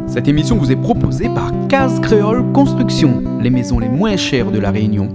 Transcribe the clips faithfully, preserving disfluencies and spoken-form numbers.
Cette émission vous est proposée par Case Créole Construction, les maisons les moins chères de La Réunion.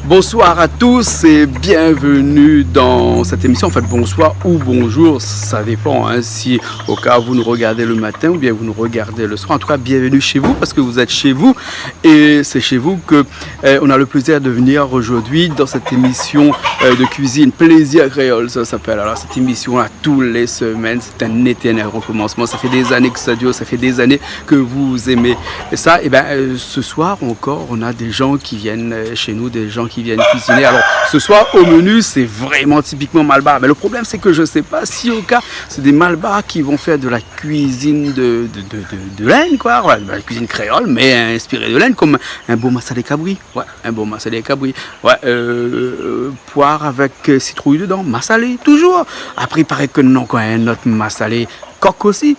Bonsoir à tous et bienvenue dans cette émission. En fait, bonsoir ou bonjour, ça dépend, hein, si au cas vous nous regardez le matin ou bien vous nous regardez le soir. En tout cas, bienvenue chez vous parce que vous êtes chez vous et c'est chez vous que, euh, on a le plaisir de venir aujourd'hui dans cette émission, euh, de cuisine. Plaisir Créole, ça s'appelle. Alors, cette émission-là, tous les semaines, c'est un éternel recommencement. Ça fait des années que ça dure, ça fait des années que vous aimez ça. Et ben, euh, ce soir encore, on a des gens qui viennent, euh, chez nous, des gens qui viennent cuisiner. Alors, ce soir, au menu, c'est vraiment typiquement malbar. Mais le problème, c'est que je sais pas si au cas, c'est des Malbars qui vont faire de la cuisine de, de, de, de, de l'Inde, quoi. Voilà, de la cuisine créole, mais inspirée de l'Inde, comme un bon massalé kabri. Ouais, un bon massalé kabri. Ouais, euh, poire avec, euh, citrouille dedans, massalé, toujours. Après, il paraît que non, quand même, un autre massalé, coq aussi.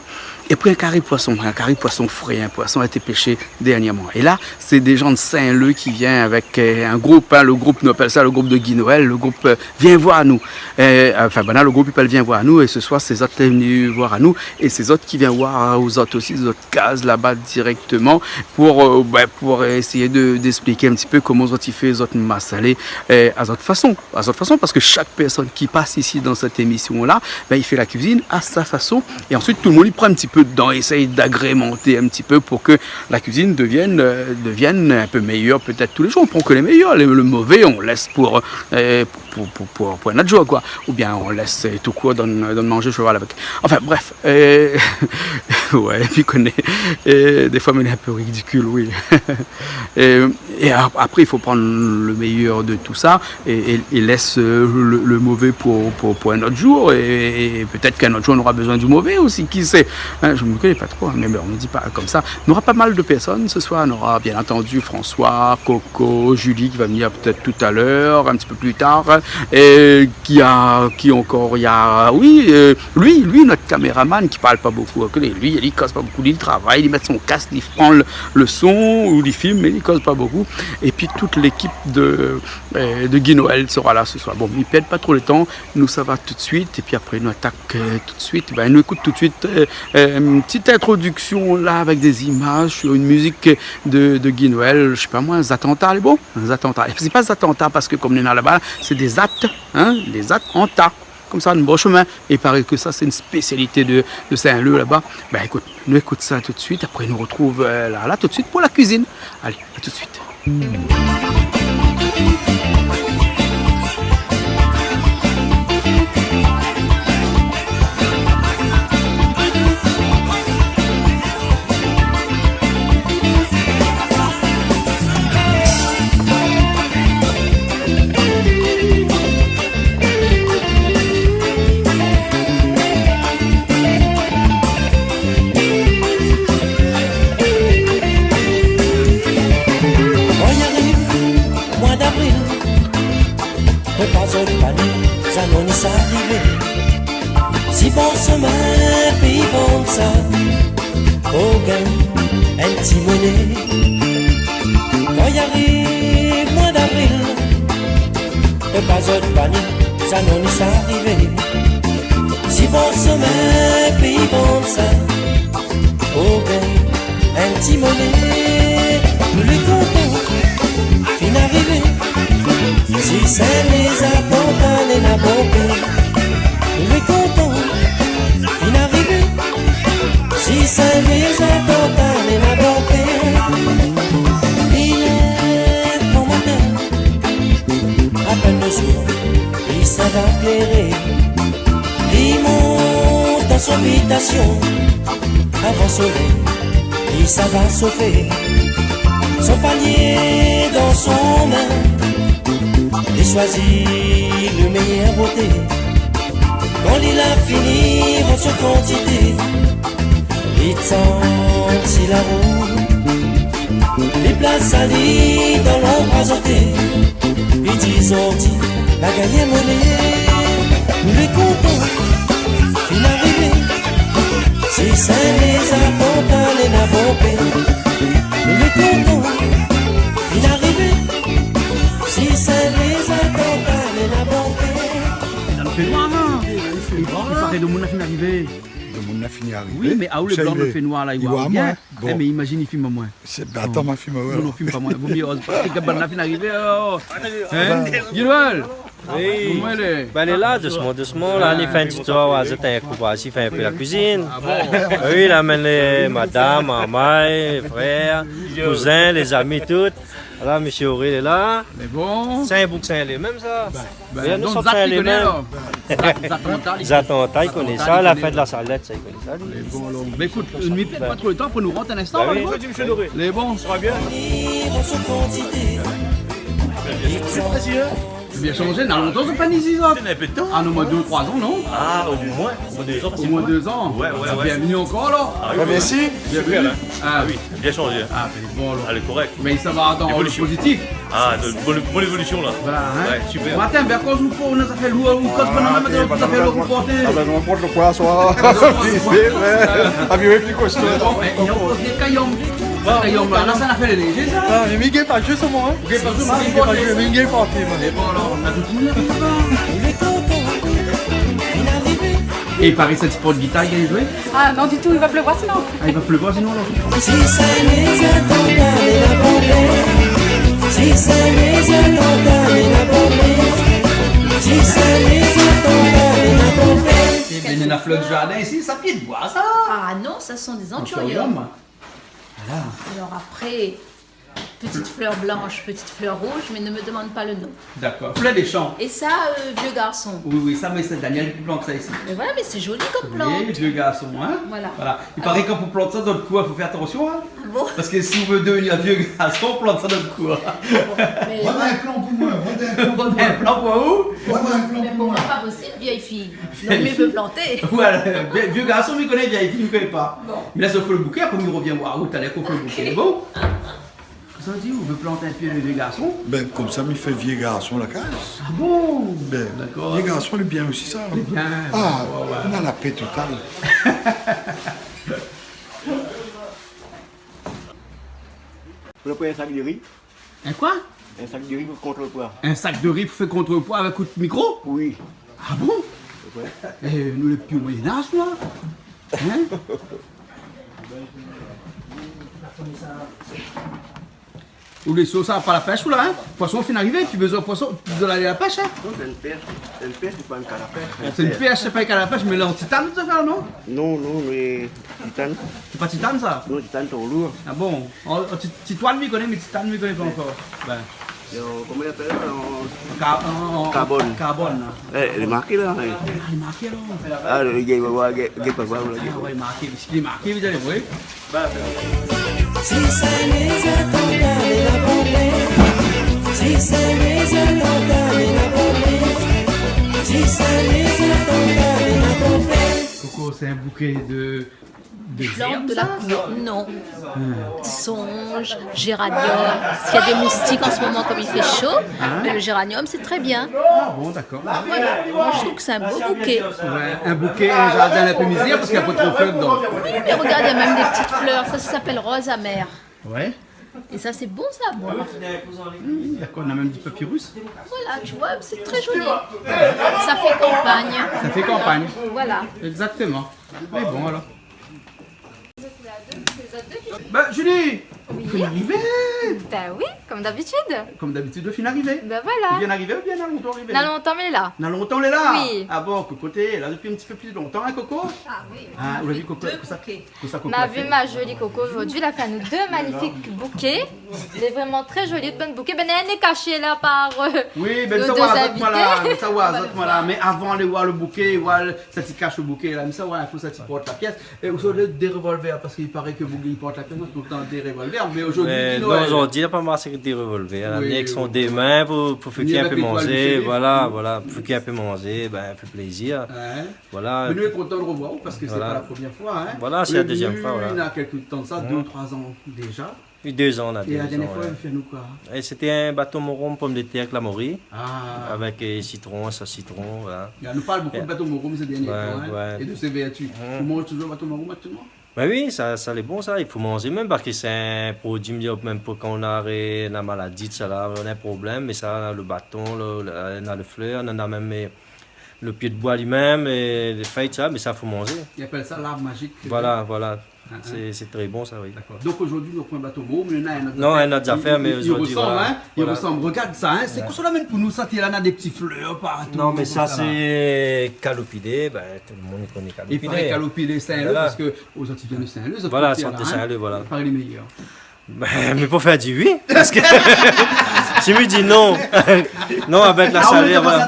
Et puis un cari poisson, un cari poisson frais, un poisson a été pêché dernièrement. Et là, c'est des gens de Saint-Leu qui viennent avec, euh, un groupe, hein, le groupe, nous appelle ça le groupe de Guy Noël, le groupe, euh, Viens voir nous. Euh, enfin, ben là, le groupe i apèl Viens voir nous, et ce soir, sé zot lé vni voir anou, et sé zot ki vien voir, euh, azot osi, zot kaz laba directement pour, euh, ben, pour essayer de, d'expliquer un petit peu comment zot i fé zot massalé, euh, à zot façon. À zot façon, parce que chaque personne qui passe ici dans cette émission-là, ben, il fait la cuisine à sa façon. Et ensuite, tout le monde i pran un petit peu dedans, essaye d'agrémenter un petit peu pour que la cuisine devienne, euh, devienne un peu meilleure peut-être tous les jours. On prend que les meilleurs, le, le mauvais, on laisse pour, euh, pour, pour, pour, pour un autre jour, quoi. Ou bien on laisse, euh, tout court, donn, donn manzé shoval avec. Enfin, bref. Euh, ouais, et puis, koné, euh, des fois, mais il est un peu ridicule, oui. Euh, et ap-, après, il faut prendre le meilleur de tout ça et, et, et laisse, euh, le, le mauvais pour, pour, pour un autre jour. Et, et peut-être qu'un autre jour, on aura besoin du mauvais aussi, qui sait. Hein, je ne connais pas trop, hein, mais bon, on ne dit pas comme ça. On aura pas mal de personnes ce soir. On aura bien entendu François, Coco, Julie qui va venir peut-être tout à l'heure, un petit peu plus tard, hein, et qui a, qui encore, il y a, oui, euh, lui, lui, notre caméraman qui parle pas beaucoup, hein, koné, lui, li koz pa bokou, li travay, li mèt son kask, li pran le, le son, ou li film, mé li koz pa bokou. Et puis toute l'équipe de, euh, de Guy Noël sera là ce soir. Bon, mi pèrd pa tro le tan, nou sava tout de suite, et puis après nou atak, euh, tout de suite. Ben, nou ékout tout de suite, euh, euh, une petite introduction là avec des images sur une musique de, de Guy Noël, je sais pas moi, Zatanta, lé bon ? Zatanta. Et c'est pas Zatanta parce que comme néna laba, c'est des at, hein, des at an ta. Comme ça, un bon chemin. Et il paraît que ça, c'est une spécialité de, de Saint-Leu là-bas. Ben écoute, nou ékout ça tout de suite. Après, nou retrouve, euh, là, là, tout de suite pour la cuisine. Allez, à tout de suite. Kan i ariv moi d'avril, fo pa zot panik, sa non i sa arivé. Si bor somin péi Vansa, ou gingn in ti moné. Kan i ariv moi d'avril, fo pa zot panik, sa non i sa arivé. Si bor somin péi Vansa, ou gingn in ti moné. Lé kontan fine arivé. Si Sin-Lézar, Tantan, néna bonpé. Lé kontan fine arivé. Si Sin-Lézar, Tantan, néna bonpé. Li lèv gran matin, apèn le soir, li sava kléré. Li mont dan son abitasion, avan solèy, li sava sofé. Son panié dan son min, li shoizi le méyèr boté. Kan li la fini rann son kantité, li Santi la rout, li plas ali dan lonb azoté. Li di zordi la gagné moné. Nou lé kontan, fine arivé. Si Sin-Lézard kontan, néna bonpé. Nou lé kontan, fine arivé. Si Sin-Lézard kontan, néna bonpé. Dan le fénoir, non ? I fé noir, la. I paré domoun la fine arivé. Domoun la fini arivé. Oui, mé aou lé blan, le fénoir la, i voi amoin. Bon. Eh, mé imazine, i film amoin. Sé, ben, atann, ma film amoin. Non, non, film pa moin. Vo myé oz pa. Sé ke bann la fine arivé, alor. Hein ? Gilbert ? Oui. Koman i lé ? Ben, lé la, dousman, dousman, la, li fé in ti tour, oir, zot in kou, oir, i fé in pé la kuizine. Ah bon ? Oui, la amenn lé madam, marmay, frèr, kouzin, lé zami, tout. La, mésyé Auré lé la. Mé bon. Sé in bouk, sé in lé mèm, sa. Ben, mé nou donk, sort Zak, sa i lé koné, mèm. Alor. Zak, Zak Tantal, i koné sa, la fèt la salèt, sa, i koné sa, li. Lé bon, alor. Ben, ékout, nou pèrd pa tro le tan, pou nou rant in instan, ben oui, alor. Lé bon. Sa va bien ? Bien shanzé, na lontan zot la pa ni isi, zot. Néna in pé de tan. Ah non, omoin dé, troi zan, non ? Ah, omoin, omoin dé zan. Omoin dé zan. Ouais, ouais, ouais. Bienvenu ankor, alor. Ah oui, mèrsi. Bienvenu. Super, hein. Ah oui, bien shanzé. Ah, ben, bon, alor. Alé, korèk. Mé sa va dan le pozitif. Évolution. Ah, de, bon, bon évolution, la. Voilà, hein. Ouais, super. Bon, atann, ben, koz nou pou, nou sa fé lou, ou koz, ah, nou sa fé lou pou porté. Ah, ben, nou port le poi, soir. Ah, ben, nou port le poi. Ouais. Ah, bien, oui, pli kosto. Bon, é, é nou koz de kayom. Kayom, la, sa na fé lé lézé, sa. Ah, mé mi gingn pa zis, moin, hein. Ou gingn pa zis, ah, mi gingn pa zis, mi gingn pa zis, moin. Mé bon, alor, nou na tout le moun la. É i paré sa ti port gitar, i gingn zoué ? Ah non, ditou, i va pleuvoir sinon. Ah, i va pleuvoir sinon, alor. Si Sin-Lézard kontan, néna bonpé. Si Sin-Lézard kontan, néna bonpé. Si Sin-Lézard kontan, néna bonpé. Eh ben, néna flèr du jardin isi, sa pié de boi, sa ? Ah non, ça, ce sont des anthuriums. Anthurium. Voilà. Alors après, petite fleur blanche, petite fleur rouge, mais ne me demande pas le nom. D'accord. Fleur des champs. Et ça, euh, vieux garçon. Oui, oui, sa, mé sé Daniel ki plant sa isi. Mais voilà, mais c'est joli comme plante. Oui, vieux garçon, hein ? Voilà. Voilà. I paré ke pou plant sa dan le kour, fo fé atansion, hein ? Ah bon ? Parske si ou vé devnir vieux garçon, plant sa dan le kour. Bon, mais voilà un plan pour moi, voilà un plan pour moi. Voilà un plan pour moi. Mais pourquoi pas aussi une vieille fille ? Donk, mi pé planté. Voilà, vieux, vieux garçon, mi koné, vièy fiy, mi koné pa. Bon. Mé la, sa fé le bouké, apré, mi rovien oir ou talèr, kan fé le bouké. Ok. Bon. Sa di, ou vé plant in pié de vieux garçon ? Ben, konmsa, mi fé vieux garçon la kaz. Ah bon ? Ben, d'accord. Vieux garçon, lé bien osi, sa. Lé bien. Ah, ouais, ouais. Nou na la pé total. Ou la pran in sak de ri. In koi ? In sak de ri pou kontr le poi. In sak de ri pou fé kontr le poi avèk out mikro ? Oui. Ah bon ? Ouais. Eh, nou lé pi o Moyen-Âge, la. Hein ? Ou lé sir, sa pa la pèsh, ou la, hein ? Poison fine arivé, pi bezoin poison, de la, la pèsh, hein ? Non, sé in pèsh. In pèsh, sé pa in kan la pèsh. Sé in pèsh, sé pa in kan la pèsh, mé la, an titane, tout sa, non ? Non, non, mé titane. Sé pa titane, sa ? Non, titane, tro lour. Ah bon ? An, an ti-, titane, mi koné, mé titane, mi koné pa ankor. Ben. Yo, koman i apèl sa, an... Ka-, an, an karbone. Karbone, la. Eh, lé marké la, hein. Ah, lé marké, alor. Ah, le gars, i va voir, gars, gars, i va voir, le gars. Ah ouais, marké, parske lé marké, zot i voi. Bah, ben. Si Sin-Lézard kontan, néna bonpé. Si Sin-Lézard kontan, néna bonpé. Si Sin-Lézard kontan, néna bonpé. Coco, c'est un bouquet de Des plantes de la cour, non. Songe, géranium. Parce qu'il y a des moustiques en ce moment, comme il fait chaud, mais le géranium, c'est très bien. Ah bon, d'accord. Voilà. Moi, je trouve que c'est un beau bouquet. Ouais, un bouquet, un jardin, la pé mizèr, parske na pa tro flèr dedan. Oui, mais regarde, il y a même des petites fleurs. Ça, ça s'appelle rose amère. Ouais. Et ça, c'est bon, ça, à boire. Hmm, d'accord, on a même du papyrus. Voilà, tu vois, c'est très joli. Ça fait campagne. Ça fait campagne. Voilà. Exactement. Mé bon, alor. Ben, Julie, ou fine arivé. Ben oui, comme d'habitude. Comme d'habitude, ou fine arivé. Ben voilà. Bien arivé ou bien na lontan arivé ? Na lontan, mé la. Na lontan, lé la ? Oui. Ah bon, Coco, té la dopi in ti pé pli lontan, hein, Coco ? Ah oui, ou la vi Coco, sa, kosa Coco la fé ? Ma jolie Coco, aujourd'hui, elle a fait à nous deux magnifiques bouquets. Il est vraiment très joli, de bon bouquet. Ben, néna inn lé kashé la par, euh, nos deux invités. Oui, ben, sa ou voi, zot, voilà, sa ou voi, zot, voilà. Mé avan, alé voir le bouké, voir le, sa ti kash le bouké la, mé sa ou voi, in kou sa ti port la pyès. É ou sort dé revolver, parske i paré ke Bougui i port la pyès, nou, tout le tan dé revolver, mé zordi, non, zordi, la pa marshé. Dé revolver, la, avèk son dé min pou, pou fé kui in pé manzé, voilà, voilà, pou fé kui in pé manzé, bin, fé plézir. Voilà. Mé nou lé kontan de revoir aou parske sé pa la promièr foi, in. Voilà, sé la dézièm foi, voilà. Ou la vni, na kèk tan de sa, dé ou troi zan déza. Oui, dé zan, la, dé zan, ouais. É la dernièr foi, ou la fé anou koi ? É sété in bato morom pomdetèr èk la mori. Ah. Avèk, euh, sitron, sos sitron, voilà. Nou parl bonpé de bato morom sé dernièr tan, in, é de sé vèrtu. Ou manz touzour bato morom aktièlman ? Bin oui, sa, sa lé bon sa, i fo manzé mèm, parske sé in produi, mèm pou kan ou na, na maladi, sa la, ou na in problèm, mé sa, le baton, le, le, na le flèr, na, na mèm, euh, le pié de boi li mèm, é lé fèy, sa, mé sa, fo manzé. I apèl sa larb mazik. Voilà, voilà. Sé, sé trè bon sa, oui. Dakor. Donk zordi nou pran bato morom, mé na in ot zafèr. Non, in ot zafèr, mé zordi, voilà. I resanm, in. I resanm. Regard sa, in. Sé kosa la mèm pou nou sa, té la, na dé ti flèr partou. Non, mé sa, sé kaloupilé, bin, tout le moun i koné kaloupilé. É parèy kaloupilé Saint-Leu, parske Ou sort de Saint-Leu, zot koté la, in. Voilà, sort de Saint-Leu, voilà. Parèy lé méyèr. Bin, mé pou fé di oui, parske si mi di non, non, avèk la salèr, voilà.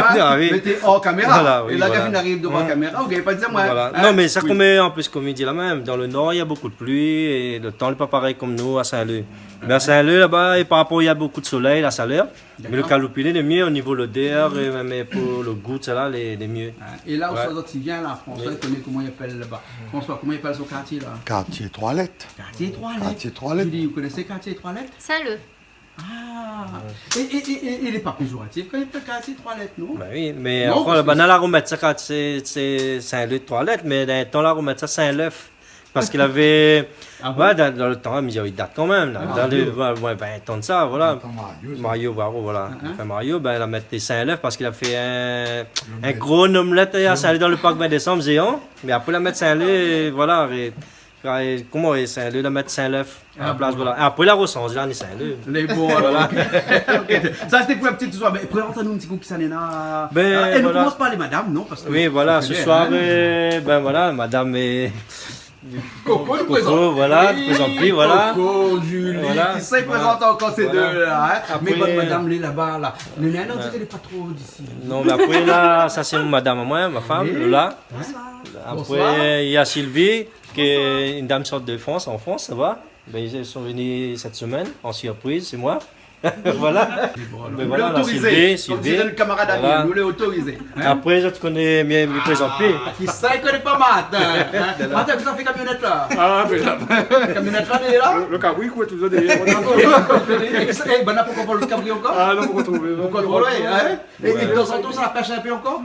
Ah oui. Mé té or kaméra. Voilà, oui, voilà. É la, kan fine ariv dovan kaméra, ou gingn pa di amoin. Voilà. Non, mé sa, konm, an plis, konm i di la mèm, dan le nor, na bonpé de pli, é le tan lé pa parèy konm nou, a Saint-Leu. Mé a Saint-Leu, laba, é par rapor, na bonpé de solèy, la salèr. Mé le kaloupilé lé myé o nivo lodèr, é mèm pou le gou, sa la, lé, lé myé. Ah, é la ousa zot i vien la, François i koné koman i apèl laba. François, koman i apèl son kartié la ? Kartié Troi Lèt. Kartié Troi Lèt. Kartié Troi Lèt. Julie, ou koné kartié Troi Lèt ? Saint-Leu. Ah. É, é, é, é, é lé pa péjoratif kan i apèl kartié Troi Lèt, non ? Bin oui, mé ankor, laba, banna la romèt sa kartié, sé, sé Saint-Leu Troi Lèt, mé dan le tan la romèt sa Saint-Leu. Parske lavé, ouais, dan, dan le tan, mé i dat kan mèm, la. Ah, Mario. Dan le, ouais, ouais, vin tan de sa, voilà. Mario, voilà. Anfin, Mario, bin, la mèt Saint-Leu parske la fé in, in gro omlèt, é sa alé dan le park vin désanm, zéan. Mé apré, la mèt Saint-Leu, é voilà, é, é koman, é Saint-Leu, la mèt Saint-Leu a la plas, voilà. É apré, la rosanz, la ni Saint-Leu. Lé bon, alor, OK. OK. Sa, sété pou in ti soir. Mé prézant anou in ti kou kisa néna. Bin, é nou komans par lé madam, non ? Parske oui, voilà, sé fini, in. Bin voilà, madam é Coco, nou prézant. Coco, voilà, nou prézant pli, voilà. Coco, Julie, kisa i prézant ankor, sé dé la, in ? Mé bann madam lé laba la. Néna in ot, lé pa tro d'isi. Non, mé apré la, sa sé mon madam amoin, ma fanm, Lola. Bonsoir. Apré, na Sylvie, ké in dam sort de Frans, an Frans, sa va. Bin, zot lé vni sèt semèn, an sirpriz, sé moin. Voilà. Mé voilà, la, Sylvie, Sylvie. Konm di in kamarad ami, nou lé otorizé, in ? Apré, zot i koné, mi, mi prézant pli. Ah, kisa i koné pa Martin, in ? Martin, kisa i fé kamionnèt la ? Ah, mé la, kamionnèt la, lé la ? Le, le kabri, koi, touzour dèrièr. É kisa, é, banna pankor vol le kabri ankor ? Ah non, pankor trouvé, non. Pankor trouvé, in ? É, é tanzantan, sa la pèsh in pé ankor ?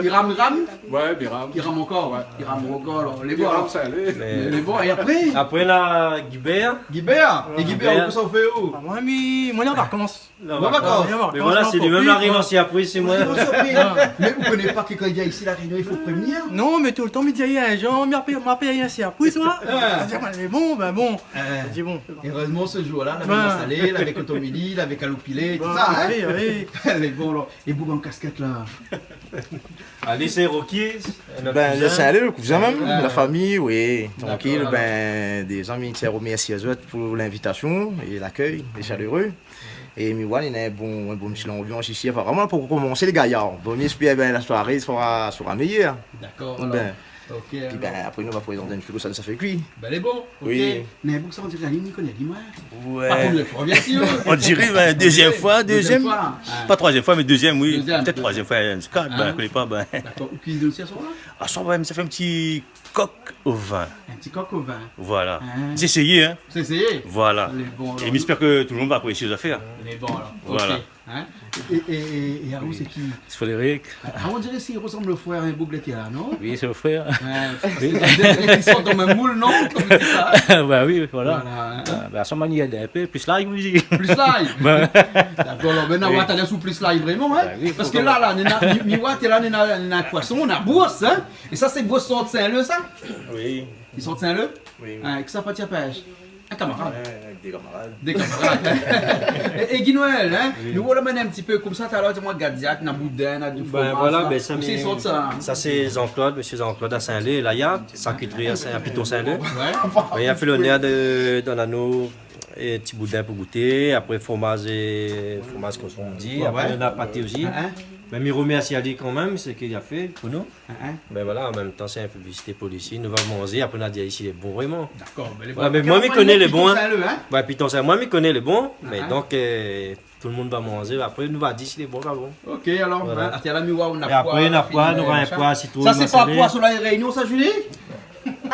I ram, i ram ? Ouais, i ram. I ram ankor, ouais. I ram ankor, alor, lé bon, alor. Sa alé. Mé lé bon, é apré ? Apré, na Guibert. Guibert ? É Guibert, kosa ou fé, ou ? Ah, moin, mi, moin lé an vakans. Lé an vakans. Mé voilà, sé li mèm la ariv an sirpriz, sé moin. Mé ou koné pa ke kan i vien isi La Rényon, i fo prévnir ? Non, mé toultan mi di ali, in zour, mi apèl, mi apèl ali in sirpriz, moin. Ah. Li di, ah, bin, lé bon, bin bon. Ah. Mi di, bon. Érèzman, se zour-la, la mèt salé, la avèk otomili, la avèk kaloupilé, tousa, in ? Oui, oui. Lé bon, alor. É boug an kaskèt la ? Ali, sé Rocky, nout kouzin. Bin, sé ali, le kouzin mèm, la fami, oui, trankil. Dakor, alor. Bin, déza, mi tien a remèrsié azot pou linvitasion é lakèy, lé shaléré. É mi oi, néna in bon, in bon ti lanbians isi, aparaman, pou komansé, lé gayar. Bon, mi éspèr, bin, la soiré sra, sra méyèr. Dakor, alor. Bin, OK, pi, alor. Bin, apré, nou va prézant in ti pé kosa sa fé kui. Bin, lé bon, OK. Oui. Mé boug sa, on diré, li, mi koné, li, moin. Ouais. Pa promièr foi, bien sir. On diré, bin, dézièm foi, dézièm. Dézièm foi, in. Pa troizièm foi, mé dézièm, oui. Dézièm, dézièm. Pétèt troizièm foi, in, sé kat, bin, mi koné pa, bin. Dakor. Ou kuizine osi aswar la ? Aswar, ouais, mi sa fé in ti kok o vin. In ti kok o vin. Voilà. In. Zot i éséy, in. Zot i éséy ? Voilà. Lé bon, alor. É mi éspèr ke tout le moun va aprésié zafèr. Lé bon, alor. Voilà. OK. In ? É, é, é, é aou, sé ki ? Sé Frédéric. Ah, on diré i resanm le frèr, in boug lété la, non ? Oui, sé le frèr. Ouais, parske zot lé dan le mèm moul, non ? Konm i di sa. Bin oui, voilà. Voilà, in. Ah, bin, a son manièr, in pé plis live, oui. Plis live ? Bin. Dakor, alor, bin, nou va atann sou plis live, vréman, in ? Bin oui, parske la, la, néna, mi, mi oi, té la, néna, néna poison, néna bous, in ? É sa, sé bous sort Saint-Leu, sa ? Oui. I sort Saint-Leu ? Oui, oui. In, kisa la parti la pèsh ? In kamarad. Ouais, avèk dé kamarad. Dé kamarad. É, é Guy Noël, in, nou va amenn in ti pé konmsa, talèr, di amoin, gadiak, na boudin, na di fromaz, bin voilà, la. Bin sa, ousa i sort sa, in ? Sa, sé Jean-Claude, mésyé Jean-Claude a Saint-Leu, la, i a sa ki tré a Saint-, a Piton Saint-Leu. Ouais. Bin, li la fé lonèr de, donn anou, é, ti boudin pou gouté, apré fromaz, é, fromaz koson, on di, ouais, apré, néna paté osi. In, in. Mé mi remèrsi ali kan mèm, sak li la fé pou nou. In, in. Bin voilà, an mèm tan, sé in piblisité pou li osi. Nou va manzé, apré, nou va dir isi lé bon, vréman. Dakor, bin, lé bon. Voilà, mé moin, mi koné lé bon, in. Piton Saint-Leu, in. Ba, piton, sa, moin, mi koné lé bon, mé donk, euh, tout le moun va manzé, apré, nou va di si lé bon, pa bon. Ok, alor, voilà. Hein, atann, la, mi oi, nou na poi, nou na poi, sitron, masalé. Sa, sé pa poi solèy Réunion, sa, Julie ?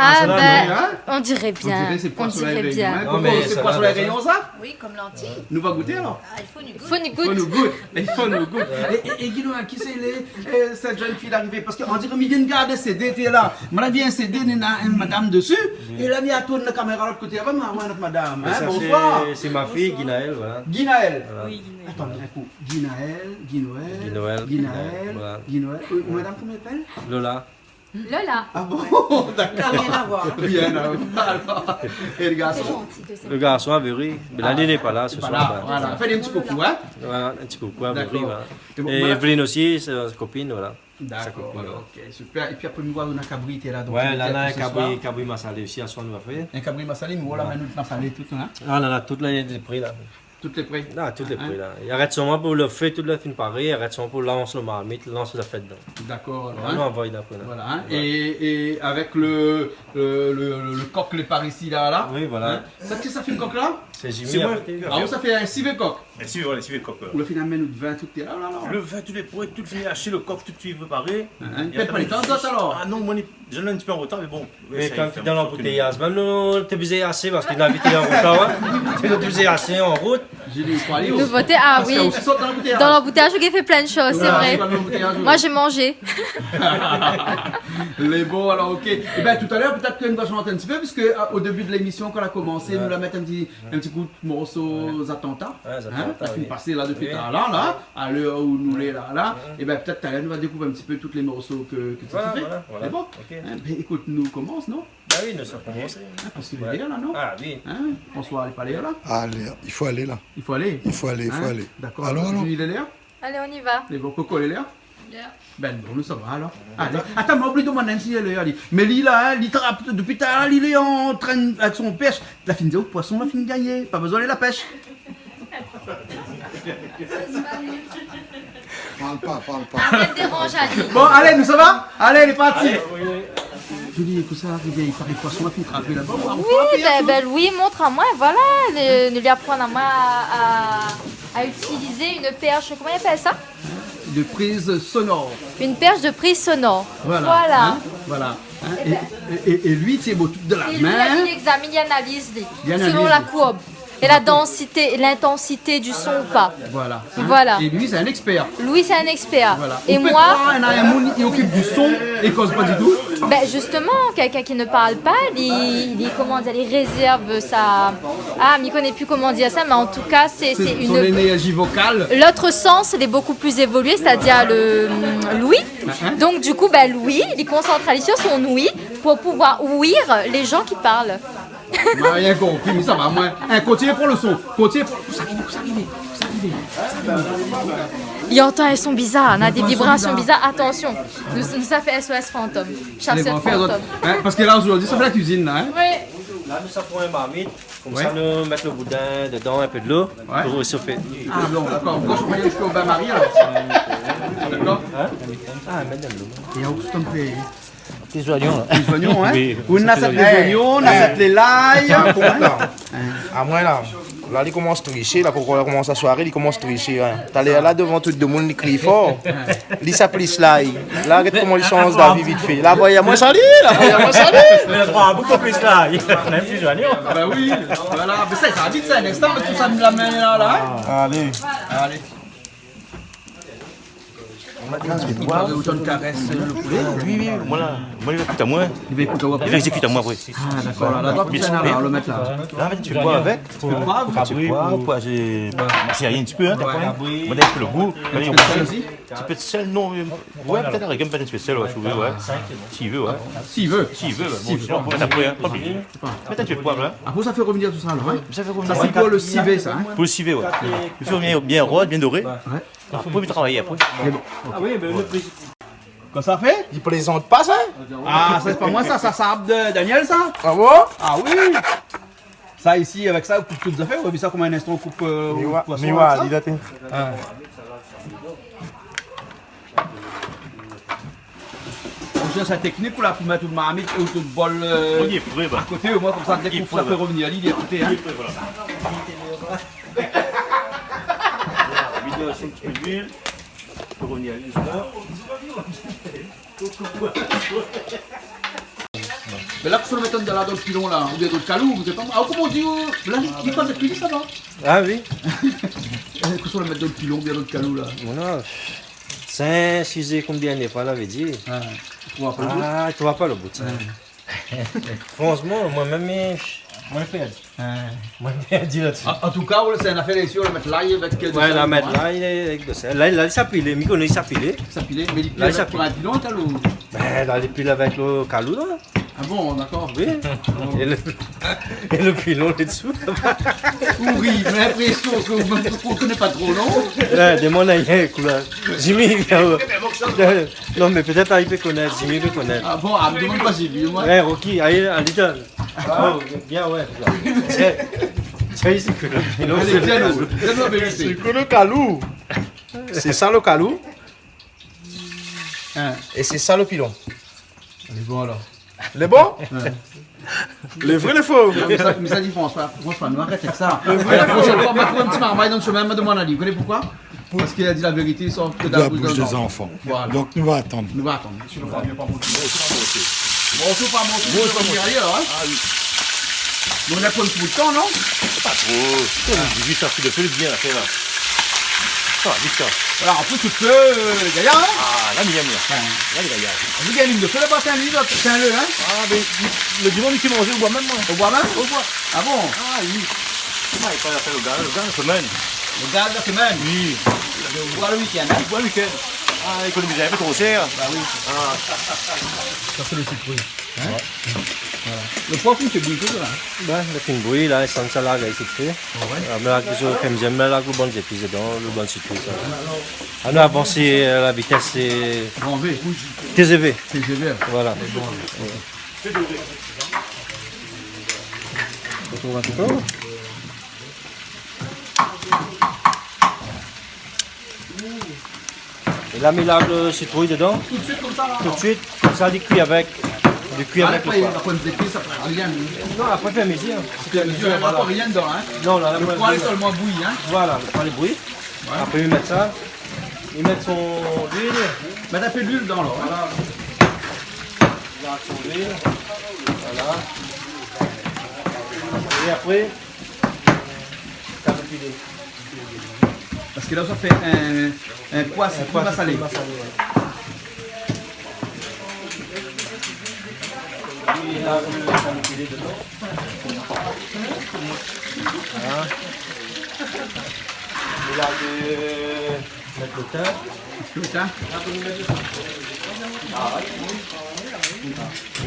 Ah, sa, ben, non, hein ? On dirait bien. On dirait sé poi solèy Réunion, hein. Koko, sé poi solèy Réunion, sa ? Oui, comme lentilles. Nou va gouté, alor ? Ah, il faut nous goûter. Faut nous goûter. Faut nous goûter. Il faut nous goûter. É, é, é Guy Noël, kisa i lé, euh, sèt jenn fiy la arivé ? Parske on diré mi vien gard in CD, té la. Moin la vi in CD, néna in madam dési. É la, mi tourn la kaméra lot koté, ah, ben, moin, moin, nout madam, hein, bonsoir. Mé sa, sé, sé ma fiy, Guinaël, voilà. Guinaël. Voilà. Oui, Guinaël. Atann, in kou. Guinaël, Guy Noël, Guy Noël, Guinaël, voilà. Guy Noël. Euh, madam, koman i apèl ? Lola. Lola. Ah bon ? D'accord. Rien à voir. Rien à voir, alors. Et le garçon ? C'est gentil de sa part. Le garçon a Véry. Mé la, li lé pa la, sé soir, voilà. Fé in ti koukou, hein ? Voilà, in ti koukou a Véry, voilà. D'accord. Et bon, voilà. Evelyne aussi, sé son kopine, voilà. D'accord, sa kopine, voilà, ouais. Ok, super. É pi apré, nou oi, nou na kabri, té la, donk, ouais, la, nou na in kabri, kabri masalé osi, aswar nou va fé. In kabri masalé, mé voilà, mé nou masalé tout, hein. Ah, la, la, tout la, lé pré la. Tout lé pré ? La, tout lé pré la. I arèt solman pou lo fé, tout la fine paré, i arèt solman pou lans lo marmit, lans lo fé dedan. D'accord, alor, hein. Nou anvoy d'apré la. Voilà, hein. É, é avèk lo, lo, lo, lo, lo kok, lé par isi la, la. Oui, voilà. Hein ? Sa, kisa i fé lo kok la ? Sé Jimmy a koté. Ah, ou sa fé in sivé kok ? Mé si, voilà, si, lo kok, euh. Ou la fine amenn out vin, tout, té la, la, la. Lo vin, tout lé pré, tout fini ashté, lo kok, tout fini préparé. Hein, hein. Fé pa lo tan, zot, alor ? Ah non, moin, mi, mi lé in ti pé an rotar, mé bon. Mé sa, kan i fé dan lanboutéyaz, mèm nou té oblizé ashé parske nou la vi té an rotar, hein. Té oblizé ashé an rout. Julie, fo alé osi. Nouvoté, ah oui. Parske ou osi sort dan lanboutéyaz. Dan lanboutéyaz, ou fé plin de shoz, sé vré. Ouais, dan lanboutéyaz, oui. Moin, mi manz. Lé bon, alor, ok. Eh ben, talèr, pétèt ke nou va shant in ti pé, parske, euh, o débi de lémision, kan nou la komansé, nou la mèt in ti in ti kou de morso Zatanta, hein, Zatanta, la fine pasé la dopi talèr la, a lèr ousa nou lé la, la. É ben, pétèt talèr nou va dékouv in ti pé tout lé morso ke, ke ou la fé. Voilà, voilà. Sé bon ? Ok. Hein, ben, ékout, nou komans, non ? Ba oui, nou sa komansé. Hein, parske lé la, non ? Ah oui. Hein ? Bonsoir, lé pa lèr la ? Alé, i fo alé la. I fo alé ? I fo alé, i fo alé. Hein ? D'accord. Alon, alon. Julie, lé lèr ? Allez, on y va. Lé bon, Koko, lé lèr ? Lèr. Ben bon, nou sava alor. Alé. Atann, moin la oubli domann si lé lèr, li. Mé li la, hein, li trap dopi talèr, li lé antrin, avèk son pèsh. La fine di aou, poison la fine gagné. Pa bezoin alé la pèsh. Parl pa, parl pa. Arèt déranz ali. Bon, alé, nou sava ? Alé, lé parti. Julie, kosa i ariv, i paré poison la fine trapé laba. Oui, ben, ben, Louis i montr amoin, voilà, le, nou li aprann amoin a, a, a itiliz in pèrsh, koman i apèl sa ? De prise sonore. Une perche de prise sonore. Voilà, hein, voilà, hein. É, é, é, é li, sé bon, tout dan la min. É li, li égzamine, li analiz, li, selon la kourb é la dansité, l'intensité du son ou pas. Voilà, hein. Voilà. É li, sé in ékspèr. Louis, c'est un expert. Voilà. Et moi... Ou pé krwar, néna in moun i okip du son, i koz pa ditou. Ben, justement, quelqu'un qui ne parle pas, li, li, comment dire, li réserve sa, ah, mi koné pi koman dir sa, mé an tou ka, sé, sé son énergie vocale. L'autre sens, il est beaucoup plus évolué, c'est-à-dire le, hum, l'ouïe. Hein ? Donc, du coup, ben, l'ouïe, li konsant ali sur son ouïe pour pouvoir ouïr les gens qui parlent. Moin la rien konpri, mé sava, moin. Hein, kontinié pran lo son. Kontinié pran, ousa i arivé, ousa i arivé, ousa i arivé. Li antann in son bizar, néna dé vibrasion bizar, atansion. Nou, nou sa fé S O S fantom. Chasseur de fantômes. Hein, parske la, zordi, sa fé la kuizine, la, hein. Oui. La, nou sa pran in marmit, konmsa, nou mèt lo boudin dedan, in pé dolo, pou réshofé. Ah bon, d'accord. Pourquoi je croyais que c'était au bain-marie, alors ? D'accord. Hein ? Ah, mèt dolo. É ou, kosa ou fé ? Plis zoignon, la. Plis zoignon, hein ? Oui, ou na sa plis zoignon, na sa lay. Ah, konpran. Amoin la, la li komans trishé, la, Koko la komans aswar, li komans trishé, hein. Talèr la, dovan tout demoun, li kri for. Li sa plis lay. La, gèt koman li sanz d'avi vit fé. La, voyé amoin sa li, la, voyé amoin sa li. Mé la pran bokou plis lay. Néna plis zoignon. Ah ben oui, voilà. Mé sa, sa vit, sa, in instan, tout sa, nou la amenn la, la, hein ? Alé. Alé. I paré ou tann karès lo poulé. Oui, oui, moin la, moin, li va ékout amoin. Li va ékout aou apré. Li va ézékit amoin apré. Ah, d'accord, la, la, la, la, la, la, mèt la. La, mèt in ti pé poiv avèk. In ti pé poiv, poiv, poiv, euh, masalé in ti pé, hein. Ouais. Moin la in ti pé lo gou. In ti pé de sèl, non, euh, ouais, pétèt in ti pé de sèl, ouais, si ou vé, ouais. Si i vé, ouais. Si i vé. Si i vé, ouais. Bon, sinon, ou pé mèt apré, hein, pa oblizé. Mèt in ti pé poiv, hein. Apré, sa fé revenir tout sa, alor, hein. Sa fé revenir. Sa, sé pou lo sivé, sa, hein. Pou lo sivé, ouais. I fé bien, bien rod, bien doré. Ouais. Apré, mi travay apré. Mé bon, ok. Ah oui, mé lo pri... Kosa i fé ? Li plézant pa, sa ? Ah, sa, sé pa moin, sa, sa, sa sab de Daniel, sa. Ah bon ? Ah oui. Sa isi, avèk sa, ou koup tout zafèr, ou la vi sa koman in instan ou koup, euh, ou koup poison avèk sa. Miwa, miwa, li la té. Ah. Sa sé in teknik ou la pou mèt out marmit é out bol, euh, a koté, omoin konmsa, dèk ou fé rovnir ali, li lé a koté, hein. Li lé pré, voilà. Voilà, vide in ti pé d'luil. Fé rovnir ali dousman. Mé la, kosa ou la mèt dann, dann pilon la, oubien dann kalou, mi koné pa. Ah, koman i di, euh, la, li, li pas épi sa va. Ah oui. Eh, kosa ou la mèt dann pilon, oubien dann kalou la. Bon, non, sé in sizé konbien de foi, la vé di. Ah, ou trouv pa lo bout. Ah, ou trouv pa lo bout, sa. Ah. Franshman, moin mèm, mi, moin la pèrdi. Ah. Moin la pèrdi la dsi. An, an tou ka, ou, sé in afèr lé sir, la mèt lay avèk, euh, ouais, la mèt lay avèk do sèl. La, la, sa pilé, mi koné sa pilé. Sa pilé, mé li pil avèk, sa pilé, pou in pilon, kalou. Ben, la, li pil avèk lo kalou, la. Ah bon, dakor. Oui. É lo, é lo pilon lé dsou. Ou ri, mé linprésion ke ou, ou koné pa tro, non ? Ouais, demann ali, koulèr. Jimmy, euh, non, mé pétèt, ah, li pé konèt, Jimmy pé konèt. Ah bon, ah, mi demann pa Jimmy, moin. Ouais, Rocky, alé, alé, tiens. Oh, bien, ouais. Tiens, tiens, sé ke lo pilon, sé ke lo kalou. Sé sa lo kalou. Hein. É sé sa lo pilon. Lé bon, alor. Lé bon ? Ouais. Lé vré, lé fo ? Non, mé sa, mé sa di François, François, nou arèt avèk sa. Lé vré, lé fo ? La proshèn foi, ma trouv in ti marmay dann shomin, ma demann ali. Ou koné poukoi ? Parske li la di la vérité i sort ke de la boush dé zanfan. Voilà. Donk, nou va atann. Nou va atann. Morso par morso, morso par morso, morso par morso. Ah oui. Mé nou la pran in ti bout d'tan, non ? Pa tro. Kom di, vit, sa fé de fé, bien la fé la. Sa va vit, sa. Voilà, an plis, ou pé, euh, gayar, hein ? Ah, la, mi yèm, la. Ouais. La, lé gayar. Ou gingn in de fé laba, tiens, li, la, tiens, le, hein ? Ah, mé lo dimansh, mi manz o boi mèm, moin. O boi mèm ? O boi. Ah bon ? Ah, oui. Koman i apèl lo gaz, lo gaz la semèn. Lo gaz la semèn ? Oui. O boi lo week-end, hein ? O boi lo week-end. Ah, ékonomiz in pé tro shèr. Bah oui. Ah. Sa sé lo sitrouy. Hein ? Ouais. Voilà. Lo poiv, li fé bouyi tout la. Ben, li fé bouyi la, sa, sa la, li fé. Ah ouais ? Ah, mé la, mi fé mi zèm, mé la, lo bann zépis dedan, lo bann sitrouy, sa. Ah, nou avans, euh, la vitès, sé T G V. T G V. Voilà. Sé bon. Retrouv in ti pé. É la, mi larg lo sitrouy dedan. Tout suit konmsa la, alor ? Tout suit, konmsa, li kui avèk. Li kui avèk lo poi. Ah, apré, apré, zépis, sa fé rien. Non, apré, fé mezir. Apré, fé mezir, voilà. Apré, rien dedan, hein ? Non, la, la, lo poi lé solman bouyi, hein ? Voilà, lo poi lé bouyi. Ouais. Apré, mi mèt sa. Mi mèt son luil. Mèt in pé d'luil dedan, alor, hein ? Voilà. Mi mèt son luil. Voilà. É apré, sa va pilé. Parske la, sa fé in, in poi, in poi sitroy masalé. Sitroy masalé, ouais. É la, sa va pilé dedan. Voilà. É la, euh, Mèt lo tin. Lo tin.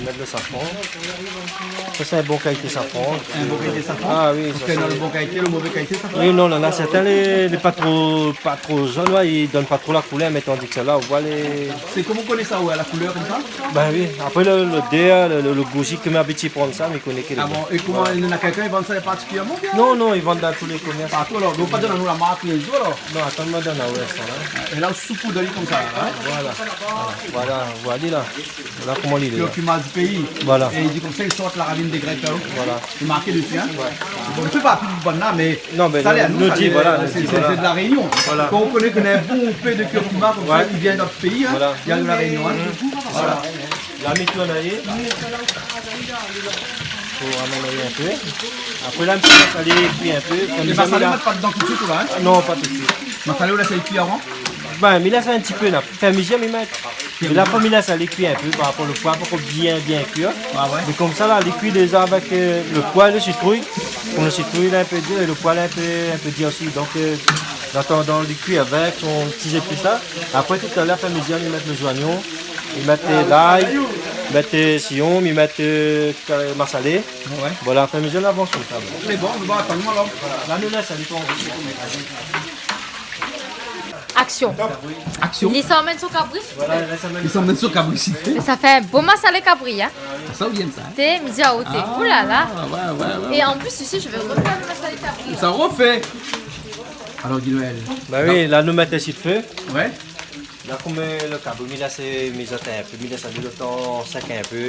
Mèt lo safran. Sa, sé in bon kalité safran. In bon kalité safran ? Ah oui, sa sé lo bon kalité, lo mové kalité safran ? Oui, non, non, non, sèrtin lé, lé pa tro, pa tro zone, ouais, i donn pa tro la koulèr, mé tandi ke sa la, ou voi lé... Sé koman ou koné sa, ouais, la koulèr konmsa ? Ben oui, apré lo, lo dé, lo, lo, lo gouzi ke mi abitié pran sa, mi koné ke lé bon. Ah bon, é koman, néna kèlkin i vann sa partikilyèrman, oubien ? Non, non, i vann dan tout lé komèrs. Partou, alor, donk pa donn anou la mark, lé zo, alor ? Non, atann, mi donn aou sa la. É la, ou soupoud ali konmsa la, hein ? Voilà. Voilà, ou voi la. Voilà koman li lé. Kurkuma du péi. Voilà. É li di konmsa, i sort la ravine dé Grèk, hein ? Voilà. Lé marké dési, hein ? Ouais. Bon, mi fé pa pli bann la, mé... Non, mé sa, nou, nou di, voilà, sé, sé de La Rényon. Voilà. Kan ou koné ke néna in bon pé de kurkuma konmsa, ouais, i vien d'ot péi, hein, voilà, i vien de La Rényon, hein. Voilà. La, mi tourn ali. Fo amenn ali in pé. Apré la, mi lès ali kui in pé. É masalé, ou mèt pa dedan tout suit, ou la, hein ? Non, pa tout suit. Masalé, ou lès ali kui avan ? Ben, mi lès in ti pé, la. Fé mezir, mi mèt. É la, fo mi lès ali kui in pé par rapor lo poi, fo bien, bien kui. Ah ouais ? Mé konmsa la, li kui déza avèk, euh, lo poi, lo sitrouy. Kom lo sitrouy lé in pé dir, é lo poi lé in pé, in pé dir osi. Donk, euh, an atandan, li kui avèk son ti zépis la. Apré, talèr, fé mezir, mi mèt lé zoignon. Mi mèt, euh, lay, mi mèt, euh, siyon, mi mèt, euh, ka-, masalé. Ouais. Voilà, fé mezir, nou avans konmsa. Lé bon, nou va atann alor. La, nou lès ali pou... Action. Action. Li sa amenn son kabri. Voilà, la, sa amenn... Li sa amenn son kabri, si. Sa fé in bon masalé kabri, hein. Sa, ou yèm sa, hein ? Té, mi di aou, té. Ah, oulala. Ouais, ouais, ouais. Et en plus, ici, je vais refaire le massalé kabri. Sa i refé. Alor, Guy Noël. Ben oui, la, nou mèt in ti fé. Ouais. La, konm, euh, lo kabri, mi lès, mi zèt in pé, mi lès alé lo tan sèk in pé,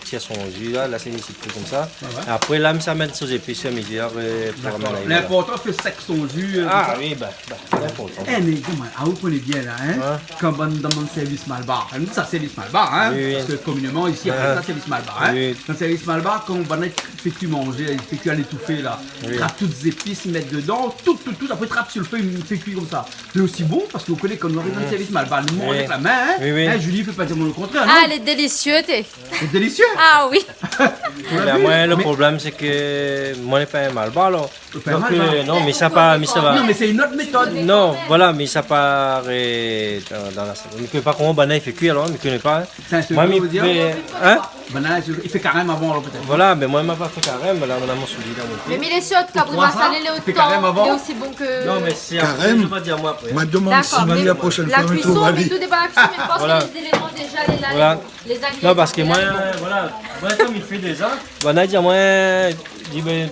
tir son ji, la, la, sé in ti pé konmsa. Ouais, ouais. Apré, la, mi sa mèt son zépis, mi di, apré, pou... Dakor. Ramenn la. Linportan, fé sèk son ji, euh, konmsa. Ah oui, ba, ba, linportan. Eh, mé, koman, ah, ou koné bien, la, hein ? Ouais. Kan bann, dan bann sèrvis malbar, nou, sa, sèrvis malbar, hein ? Oui, oui. Parske komineman, isi, i apèl sa sèrvis malbar, hein ? Oui. Dan sèrvis malbar, kan bann i fé kui manzé, i fé kui a létoufé, la, oui, trap tout zépis, mèt dedan, tout, tout, tout, apré, trap si lo fé, i fé kui konmsa. Lé osi bon, parske ou koné, kan nou ariv dan sèrvis malbar, nou manz avèk la min, hein. Oui, oui. Hein, Julie, fé pa dir amoin lo kontrèr, non ? Ah, lé délisié, té. Lé délisié. Ah oui. Ou la vu ? Mé moin, lo problèm, sé ke moin lé pa in malbar, alor. Ou lé pa in malbar. Donk, euh, non, mé sa pa, mé sa pa. Non, mé sé in ot métod. Non, voilà, mé sa pa, euh, dan, dan la, mi koné pa koman banna i fé kui, alor, mi koné pa, hein. Sé in... Moin, mi fé, hein ? Banna, i fé karèm avan, alor, pétèt. Voilà, mé moin, ma pa fé karèm, la, nou na mon souli dan mon pié. Mé, mé lé sir, kabri masalé, lé otan, lé osi bon ke... Pourkoi sa ? Fé karèm avan. Non, mé sé apré, karèm, mi sa pa dir amoin apré. Dakor, mé la proshèn foi, mi trouv ali. Mé tout dépan la kuizine, mé mi pans ke lé zéléman déza lé la, lé bon. Voilà. Lé zaliment lé la. Non, parske moin, voilà, moin, konm mi fé déza, banna i di amoin, di, ben,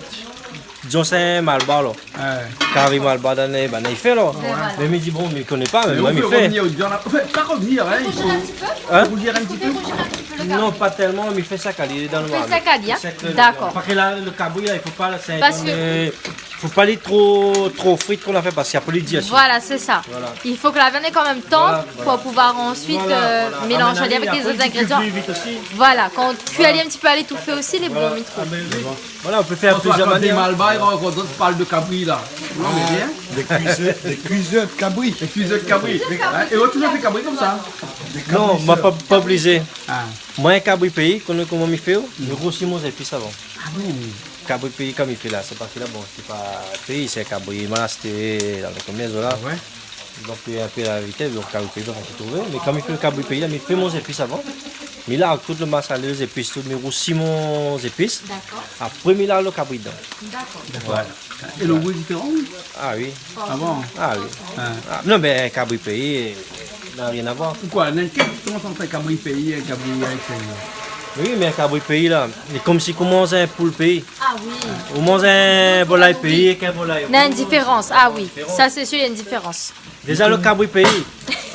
dizon, sé in malbar, la. Ouais. Kari malbar, dan lé, banna i fé, la. Ouais, voilà. Mé mi di, bon, mi koné pa, mé moin, mi fé. Mé ou fé rovnir, ou di, anfin, pa rovnir, hein, i fo rouzir in ti pé. Hein ? Rouzir in ti pé. Non, pa tèlman, mi fé sa kali dan lo marmit. Fé sa kali, hein ? Dakor. Parske la, lo kabri, la, i fo pa, la, sé... Parske fo pa li tro, tro fri, tro la fé, parske apré li di osi. Voilà, sé sa. Voilà. I fo ke la viann lé kan mèm tann pou pouvoir ansuit, euh, mélanz ali avèk lé zot zingrédian. Voilà, voilà. Amenn ali, apré, ou kui vit osi. Voilà, kan ou kui ali in ti pé a létoufé osi, lé bon, mi trouv. Ah, ben oui. Voilà, ou pé fé plizièr manièr. François, kan ou di malbar, ou parl de kabri, la. Non, mé bien. Dé kuizèr, dé kuizèr de kabri. Dé kuizèr de kabri. Hein, é ou la touzour fé kabri konmsa ? Non, ma pa, pa oblizé. Ah. Moin, kabri péi, koné koman mi fé, mi rousi mon zépis avan. Ah bon ? Kabri péi, konm mi fé la, sé pa ki la, bon, sé pa péi, sé kabri ma ashté dan lé komézo la. Ah ouais ? Donk, euh, in pé la vitès, donk, kabri péi, donk, ou trouv. Mé konm mi fé kabri péi la, mi fé mon zépis avan. Mi larg tout lo masalé, zépis, tout, mi rousi mon zépis. Dakor. Apré, mi larg lo kabri dedan. Dakor. Voilà. É lo gou lé diféran, oui ? Ah oui. Ah bon ? Ah oui. Ah. Ah, non, mé in kabri péi, na rien a voir. Poukosa ? Néna kèl diférans ant in kabri péi é in kabri a lékstérièr ? Oui, mé in kabri péi, la, lé konmsi ou manz in poul péi. Ah oui. Ou manz in volay péi é in volay. Néna in diférans. Ah oui. Sa, sé sir, néna in diférans. Déza, lo kabri péi.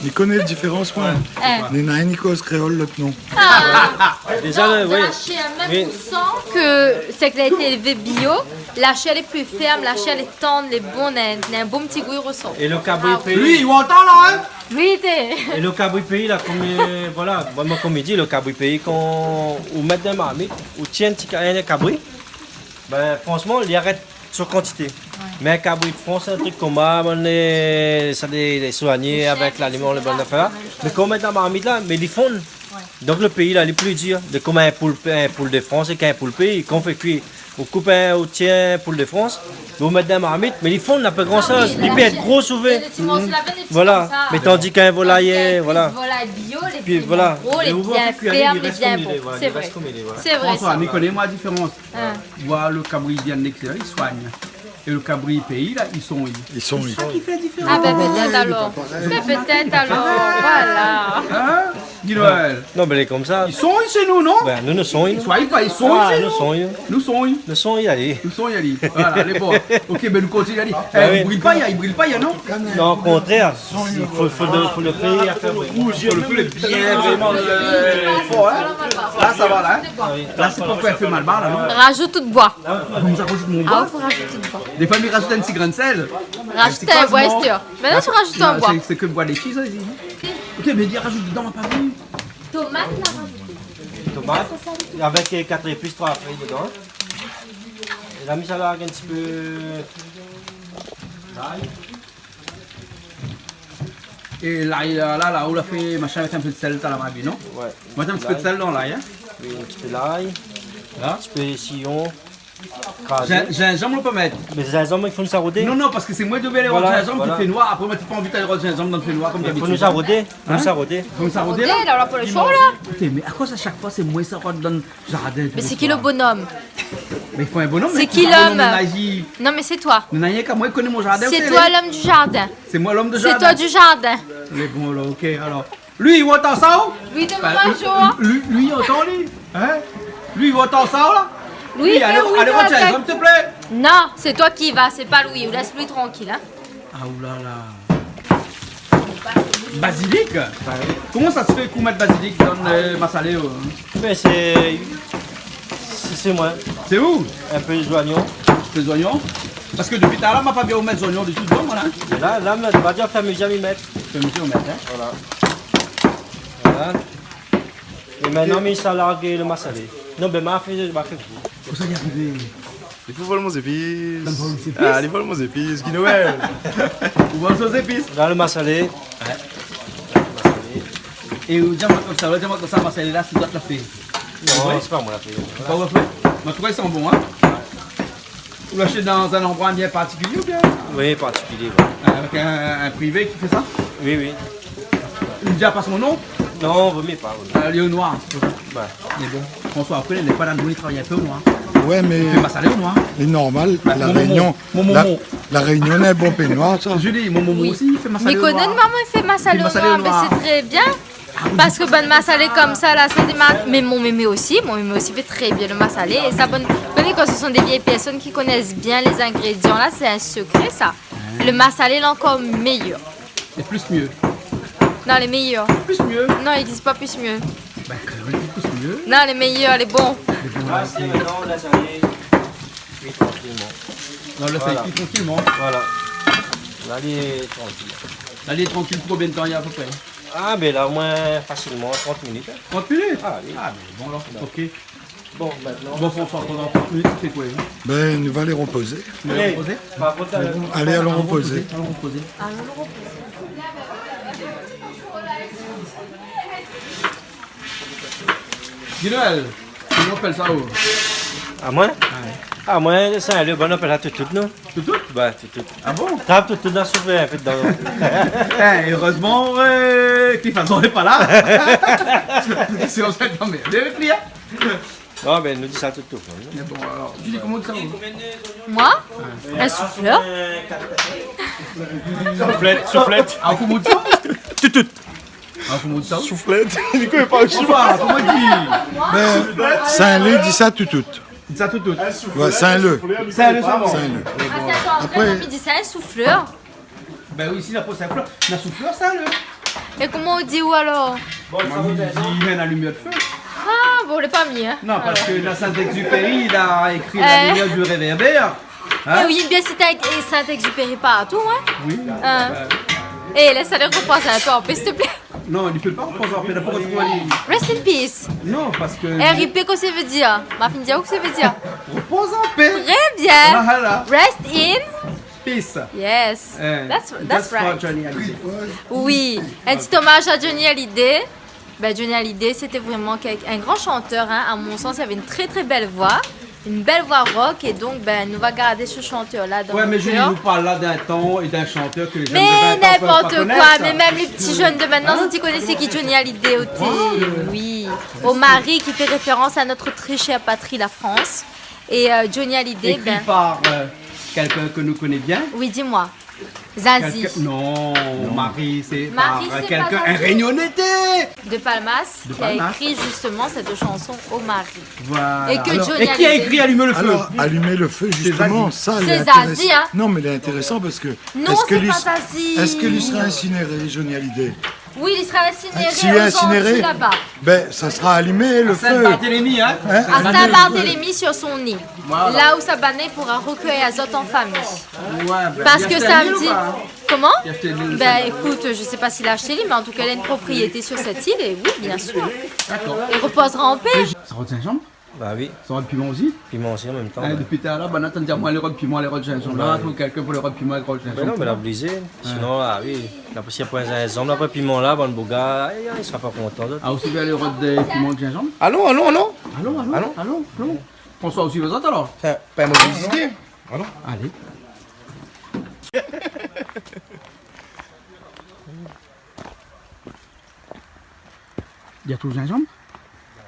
Mi koné la diférans, moin. Hein. Néna inn i koz kréol, lot non. Ah. Déza, oui. Dan la shèr mèm, ou san ke sé ke la été élvé bio, la shèr lé pli fèrm, la shèr lé tann, lé bon, néna in, néna in bon ti gou i rosort. É lo kabri péi. Wi, ou antann la, hein ? Wi, té. É lo kabri péi la, konm, euh, voilà, moin, moin, konm mi di, lo kabri péi, kan ou mèt dan marmit, ou tienn ti ka-, in kabri, ben, fransman, li arèt son kantité. Ouais. Mé in kabri de Frans, in trik konmsa, bann, euh, sa lé, lé soigné avèk laliman, lé bann zafèr la. Mé kan ou mèt dan marmit la, mé li fonn. Ouais. Donk lo péi la, li lé pli dir. Lé konm in poul, in poul de Frans é in poul péi. Kan ou fé kui, ou koup in, ou tienn in poul de Frans, ou mèt dan marmit, mé li fonn, na pa gran shoz. Ah oui, li pé èt gro souvé. Voilà. Mé tandi k'in volay, euh, voilà. Volay bio, lé bien gro, lé bien fèrm, lé bien bon. Sé vré. Sé vré. François, mi koné, moin, la diférans. Hein. Voir lo kabri i vien de lékstérièr, i soign. É lo kabri péi la, i son, i... I son, i... Sa ki fé la diférans. Ah ben, pétèt alor. Ben, pétèt alor, voilà. Hein ? Di Noël. Non, mé lé konmsa. I son, i sé nou, non ? Ben, nou, nou son, i... Soi pa, i son, i sé nou. Ah, nou son, i... Nou son, i... Nou son, i alé. Nou son, i alé. Voilà, lé bon. Ok, ben, nou kontinié, alé. Ben oui. Eh, i bril pa, i bril pa, non ? Non, o kontrèr. Fo, fo lo, fo lo fé, fo lo fé bien, vréman, euh, for, hein. La, sa va, la, hein. Ah oui. La, sé pou fé, fé malbar, la, non ? Rajout tout boi. Ah, ou rajout mon boi ? Ah, fo rajout tout boi. Défoi, mi rajout in ti grin sèl. Rajout in boi, non ? Astèr. Mintnan, ou rajout in boi. Sé, sé ke boi lé fi, sa, isi. Ok, mé li rajout dedan, ma pa vu. Tomat, la rajouté. Tomat, avèk, euh, kat zépis, troi fèy dedan. É la, mi sa larg in ti pé lay. É lay, la, la, la, ou la fé machin avèk in pé de sèl, ta la mabi, non ? Ouais. Mèt in ti pé de sèl dan lay, hein ? Oui, in ti pé lay. La ? In ti pé siyon. Krazé. Zin-, zinzanm, ou pé mèt ? Mé zinzanm, i fo nou sa rodé. Non, non, parske sé moin, de bèl zinzanm, voilà, ki fé noir. Apré, moin, té pa anvi alé rod zinzanm dan lo fé noir, konm dabitid. I fo nou sa rodé. Hein ? Fo nou sa rodé. Fo nou sa rodé, la ? Rodé, la, la, pou lo sho, la. Ékout, mé akoz a shak foi, sé moin sa rod dan Jardin, tout. Mé sé ki lo bonom ? Mé i fo in bonom, mé sé ki lo bonom, ménaz ? Non, mé sé toi. Non, na rienk amoin i koné mon jardin. C'est toi l'homme du jardin. Sé moin l'homme de jardin. C'est toi du jardin. Lé bon, la, ok, alor. Li, ou antann sa, ou ? Li, li, li, li, ou antann, li ? Hein ? Li, ou antann sa, la ? Li, alé, alé, rod zinzanm, s'il te plaît. Non, c'est toi qui y vas, c'est pas lui. Laisse-lui tranquille, hein. Ah, oulala. Bazilik ? Ba oui. Koman sa i fé k'ou mèt bazilik dan, euh, masalé, euh ? Mé sé, sé, sé moin. Sé ou ? In pé zoignon. Pé zoignon ? Parske dopi talèr la, ma pa vi ou mèt zoignon ditou dedan, voilà. La, la, mé ma di, fé mizir mi mèt. Fé mizir ou mèt, hein ? Voilà. Voilà. É mintnan, mi sa larg lo masalé. Non, bin, ma fé, ma fé gou. Kosa i ariv ? Li fo vol mon zépis. Li vol zépis ? Ah, li vol mon zépis, Guy Noël. Ou vol son zépis ? La, lo masalé. Ouais. É ou di amoin konmsa, ou di amoin konmsa, masalé la, sé ou la fé. Non, sé pa moin la fé. Sé pa ou la fé ? Mé an tou ka, i san bon, hein ? Ou lashèt dan in landroi bien partikilié oubien ? Oui, partikilié, ouais. Avèk in, in privé ki fé sa ? Oui, oui. Ou di pa mon non ? Non, vo mié pa, vo mié. Ah, li lé o noir. Ouais. Mé bon, François, apré, lé pa dan lo travay in pé o noir. Ouais, mé i fé masalé o noir. Lé normal, La Rényon, mon, mon, La Rényon néna bon pé noir, sa. Julie, mon momon osi i fé masalé o noir. Mi koné momon i fé masalé o noir, mé sé tré bien. Parske bann masalé konmsa la, sé dé ma-, mé mon mémé osi, mon mémé osi i fé tré bien lo masalé. É sa, bann, bann, kan sé son dé vié pèrsone ki koné bien lé zingrédian la, sé in sekré sa. Lo masalé lé ankor méyèr. É plis myé. Non, lé méyèr. Plis myé. Non, i égzis pa plis myé. Bin, kan mèm, i di plis myé. Non, lé méyèr, lé bon. Lé bon, la, sé mintnan, la, sa i kui trankilman. Non, la, sa i kui trankilman. Voilà. La, lé trankil. La, lé trankil pou konbien d'tan, apépré ? Ah, bin la, omoin, fasilman trant minit, hein. Trant minit ? Ah, oui. Ah, bin bon, alor, ok. Bon, mintnan. Bon, François, pandan trant minit, ou fé koi, hein ? Bin, nou va alé repozé. Alé, repozé. Alé, alon repozé. Alon repozé. Guy Noël, koman i apèl sa, ou ? Amoin ? Ouais. Amoin, sé lo bon, i apèl sa toutout, non ? Toutout ? Ouais, toutout. Ah bon ? Trap toutout dan souflèr, fé dedan. Eh, erèzman, euh, Cliff Azor lé pa la. Si on s'est emmerdé avec lui, hein. Non, mé nou di sa toutout, non ? Mé bon, alor, Julie, koman ou di sa, ou ? Moin ? Ouais. In souflèr. Souflèt, souflèt. Ah, koman ou di sa ? Toutout. Ah, koman ou di sa ? Souflèt. Di koi, pa souflèt. Koman ou di ? Bin, Saint-Leu i di sa toutout. Di sa toutout. Ouais, Saint-Leu. Saint-Leu, sa va. Saint-Leu. Ah, sé atann, apré, mi di sa in souflèr. Bin oui, isi, la fo in souflèr. Na souflèr, Saint-Leu. É koman ou di, ou, alor ? Moin, mi di, néna limyèr d'fé. Ah, bon, lé pa myé, hein. Non, parske la, Saint-Exupéry, li la ékri la limyèr du réverbère. Hein ? Eh oui, bien, sé Saint-Exupéry partou, hein. Oui. Hein. É lès ali repoz in pé, s'il te plaît. Non, li pé pa repoz in pé, la pou retrouv ali. Rest in peace. Non, parske R I P, kosa i vé dir ? Ma fine di aou kosa i vé dir. Repoz in pé. Très bien. Voilà. Rest in peace. Yes. Eh, that's, that's right. Johnny Hallyday. Oui, un petit hommage à Johnny Hallyday. Ben, Johnny Hallyday, c'était vraiment quel-, un grand chanteur, hein. À mon sens, il avait une très, très belle voix. Une belle voix rock, é donk, ben, nou va gard se shantèr-la dan nout kèr. Ouais, mé Julie, nou parl la d'in tan é d'in shantèr ke lé jenn de vin an i pé pa konèt. Mé n'importe quoi, mé mèm lé pti jenn de mintnan, zot i koné sé ki Johnny Hallyday oté. Hein ? Oui. Omari, qui fait référence à notre très chère patrie, la France. Et, euh, Johnny Hallyday, écrit par, euh, quelqu'un que nous connaît bien. Oui, dis-moi. Zazie. Quelqu'un, non, Omari, sé pa, euh, quelqu'un, un Réunionnais de Palmas, qui a écrit justement cette chanson Omari. Voilà. Et que Johnny Hallyday. Alors, et qui a écrit Allumer le feu ? Alors, Allumer le feu, justement, ça, c'est Zazie, hein. Non, mais il est intéressant parce que, est-ce que lui, est-ce que lui sera incinéré, Johnny Hallyday ? Oui, li sera incinéré aux Antilles là-bas. Si li lé insinéré, ben, sa sera allumé, le feu. À Saint-Barthélemy, hein ? Hein ? À Saint-Barthélemy, sur son nid. Voilà. Là où sa bann i pourra recueillir azot en famille. Ouais, ben, li la ashté in nid ou pa ? Comment ? Li la ashté in nid ? Ben, écoute, je sais pas s'il a acheté l'île, mais en tout cas, il a une propriété sur cette île, et oui, bien sûr. D'accord. Il reposera en paix. Sa rod zinzanm ? Bah oui. Sa rod piman osi ? Piman osi an mèm tan, ouais. Hein, dopi talèr la, banna i antann di amoin, alé rod piman, alé rod zinzanm. Là, trouv kèlkin pou alé rod piman, alé rod zinzanm. Mé non, mé la oblizé. Ouais. Sinon, ah oui, la, si apré zinzanm, apré piman la, bann boug, ah, i sra pa kontan, zot. Ah, ou osi vé alé rod, euh, piman, zinzanm ? Alon, alon, alon. Alon, alon, alon. François, ou suiv azot alor ? Tiens, pa in mové idé. Alon. Alé. Li la trouv zinzanm ?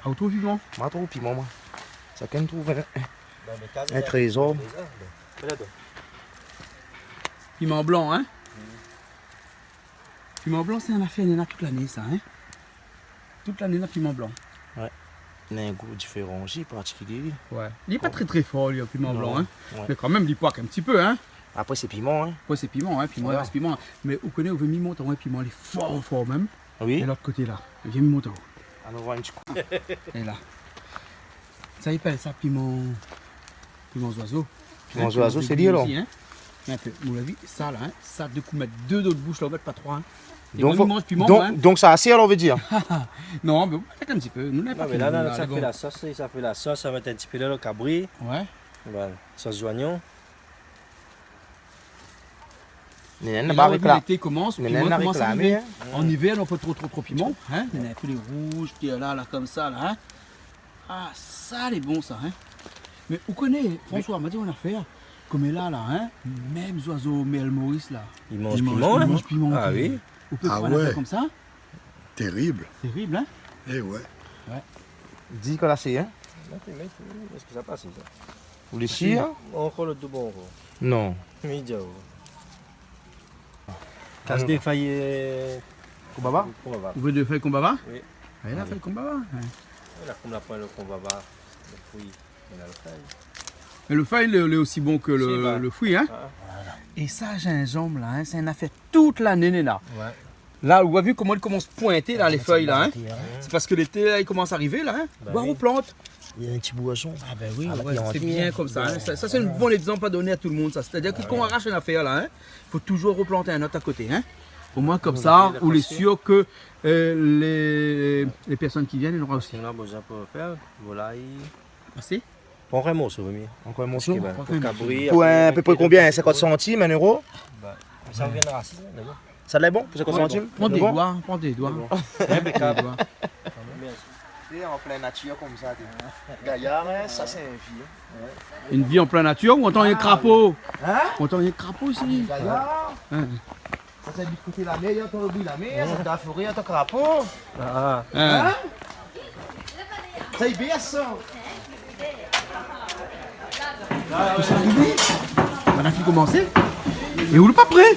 Ah, ou trouv piman ? Moin la trouv piman, moin. Shakinn i trouv in, in, in trézor. Piman blan, hein ? Piman blan, sé in afèr néna tout lané, sa, hein ? Tout lané, néna piman blan. Ouais. Néna in gou diféran osi, partikilié. Ouais. Li lé pa tré, tré for, li, piman blan, hein ? Non. Ouais. Mé kan mèm, li poik in pti pé, hein ? Apré, sé piman, in. Apré, sé piman, in, piman, i rès piman. Mé ou koné, ou vé mi mont aou in piman, lé for, for mèm. Oui. É lot koté la. Vien mi mont aou. Anon voir in ti kou. É la. Sa, i apèl sa piman, piman zoizo. Piman zoizo, sé li, alor. In pé. Mon avi, sa la, in, sa, dé kou mèt dé dan out boush la, ou mèt pa troi, in. É donk, moin, mi manz piman, donk, in. Donk sa asé, alor, ou vé dir. Non, mé ou mèt in ti pé. Non, mé la, la, sa fé la sos, sa fé la sos, sa mèt in ti pé lé kabri. Ouais. Voilà, sos zoignon. Néna, néna pa réklamé, in. An ivèr, nou pé tro, tro, tro piman, in. Néna in pé lé rouj, té la, la, konmsa, la, in. Ah, sa lé bon, sa, in. Mé ou koné, François, ma di aou in afèr. Konm la, la, in, mèm zoizo mèrl Moris, la, i manz piman, in. I manz piman, oui. Ou pé fé in afèr konmsa. Térib. Térib, in ? Eh ouais. Ouais. Di ke la sé, in ? Mèt, mèt, èske sa i pas, sa ? Ou lé sir ? Ankor lo doubon, ankor. Non. Mi di aou. Kas dé fèy, euh, konbava ? Konbava. Ou vé dé fèy konbava ? Oui. Ah, la fèy konbava, in. La, konm la poin lo konbava, lo frui. Mé lo fèy lé, lé osi bon ke lo, lo frui, in. Ah. É sa, zinzanm la, in, sé in afèr tout lané, néna. Ouais. La, ou la vi koman i komans pointé, la, lé fèy, la, in. Sé parske lété, la, i komans arivé, la, in. Ba oui. Ou replant. Néna in ti boison. Ah, bin oui, ouais, sé bien konmsa, in. Sa, sa, sé in bon égzanp a doné a tout lo moun, sa. Sétadir ke kan ou arash in afèr, la, in, fo touzour replant in not a koté, in. Omoin, konmsa, ou lé sir ke, euh, lé, lé pèrsone ki vien, i nora osi. Sinon, bezoin pou fé volay. Asé ? Pran in morso, vé myé. Ankor in morso ? Pou kabri, pou in, a pé pré konbien ? Sinkant santim, in éro ? Ba, sa i vien rasi, in, dabor. Sa lé bon, pou sinkant santim ? Pran dé doi, pran dé doi. Inpékab. Dé doi. É an plin natir konmsa, té. Gayar, in, sa sé in vi, in. In vi an plin natir, ou antann in krapo. In ? Ou antann in krapo isi. Gayar. In. Sa, sa i abit koté la mèr, i antann lo bri la mèr, sa, dan la foré, i antann krapo. Ah. In ? Sa i bès, sa. Kosa i arivé ? Banna fine komansé. É ou lé pa pré.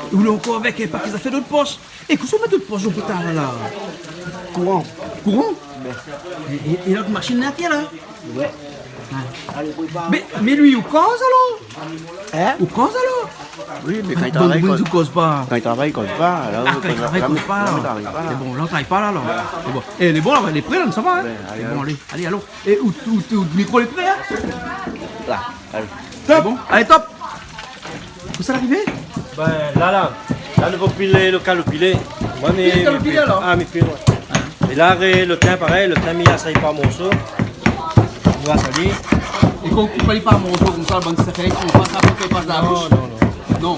Ou lé ankor avèk in paké zafèr dan out posh. É kosa ou mèt dan out posh, ou pé ta la, la ? Kouran. Kouran ? É, é, é lot mashine la, la ? Ouais. Mé, mé li, ou koz alor ? In ? Ou koz alor ? Oui, mé kan li travay, ou koz pa. Kan li travay, li koz pa. Ah, kan li travay, li koz pa. Sé bon, la ou travay pa la, alor. Sé bon. É, lé bon, la, lé pré la, sa va, in ? Ouais, alé, alon. Lé bon, alé, alé, alon. É, out, out, out mikro lé pré, in ? La, alé. Top. Lé bon ? Alé, top. Kosa la arivé ? Bin, la, la, la, nou va pilé lo kalo pilé. Moin, mi, kalo pilé, alor ? Ah, mi pilé, ouais. É la, ré, lo tin, parèy, lo tin, mi asay par morso. Nou asay ali. É kan ou koup ali par morso konmsa, bann safèy, ou pas sa pou ke pas la boush ? Non, non, non. Non. Non.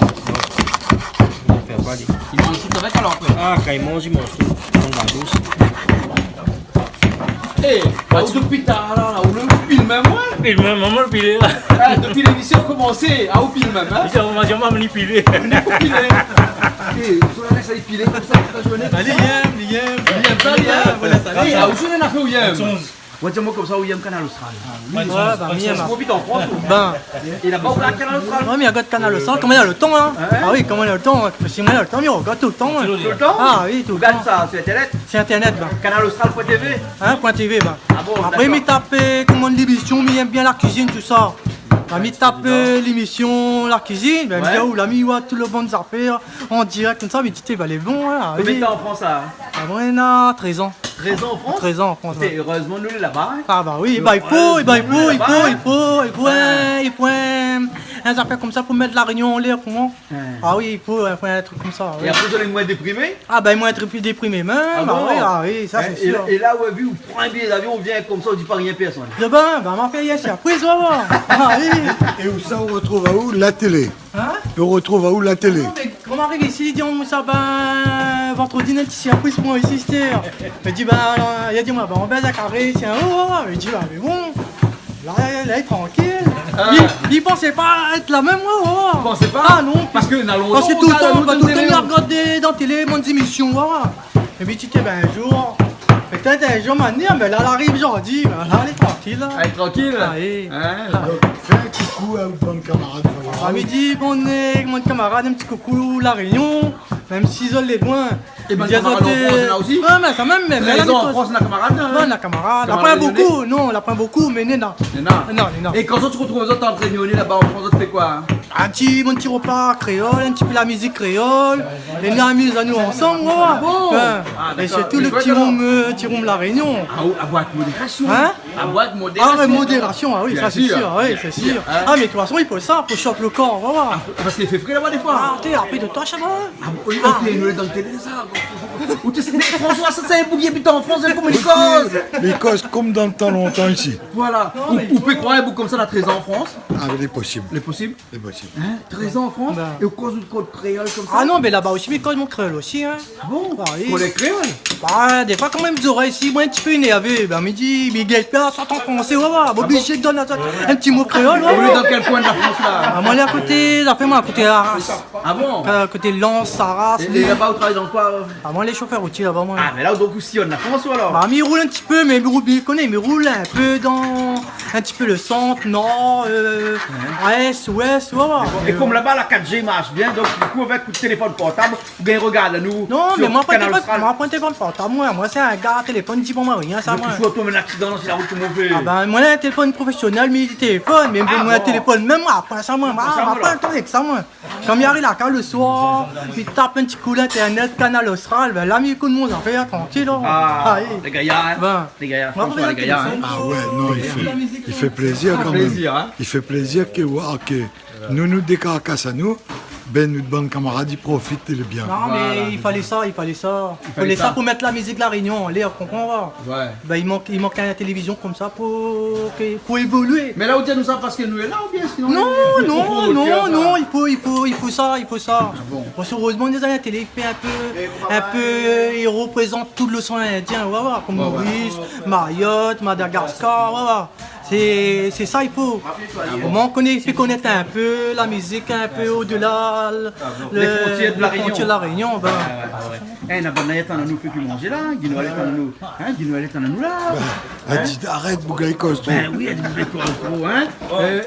Non, fé pa li. I manz tout avèk, alor, apré ? Ah, kan i manz, i manz tout. Dan la boush. Eh, ah, ou dopi talèr la, la, ou lé pil mèm, ouais ? Pil mèm, moin lé pilé la. Ah, dopi lémision la komansé, ah, ou pil mèm, in ? Lémision la komansé, moin lé pilé. Ou lé pilé. Eh, ou la lès ali pilé konmsa tout la zourné konmsa. Li yèm, li yèm. Li yèm pa, li yèm. Voilà, sa, eh, sa. Ah, ou lé in afèr, ou yèm. Ou di amoin konmsa, ou yèm Kanal Austral. Ah oui. Ouais, ba, mi yèm. Ou abit an Frans, ou ? Bin. É laba ou gard Kanal Austral ? Moin, mi gard Kanal Austral, kan néna lo tan, in. In ? Ah oui, kan néna lo tan, in. Si moin néna lo tan, mi gard tout lo tan, in. Tout lo tan ? Ah oui, tout lo tan. Ou gard sa, sir Internet ? Sir Internet, ba. Kanal Austral point T V ? In, point T V, ba. Ah bon, dakor. Apré, mi tap, euh, koman, lémision, mi yèm bien la kuizine, tousa. La, mi tap, euh, lémision la kuizine, bin, mi di, oh, la, mi oi tout lo bann zafèr an dirèk konmsa, mi di, té, ba, lé bon, in, ah oui. Konbien d'tan an Frans, sa ? Ah, moin, néna trèz an. Trèz an an Frans ? Trèz an an Frans, ouais. Té, érèzman nou lé laba, in. Ah ba oui, ba i fo, ba i fo, i fo, i fo, i fo, in, i fo in, in zafèr konmsa pou mèt La Rényon anlèr pou moin. In. Ah oui, i fo, in, fo in trik konmsa, oui. É apré, ou lé moin déprimé ? Ah ba, moin lé pli déprimé mèm, ah bon ? Ah oui, ah oui, sa sé sir. In, é la, é la, ou la vi, ou pran in biyé d'avion, ou vien konmsa, ou di pa rien pèrsone. Bin, ba, ma fé yèr, sé apré, sa va. Ah oui. É ousa ou retrouv aou la télé ? In ? Ou retrouv aou la télé ? Non, mé kan mi ariv isi, li di amoin sa, bin, vandrodi, néna in ti sirpriz pou moin isi, sèr. Mi di, bin, la, li di amoin, bin, ou bèz in karé, sé in, oh, oh, oh. Mi di, ah, mé bon, la, la, lé trankil. Ah. Li, li pansé pa èt la mèm, oh, oh. Li pansé pa ? Ah non, parske na lontan, parske toultan, toultan, toultan, li regard dan télé, bann zémision, oh. É mi di, bin, in zour, pétèt in zour, ma ni, mé la, la ariv zordi, bin, la, lé trankil, la. Ah, lé trankil ? Ah oui. In, donk, fé in koukou a out bann kamarad, voilà. Ah, mi di, bon, euh, bann kamarad, in ti koukou La Rényon, mèm si zot lé loin. É bann kamarad an Frans, néna osi ? Ah, mé sa mèm, mé, mé trèz an an Frans, néna kamarad, in ? Non, néna kamarad. Kamarad rényoné ? La poin bonpé, non, la poin bonpé, mé néna. Néna. Non, non. É kan zot i retrouv azot ant rényoné laba an Frans, zot i fé koi, in ? In ti, mon ti ropa kréol, in ti pé la mizik kréol, é nou amiz anou ansanm, oué, oué. Ah bon ? É sirtou lo ti room, euh, ti room La Rénion. Ah, ou, a boir avèk modérasion. Hein ? A boir avèk modérasion. Ah, avèk modérasion, ah oui, sa sé sir, oui, sé sir. Ah, mé de tout fason, i fo sa pou shok lo kor, oué, oué. Ah, parské i fé fré laba défoi. Ah, té, apré de toi, sa va. Ah bon, ou lé dan télé, sa. Ou té, mé François, sa sé in boug i abit an Frans, koman i koz ? Mé i koz konm dan tan lontan isi. Voilà. Ou, ou pé kroir in boug konmsa na trèz an an Frans ? Ah, lé posib. Lé posib ? Lé posib. Hein ? Trèz an an Frans ? Bin. É ou koz, ou koz kréol konmsa ? Ah non, mé laba osi, mi koz mon kréol osi, hein. Ah bon ? Ah oui. Kolèg kréol ? Ba, défoi, kan mèm zorèy isi, moin, in ti pé énèrvé, bin, mi di, mi gingn pa, sort an fransé, oué, oué. Bon, oblizé de donn azot in ti mo kréol, oué, oué. Ou lé dan kèl koin de la Frans, la ? Ah, moin, lé a koté, la fé moin, a koté Arras. Ah bon ? Euh, koté Lens, Arras, Lille. É, é laba, ou travay dan koi, euh ? Ah, moin, lé shofèr routié laba, moin. Ah, mé la, donk, ou siyonn la Frans, ou alor ? Ba, mi roul in ti pé, mé mi roul, mi koné, mi roul in pé dan, in ti pé lo sant, nor, euh, ès, ouès, oué, oué. É konm laba, la quatre G i marsh bien, donk, di kou, avèk out téléfone portab, ou gingn rogard anou. Non, mé moin, pa téléfone, moin, pa téléfone portab, moin. Moin, sé in gar téléfone, di pa moin rien, sa, moin. Donk, si ou tonm an aksidan si la rout, koman ou fé ? Ah bin, moin, in téléfone profésionèl, mi téléfone, mé moin, in téléfone mèm, moin, apré sa, moin, moin, moin, pa lo tan avèk sa, moin. Kan mi ariv la kaz lo soir, mi tap in ti kou lintèrnèt, Kanal Austral, bin la, mi ékout mon zafèr, trankil, la. Ah, lé gayar, hein ? Bin. Lé gayar, François, lé gayar, hein ? Ah oué, non, i fé, i fé plézir kan mèm. Plézir, hein ? I fé plézir ke, oué, ke nou, nou dékarkas anou, bin, nout bann kamarad i profit, lé bien. Non, mé i falé sa, i falé sa. I falé sa pou mèt la mizik La Rénion anlèr, ou konpran, oué. Oué. Bin, i mank, i mank in télévizion konmsa pou, ke, pou évolié. Mé la, ou di anou sa parské nou lé la, oubien sinon... Non, non, non, non, i fo, i fo, i fo sa, i fo sa. Ah bon. Bon, erèzman, déza, la télé i fé in pé, in pé, i reprézant tout loséan Indien, oué, oué, konm Maurice, Mayotte, Madagascar, oué, oué. Sé, sé sa, i fo. Omoin, ou koné, i fé konèt in pé la mizik, in pé odela, lo, lé frontièr de La Rénion. Lé frontièr de La Rénion, bin. Oué, oué, oué. É, na bann la i atann anou, fé pi manzé la, Guy Noël i atann anou. Hein, Guy Noël i atann anou la. Ba, a di, arèt, boug la i koz tro. Bin oui, a di, boug la i koz tro, hein. Euh,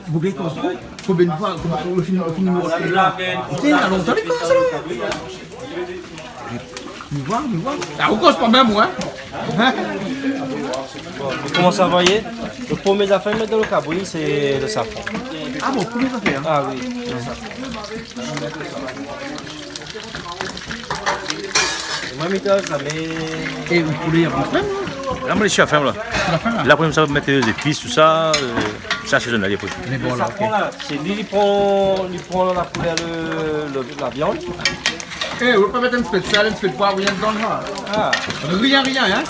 boug la i koz tro. Konbien de foi, konbien, ou fini, ou fini, ou fini. Té, na lontan li koz la. Mi voi, mi voi. Ah, ou koz pa mèm, oué. Hein ? Koman sa, voyé ? Lo promié zafèr, mèt dan lo kabri, sé lo safran. Ah bon, promié zafèr, hein ? Ah oui. Moin, mi koz sa, mé... É ou poulé i avans mèm, non ? La, moin, lé si la fin, la. Sé la fin, la ? La, apré, sa va mèt lé zépis, tousa, euh, sa, sé zone-la, apré. Mé bon, la, OK. Sé li, li pran, li pran la koulèr, lo, lo, la viann. É, ou pa mèt in ti pé de sèl, in ti pé de poiv, rien dedan, la. Ah. Rien, rien, hein ?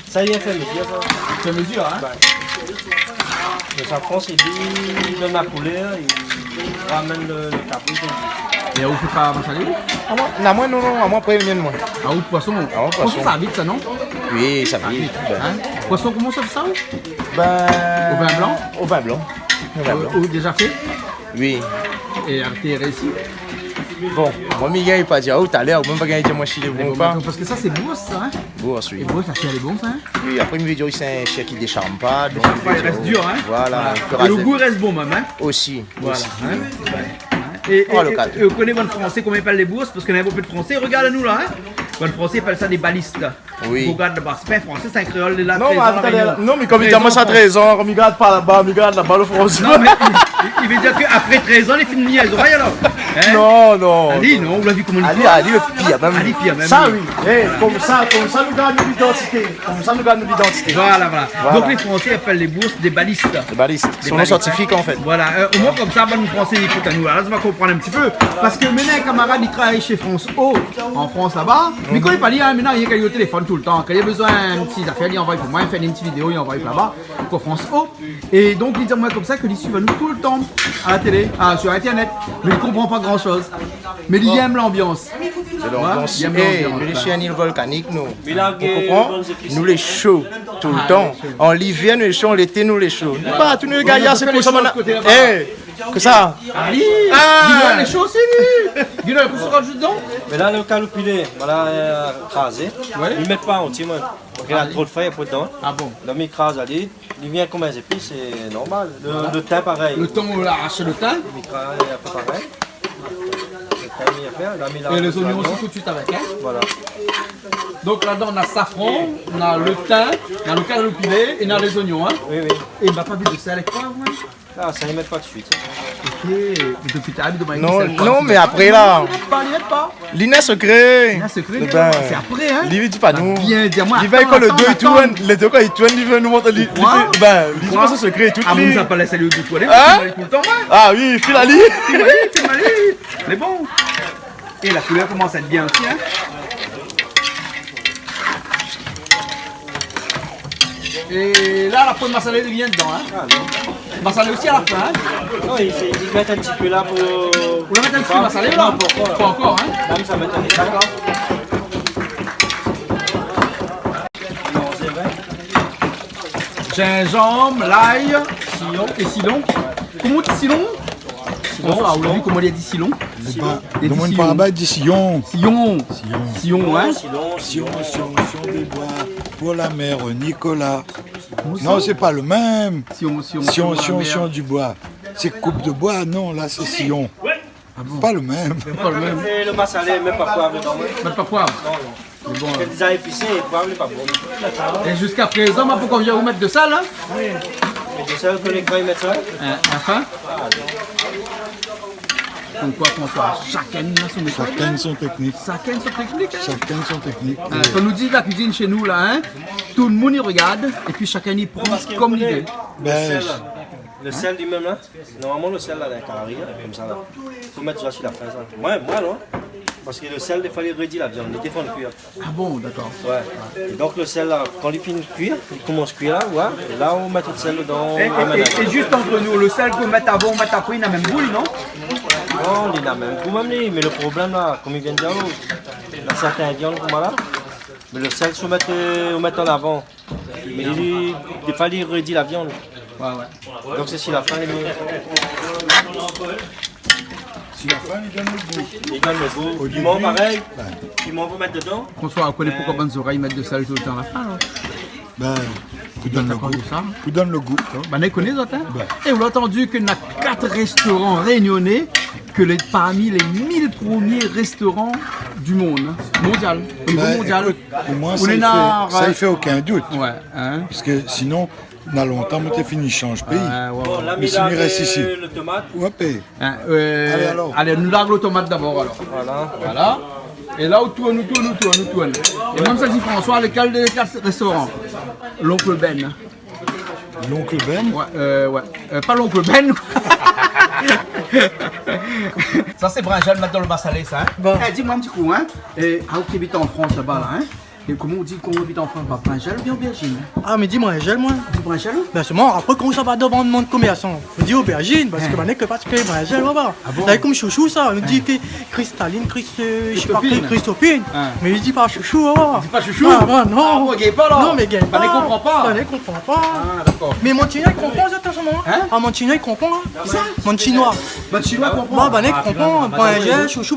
Sa i lé fé mezir, sa. Fé mezir, hein ? Oué. Lo safran, sé li, li donn la koulèr, li ramèn lo, lo kabri, konm di. É ou fé pa masalé ? Ah, moin, non, moin, non, non, amoin, apré, li vien, moin. Ah, ou poison. Ah, ou poison. Poison, sa i vit, sa, non ? Oui, sa i vit. Hein ? Poison, koman sa i fé sa, ou ? Bin, o vin blan ? O vin blan. O vin blan. Ou, ou déza fé ? Oui. É arté réisi ? Bon, moin, mi gingn pa dir aou talèr, ou mèm pa gingn dir amoin si lé bon ou pa. Bon, parské sa, sé bours, sa, hein ? Bours, oui. É bours, la shèr lé bon, sa, hein ? Oui, apré, mi vé dir, sé in shèr ki désharn pa, donk, i rès dir, hein ? Voilà. É lo gou i rès bon mèm, hein ? Osi, osi. Voilà, hein ? É, é, é, é ou koné bann Fransé, koman i apèl lé bours ? Parské néna bonpé de Fransé i rogard anou la, hein ? Bann Fransé i apèl sa dé balistes. Oui. Ou rogard laba, sé pa in Fransé, sé in kréol, lé la, non, mé trèz an, La Rényon. Non, mé konm li di amoin sa, trèz an, mi gard pa laba, mi gard laba lo Fransé. Non, mé i, i, i vé dir ke apré trèz an, li fini lé zorèy, alor. Hein ? Non, non. Ali, non, ou la vi koman li koz. Ali, li lé pir mèm. Ali, pir mèm. Sa, oui. É, konmsa, konmsa nou gard nout lidantité. Konmsa nou gard nout lidantité. Voilà, voilà. Voilà. Donk, lé Fransé i apèl lé bours dé balistes. Dé balistes. Son nom scientifique, en fait. Voilà. Euh, omoin, konmsa, bann Fransé i ékout anou. Alor, sa va konprann in ti pé. Parské mi néna in kamarad, li travay shé France O, an Frans laba. Mi koné pa li, hein, mé li lé o téléfone toultan. Kan li la bezoin in ti zafèr, li anvoy pou moin, li fé in ti vidéo, li anvoy laba, pou France O. É donk, li di amoin konmsa ke li suiv anou toultan a la télé, ah, sur Internet. Mé li konpran pa gran shoz. Mé li èm lanbians. Sé lanbians. Oué, li èm lanbians, mé nou, sé in il volkanik, nou. Ou konpran ? Nou lé sho toultan. Ah, lé sho. An livèr, nou lé sho, an lété, nou lé sho. Nou, partou, nou lé gayar, sé pou sa, nou... Koté laba. É, kosa ? Ali ! Ah ! Guy Noël lé sho osi, li. Guy Noël, kosa ou rajout dedan ? Mé la, lo kaloupilé, voilà, euh, krazé. Oué. Li mèt pa antié, moin. Parské na tro de fèy apré dedan. Ah bon ? La mi kraz ali, li vien konm in zépis, sé normal. Lo, lo tin, parèy. Lo tin, ou la arash lo tin. Mi kraz in pé parèy. Lo tin, mi fé, la mi la... É lé zoignon osi, tout suit avèk, hein ? Voilà. Donk ladan, na safran, na lo tin, na lo kaloupilé é na lé zoignon, in ? Oui, oui. É na pa vi de sèl èk poiv, in ? Ah, sa i mèt pa tout suit, sa. Ok. Mé dopi talèr li domann sèl poiv. Non, mé apré la. Pa, li mèt pa. Li na sekré. Li na sekré, li. Bin, sé apré, in ? Li di pa nou. Bien di amoin, atann, atann. Li va ékol lo do, li tourn, lo do kan li tourn, li vé nou montr, li, li fé, bin, li di pa son sekré é tout, li. Pourkoi ? Ah, nou la pa lès ali o do, li lé toultan, in ? Ah oui, fil ali. Fil ali, fil ali. Mé bon. É la koulèr i komans èt bien osi, in ? É la, la poin masalé i vien dedan, in ? Ah, non. Masalé osi a la fin, in ? Non, i, i mèt in ti pé la pou... Ou la mèt in ti pé masalé la ? Non, pankor. Pankor, in ? La, sa mèt in pé. Dakor. Zinzanm, lay, siyon é silon. Koman i di silon ? Silon, François, ou la vi koman li di silon ? Silon. Li di silon. Domoun pa laba i di siyon. Siyon. Siyon. Siyon, in ? Silon, silon, silon, silon de boi pou la mèr Nicolas. Non, sé pa lo mèm. Siyon, siyon, siyon, siyon, siyon di boi. Sé koup de boi, non, la sé siyon. Ah bon ? Pa lo mèm. Pa lo mèm. Sé lo masalé, mèt pa poiv dedan, in. Mèt pa poiv ? Non, non. Mé bon, sé déza épisé, poiv lé pa bon. É ziska prézan, ma pankor vi ou mèt de sèl, in ? Oui. Mé de sèl, ke lé gran i mèt sa ? In, anfin. Konmkoi, konmkoi, shakinn na son métod, in. Shakinn son teknik. Shakinn son teknik, in. Shakinn son teknik. In, kan nou di la kuizine shé nou la, in, tout lo moun i rogard, épi shakinn i pran konm li vé. Bin, lo sèl, lo sèl li mèm la. Normalman, lo sèl la, dan kari la, konmsa la. Fo mèt sa si la fin, sa. Moin, moin, non. Parske lo sèl, défoi, li rédi la viann, li défann kui. Ah bon, dakor. Ouais. É donk, lo sèl la, kan li fini kui, li komans kui la, ouais. É la, ou mèt lo sèl dedan, é, é, é, é zis ant nou, lo sèl ke ou mèt avan, ou mèt apré, li na mèm gou, non ? Non, li na mèm gou mèm, li. Mé lo problèm la, konm i vien di aou, na sèrtin viann konmsa la. Mé lo sèl, si ou mèt, euh, ou mèt an avan. Mé li, défoi, li rédi la viann. Ouais, ouais. Donk, sé si la fin, li... Si la fin, li donn lo gou. Li donn lo gou. Piman, parèy. Piman, fo mèt dedan. François, ou koné poukoi bann zorèy i mèt de sèl toultan la fin, non ? Bin, pou donn lo gou. Pou donn lo gou. Bin, i koné, zot, in ? É ou la antandi ke na kat réstoran rényoné ke lé parmi lé mil promié réstoran di monn, in, mondial, o nivo mondial. Bin, ékout, pou moin, sa i fé, sa i fé okin dout. Ouais, in. Parske sinon, na lontan, moin té fini shanj péi. Ouais, ouais, ouais. Mé si mi rès isi. Lo tomat. Ouais, pé. In, euh, alé, alor. Alé, nou larg lo tomat dabor, alor. Voilà. Voilà. É la, ou tourn, ou tourn, ou tourn, ou tourn. É mèm sa di François, lékèl dé kat réstoran ? L'oncle Ben. L'oncle Ben ? Ouais, euh, ouais. Euh, pa l'oncle Ben. Sa sé brinzèl, mèt dan lo masalé, sa, in ? Bon. É, di amoin in ti kou, in ? É, ah, ou ki abit an Frans laba la, in ? É koman ou di, kan ou abit an Frans, ba, brinzèl oubien obèrzine ? Ah, mi di brinzèl, moin. Ou di brinzèl ? Bin, sèlman, apré, kan ou sava dovan lo komèrsan, ou di obèrzine, parske banna i koné pa sak lé brinzèl, voilà. Ah bon ? La, konm shoushou, sa, nou di ke Kristaline, Kris-, euh, mi sé pa, Kristofine. Kristofine. Ah. Mé li di pa shoushou, oh. Li di pa shoushou ? Ah, bah, non. Ah bon, i gingn pa, alor ? Non, mé i gingn pa. Banna i konpran pa. Banna i konpran pa. Ah, dakor. Mé bann Shinoi i konpran, sa, an se moman, in ? In ? Ah, bann Shinoi i konpran, in. Kisa ? Bann Shinoi. Bann Shinoi i konpran. Bah, banna i konpran, ah, bah,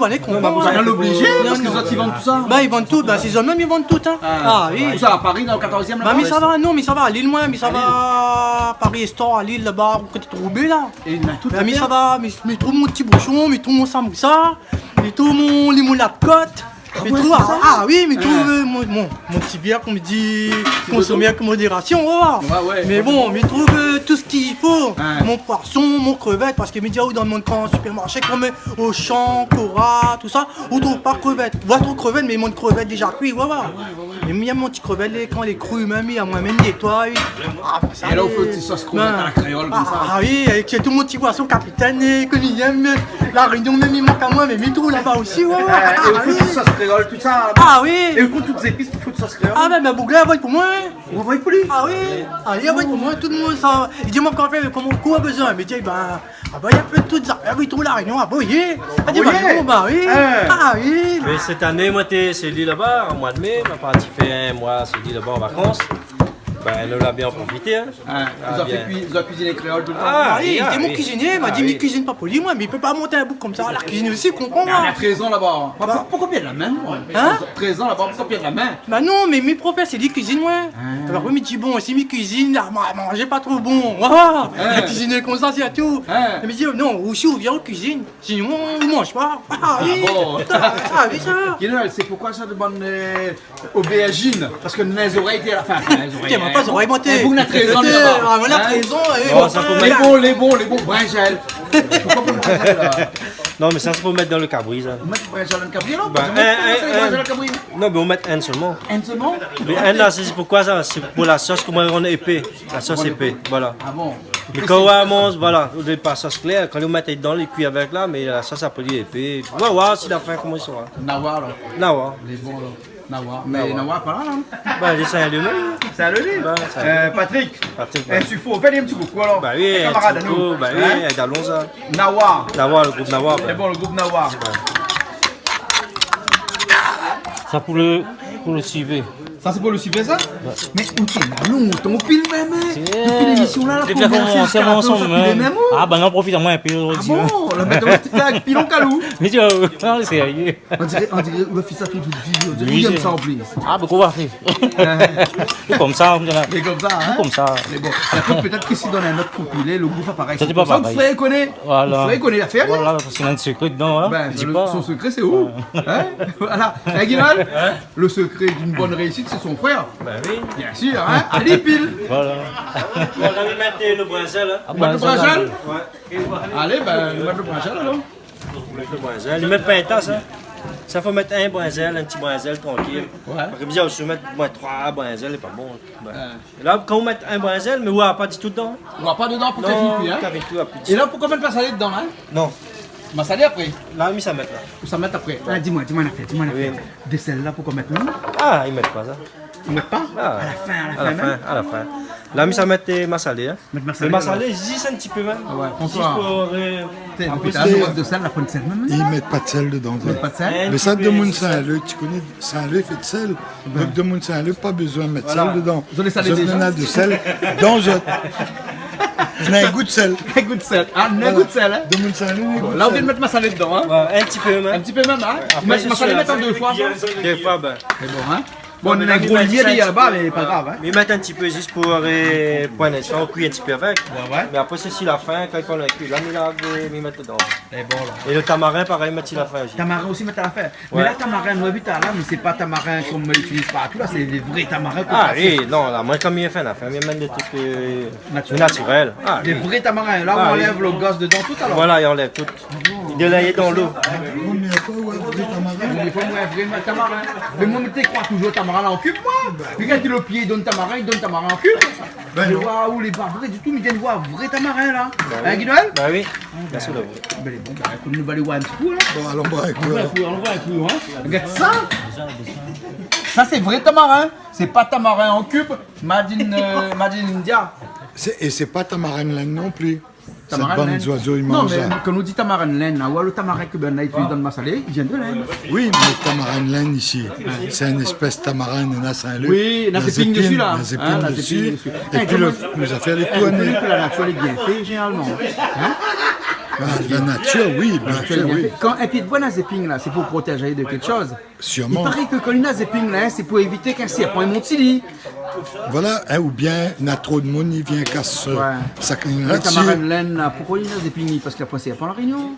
banna i konpran. Banna lé oblizé, parske zot i vann tousa. Bah, i vann tout, bah, sé zot mèm i vann tout, in. Ah oui. Ousa, a Paris, dan lo katorozièm, laba ? Bah, mi sava, non, mi sava a Lille, moin, mi sava a Paris Store, a Lille, laba, koté Troubaix, la. É na tout. Bah, mi sava, mi, mi trouv mon ti boushon, mi trouv mon samoussa. Mi trouv mon limoun la kot. Ah ouais, mi trouv, ah oui, mi trouv, euh, mon, mon, mon ti bièr, konm i di, konsomé avèk modérasion, voilà. Ouais, ouais. Mé bon, mi trouv, euh, tout sak i fo. Ouais. Mon poisson, mon krevèt, parske mi di aou, dan mon gran sipèrmarshé, konm, euh, Auchan, Cora, tousa, ou trouv pa krevèt. Ou trouv krevèt, mé mon krevèt déza kui, voilà. Ouais, ouais, ouais. É mi èm mon ti krevèt, lé, kan lé kri, mèm, mi, amoin mèm, nétoy. Ah, bah, sa, é la, ou fé in ti sos krevèt a la kréol, konmsa. Ah oui, avèk tout mon ti poisson kapitèn, é ke mi èm, La Rényon, mèm, i mank amoin, mé mi trouv laba osi, ouais, ouais. Euh, é ou fé in ti sos kréol, tousa. Ah oui. É ou pran tout zépis pou fé in ti sos kréol. Ah, bin, bin, boug-la, i anvoy pou moin, in. Ou anvoy pou li ? Ah oui. Ah, li anvoy pou moin, tout demoun, sa. Li di amoin, koman, koman ou la bezoin ? Mi di, bin, Ah bah, néna in pé tout sa. Ah oui, tout La Rényon, ah bah oui. Ah, di, bah, bon, bah oui. Ah oui. Mé sèt ané, moin té, sé li laba, an moi de mai, ma parti fé in moi, sé li laba an vakans. Bin, nou la bien profité, hein. Hein, zot la fé kui-, zot la kuiziné kréol toultan ? Ah, oui, oui. Li di, mon kuizinié, ma di, mi kuizine pa pou li, moin, mé li pé pa mont in boug konmsa, la kuizine osi, konpran, moin. Mé li na trèz an laba. Ba, ba, poukosa pèrd la min, moin ? Hein ? Trèz an laba, poukosa pèrd la min ? Ba non, mé mi préfèr sé li kuizine, moin. Ah. Alor, oui, mi di, bon, si mi kuizine, la, ma-, manzé pa tro bon. Ah, la kuizine konmsa, sé atou. Ah. Mé mi di, non, ou si ou vien, ou kuizine. Sinon, ou manz pa. Ah, oui. Ah bon ? Sa, sa, oui, sa. Kinal, sé poukosa sa demann, euh, obèrzine, parske néna zorèy té a la fin. Néna zorèy, té, moin, pa zorèy, moin, té. Ou na trèz an, té, laba. Ah, moin na trèz an, é... Non, sa pou mèt... Lé bon, lé bon, lé bon, brinzèl. Poukosa pou mèt brinzèl, la ? Non, mé sa, sé pou mèt dan lo kabri, sa. Ou mèt brinzèl dan lo kabri, alor ? Bin, koman ou fé in, brinzèl dan lo kabri ? Non, mé ou mèt inn solman. Inn solman ? Mé inn, la, sé, sé poukosa sa ? Sé pou la sos, koman i rann épé. La sos épé, voilà. Ah bon ? Mé kan ou manz, voilà, ou lé pa sos klèr, kan ou mèt dedan, li kui avèk la, mé la sos apré li lé épé. Ou va oir si la fin, koman i sra. Na oir, alor. Na oir. Lé bon, alor. Na oir. Mé na oir pa la, la. Ba, li lé Saint-Louis mèm. Saint-Louis. Ba, Saint-Louis. Euh, Patrick. Patrick, ba. Eh, si fo, fé in ti koukou, alor. Ba oui, in ti koukou, ba oui, in kamarad anou. Hein ? Avèk Alonza. Nawa. Nawa, lo group Nawa, ba. Lé bon, lo group Nawa. Ouais. Sa pou lo, pou lo sivé. Sa sé pou lo sivé, sa ? Ouais. Mé ou té la lontan ou pil mèm, hein ? Dopi lémisyon la, la, pou mèrsi, ziska la fin, ou sa pilé mèm, ou ? Ah, ba, nou profit, moin, in pil zordi, hein. Ah bon ? La, mé ou té la pilon kalou. Mé ti oi, non, sé sérié. On diré, on diré, ou la fé sa tout out vi, on diré, oui, ou yèm sa an plis. Ah, bokou va fé. Sé konmsa, hein. Sé konmsa, hein. Sé konmsa. Mé bon, apré, pétèt ke si dan in ot konpilé, lo gou va parèy. Sa, sé pa parèy. Sé pou sa, ou fé koné. Voilà. Ou fé koné, la fé, hein. Voilà, parske néna in sekré dedan, hein. Bin, di pa. Son sekré, sé ou ? Ouais. Hein ? Voilà. Hein, Guinol ? Hein ? Le secret d'une bonne réussite, c'est son frère. Bin oui. Bien sûr, hein ? Alé, pil. Voilà. Bon, la, mi mèt lo brinzèl, hein. Ah, brinzèl. Mèt lo brinzèl ? Ouais. Alé, bin, mèt lo brinzèl, alor. Mèt lo brinzèl. Li mèt pa in ta, sa. Sa fo mèt in brinzèl, in ti brinzèl, trankil. Ouais. Parske bizin osi mèt, moin, troi brinzèl, lé pa bon. Ouais. É la, kan ou mèt in brinzèl, mé ou oir pa ditou dedan. Ou oir pa dedan pou... Non, k'la fine kui, hein. K'la fine kui, apré. É la, poukosa mèt masalé dedan, hein ? Non. Masalé apré. La, mi sa mèt la. Ou sa mèt apré. Ouais. Ah, di moin, di moin in nafèr, di moin in nafèr. Oui. Dosèl la, poukosa mèt, non ? Ah, i mèt pa sa. I mèt pa ? Ah. A la fin, a la fin mèm. A la fin, a la fin. La, mi sa mèt, euh, masalé, hein. Mèt masalé, alor. Mé masalé, zis in ti pé mèm. Ah ouais, François. Zis pou, euh, té, apré, pétèt sé in dosèl, la, pa d'sèl mèm, non ? I mèt pa d'sèl dedan, ouais. I mèt pa d'sèl ? Mé sa, in ti pé, demoun zis. Saint-Leu, ti koné, Saint-Leu i fé d'sèl. Bin. Donk, demoun Saint-Leu, pa bezoin mèt sèl dedan. Voilà. Zot lé salé déza. Zot néna de sèl dan zot. Néna in gou d'sèl. In gou d'sèl. Ah, néna in gou d'sèl, hein. Voilà. Demoun Saint-Leu, in gou d'sèl. Bon, la, ou vien mèt masalé dedan, hein. Ouais, in ti pé mèm. In ti pé mèm, hein. Ouais, apré, sé masalé, mèt an dé foi, sa. Dé foi, bin. Sé bon, hein. Bon, nou néna in gro lié laba, mé pa grav, hein. Non, mé la, mi mèt in ti pé zis pou, euh, pou in instan, kui in ti pé avèk. Ouais, ouais. Mé apré, sé si la fin, kan i pran lo kui, la, mi la, mi mèt dedan. É bon, la. É lo tamarin, parèy, mèt si la fin osi. Tamarin osi, mèt a la fin. Mé la, tamarin, nou la vi talèr, mé sé pa tamarin konm i itiliz partou la, sé dé vré tamarin. Ah oui, non, la, moin, kan mi fé la fin, mi mèt dé truk, euh, natirèl. Natirèl. Ah oui. Dé vré tamarin, la ou anlèv lo gaz dedan, tout, alor. Voilà, i anlèv tout. Ah bon. Li lé dan lo. Premièr foi ou voi in vré tamarin. Premièr foi ou voi in vré tamarin. Mé moin, mi té kroi touzour tamarin la an kub, moin. Mé kan i di lo pié i donn tamarin, i donn tamarin an kub. Bin non. Mé waouh, lé pa vré ditou, mi vien voir vré tamarin la. Ba oui. Hein, Guinol ? Ba oui. Bin, lé bon, bin, ékout, nou va alé voir in ti kou, la. Bon, alon voir in kou, alon. Alon voir in kou, alon voir in kou, hein. Regard sa. Sa, sé vré tamarin. Sé pa tamarin an kub. Made in, euh, made in India. Sé, é sé pa tamarin Linn non pli. Tamarin Linn. Sèt bann zoizo i manz sa. Non, mé kan nou di tamarin Linn, la, ou voi lo tamarin ke banna i itiliz dan lo masalé, i vien de Linn. Oui, mé tamarin Linn isi, sé in éspès tamarin, néna Saint-Leu. Oui, néna zéping dési, la. Néna zéping dési. Hein, néna zéping dési. É pi lo, nou la fé lé tourné. Eh, ou koné ke la natir lé bien fé, zénéralman. Hein ? Ah, la natir, oui, bien fé, oui. La natir lé bien fé. Kan in pié d'boi néna zéping, la, sé pou protèz ali de kékshoz. Sirman. I paré ke kan néna zéping la, hein, sé pou évité k'in sèrpan i mont si li. Voilà, hein, oubien néna tro d'moun i vien kas, euh, ouais, sak néna. Mé tamarin Linn la, poukosa néna zéping ? Parske la poin sèrpan La Rényon.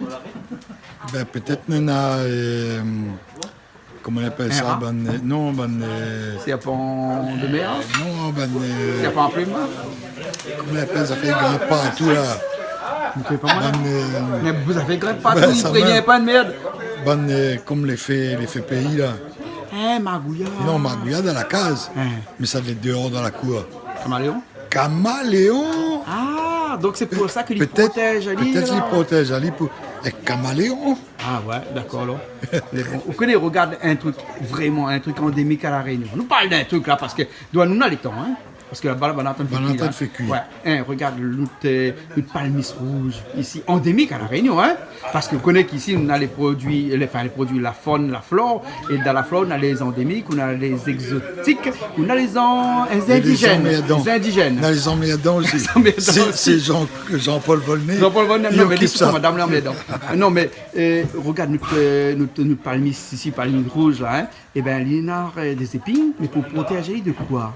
Bin, pétèt néna, euh, koman i apèl sa, bann, euh, non, bann, euh, sèrpan de mèr ? Non, bann, euh, sèrpan a plim ? Koman i apèl sa, i fé grinp partou la ? Mi koné pa, moin. Bann, euh, mé zot i fé grinp partou, bin, i sa prévien pa de mèrd. Bann, euh, konm lé fé, lé fé péi la. Hein, magouya. Non, magouya dan la kaz. Hein. Mé sa lé déor dan la kour. Kamaléon ? Kamaléon. Ah, donk sé pou sa ke li protèz ali, la. Pétèt, pétèt li protèz ali pou èk kamaléon. Ah ouais, dakor, alor. Mé bon, ou koné, regard in truk, vréman in truk andémik a La Rényon. Nou parl d'in truk la, parske doi nou na lo tan, hein. Parske laba, laba, la, nou antann fé kui, la. Voilà. Hein, regard nout, euh, nout palmis rouz isi, andémik a La Rényon, hein. Parske ou koné k'isi, nou na lé produi, lé, anfin, lé produi, la faune, la flore, é dan la flore, nou na lé andémik, nou na lé égzotik, nou na lé an-, lé indigèn. Lé zanmerdan. Lé indigèn. Nou na lé zanmerdan osi. Lé zanmerdan osi. Sé, sé Jean, Jean-Paul Volnay. Jean-Paul Volnay, non, mé li, sé son madam, lé zanmerdan. Non, mé, euh, regard nout, euh, nout, nout palmis isi, palmis rouz, la, hein. Ében, li néna, euh, dé zépin, mé pou protèz ali de koi ?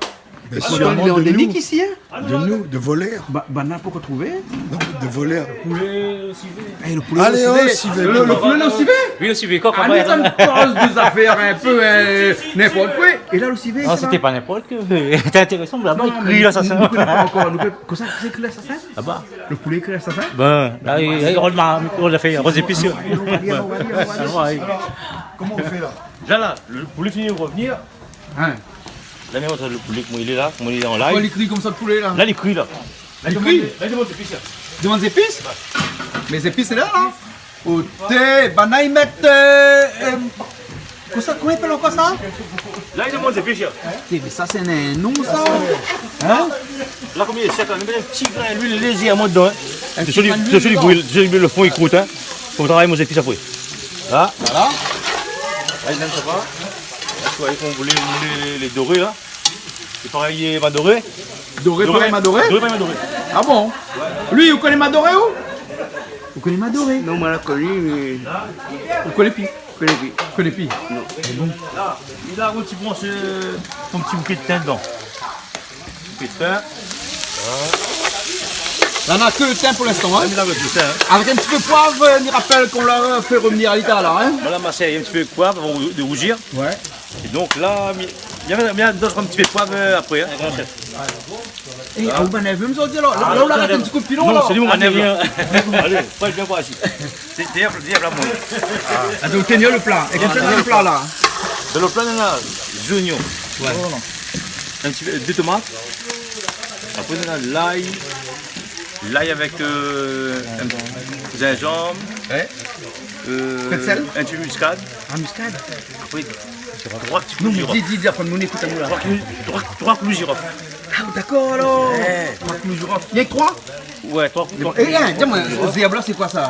Bin, sirman de nou. Parske li lé andémik isi, hein ? De nou, de volèr. Ba, banna la pankor trouvé. Non, de volèr. Poulé o sivé. Eh, lo poulé o sivé. Alé, o sivé. Lo, lo poulé o sivé. Oui, o sivé, kok, apré. Ah, nou, sa nou koz dé zafèr in pé, euh, ninport koi. É la, lo sivé, non, sa sété pa ninport koi. Sété intérésan, mé laba, li kri, la, sa, nou koné pa ankor. Nou koné, kosa sé kri, la, sa ? Laba. Lo poulé kri, la, sa ? Bin, la, li, li rod ma, li rod la fèy, rod zépis. Alon, alon, alon, alon. Koman ou fé, la ? La, la, lo poulé fini de revenir. Hein. La, mé lo poulé, koman li lé la, koman li lé an live. Poukoi li kri konmsa, lo poulé, la ? La, li kri, la. Li kri ? La, li demann zépis, la. Demann zépis ? Mé zépis lé la, la. Oté, banna i mèt, euh, euh, kosa, koman i apèl ankor sa ? La, li demann zépis, la. Té, mé sa, sé in non, sa. Hein ? La, koman li lé sèk, la, nou mèt in ti grin luil lézèrman dedan, hein. In ti grin luil dedan. Désou li, désou li bril, désou li bril, lo fon i krout, hein. Fo travay mon zépis apré. La. Voilà. La, li donn sa va. La, ou voi, kan ou vé, ou vé lé, lé doré, la. Sé parèy, euh, madoré. Doré, doré. Parèy madoré ? Doré, parèy madoré. Ah bon ? Li, ou koné madoré, ou ? Ou koné madoré ? Non, moin la koni, mé ou koné pi ? Koné pi. Koné pi ? Non. Sé bon. La, li la in ti bransh, euh, son ti bouké de tin dedan. Bouké de tin. La, na ke lo tin pou linstan, hein ? La, mi la mèt lo tin, hein. Avèk in ti pé poiv, euh, mi rapèl k'ou la fé revenir ali talèr, hein ? Voilà, ma sèr, in ti pé poiv avan de rouzir. Ouais. É donk la, mi, mi, mi done in ti pé poiv, euh, apré, hein. É, ah, ou manèv, mi di, la, la, la, ou la arèt in ti kou de pilon, la. Non, sé li mon manèv, la. Alé, fo bien voir isi. Sé, sé, sé la, moin. Ah, donk, tien lo pla. É konmsa, voilà, lo pla, la. Dan lo pla, nou na zoignon. Ouais. In ti pé, dé tomat. Apré, nou na lay. Lay avèk, euh, in zinzanm. Ouais. Euh, in pé de sèl. In ti pé miskad. Ah, miskad. Apré, troi ti klou zirof. Non, mé di, di, di, apré, nou ékout anou la. Troi klou, troi, troi klou zirof. Ah, dakor, alor. Ouais. Troi klou zirof. Rienk troi ? Ouais, troi, troi klou zirof. É, é, di amoin, zèrb la, sé koi sa ?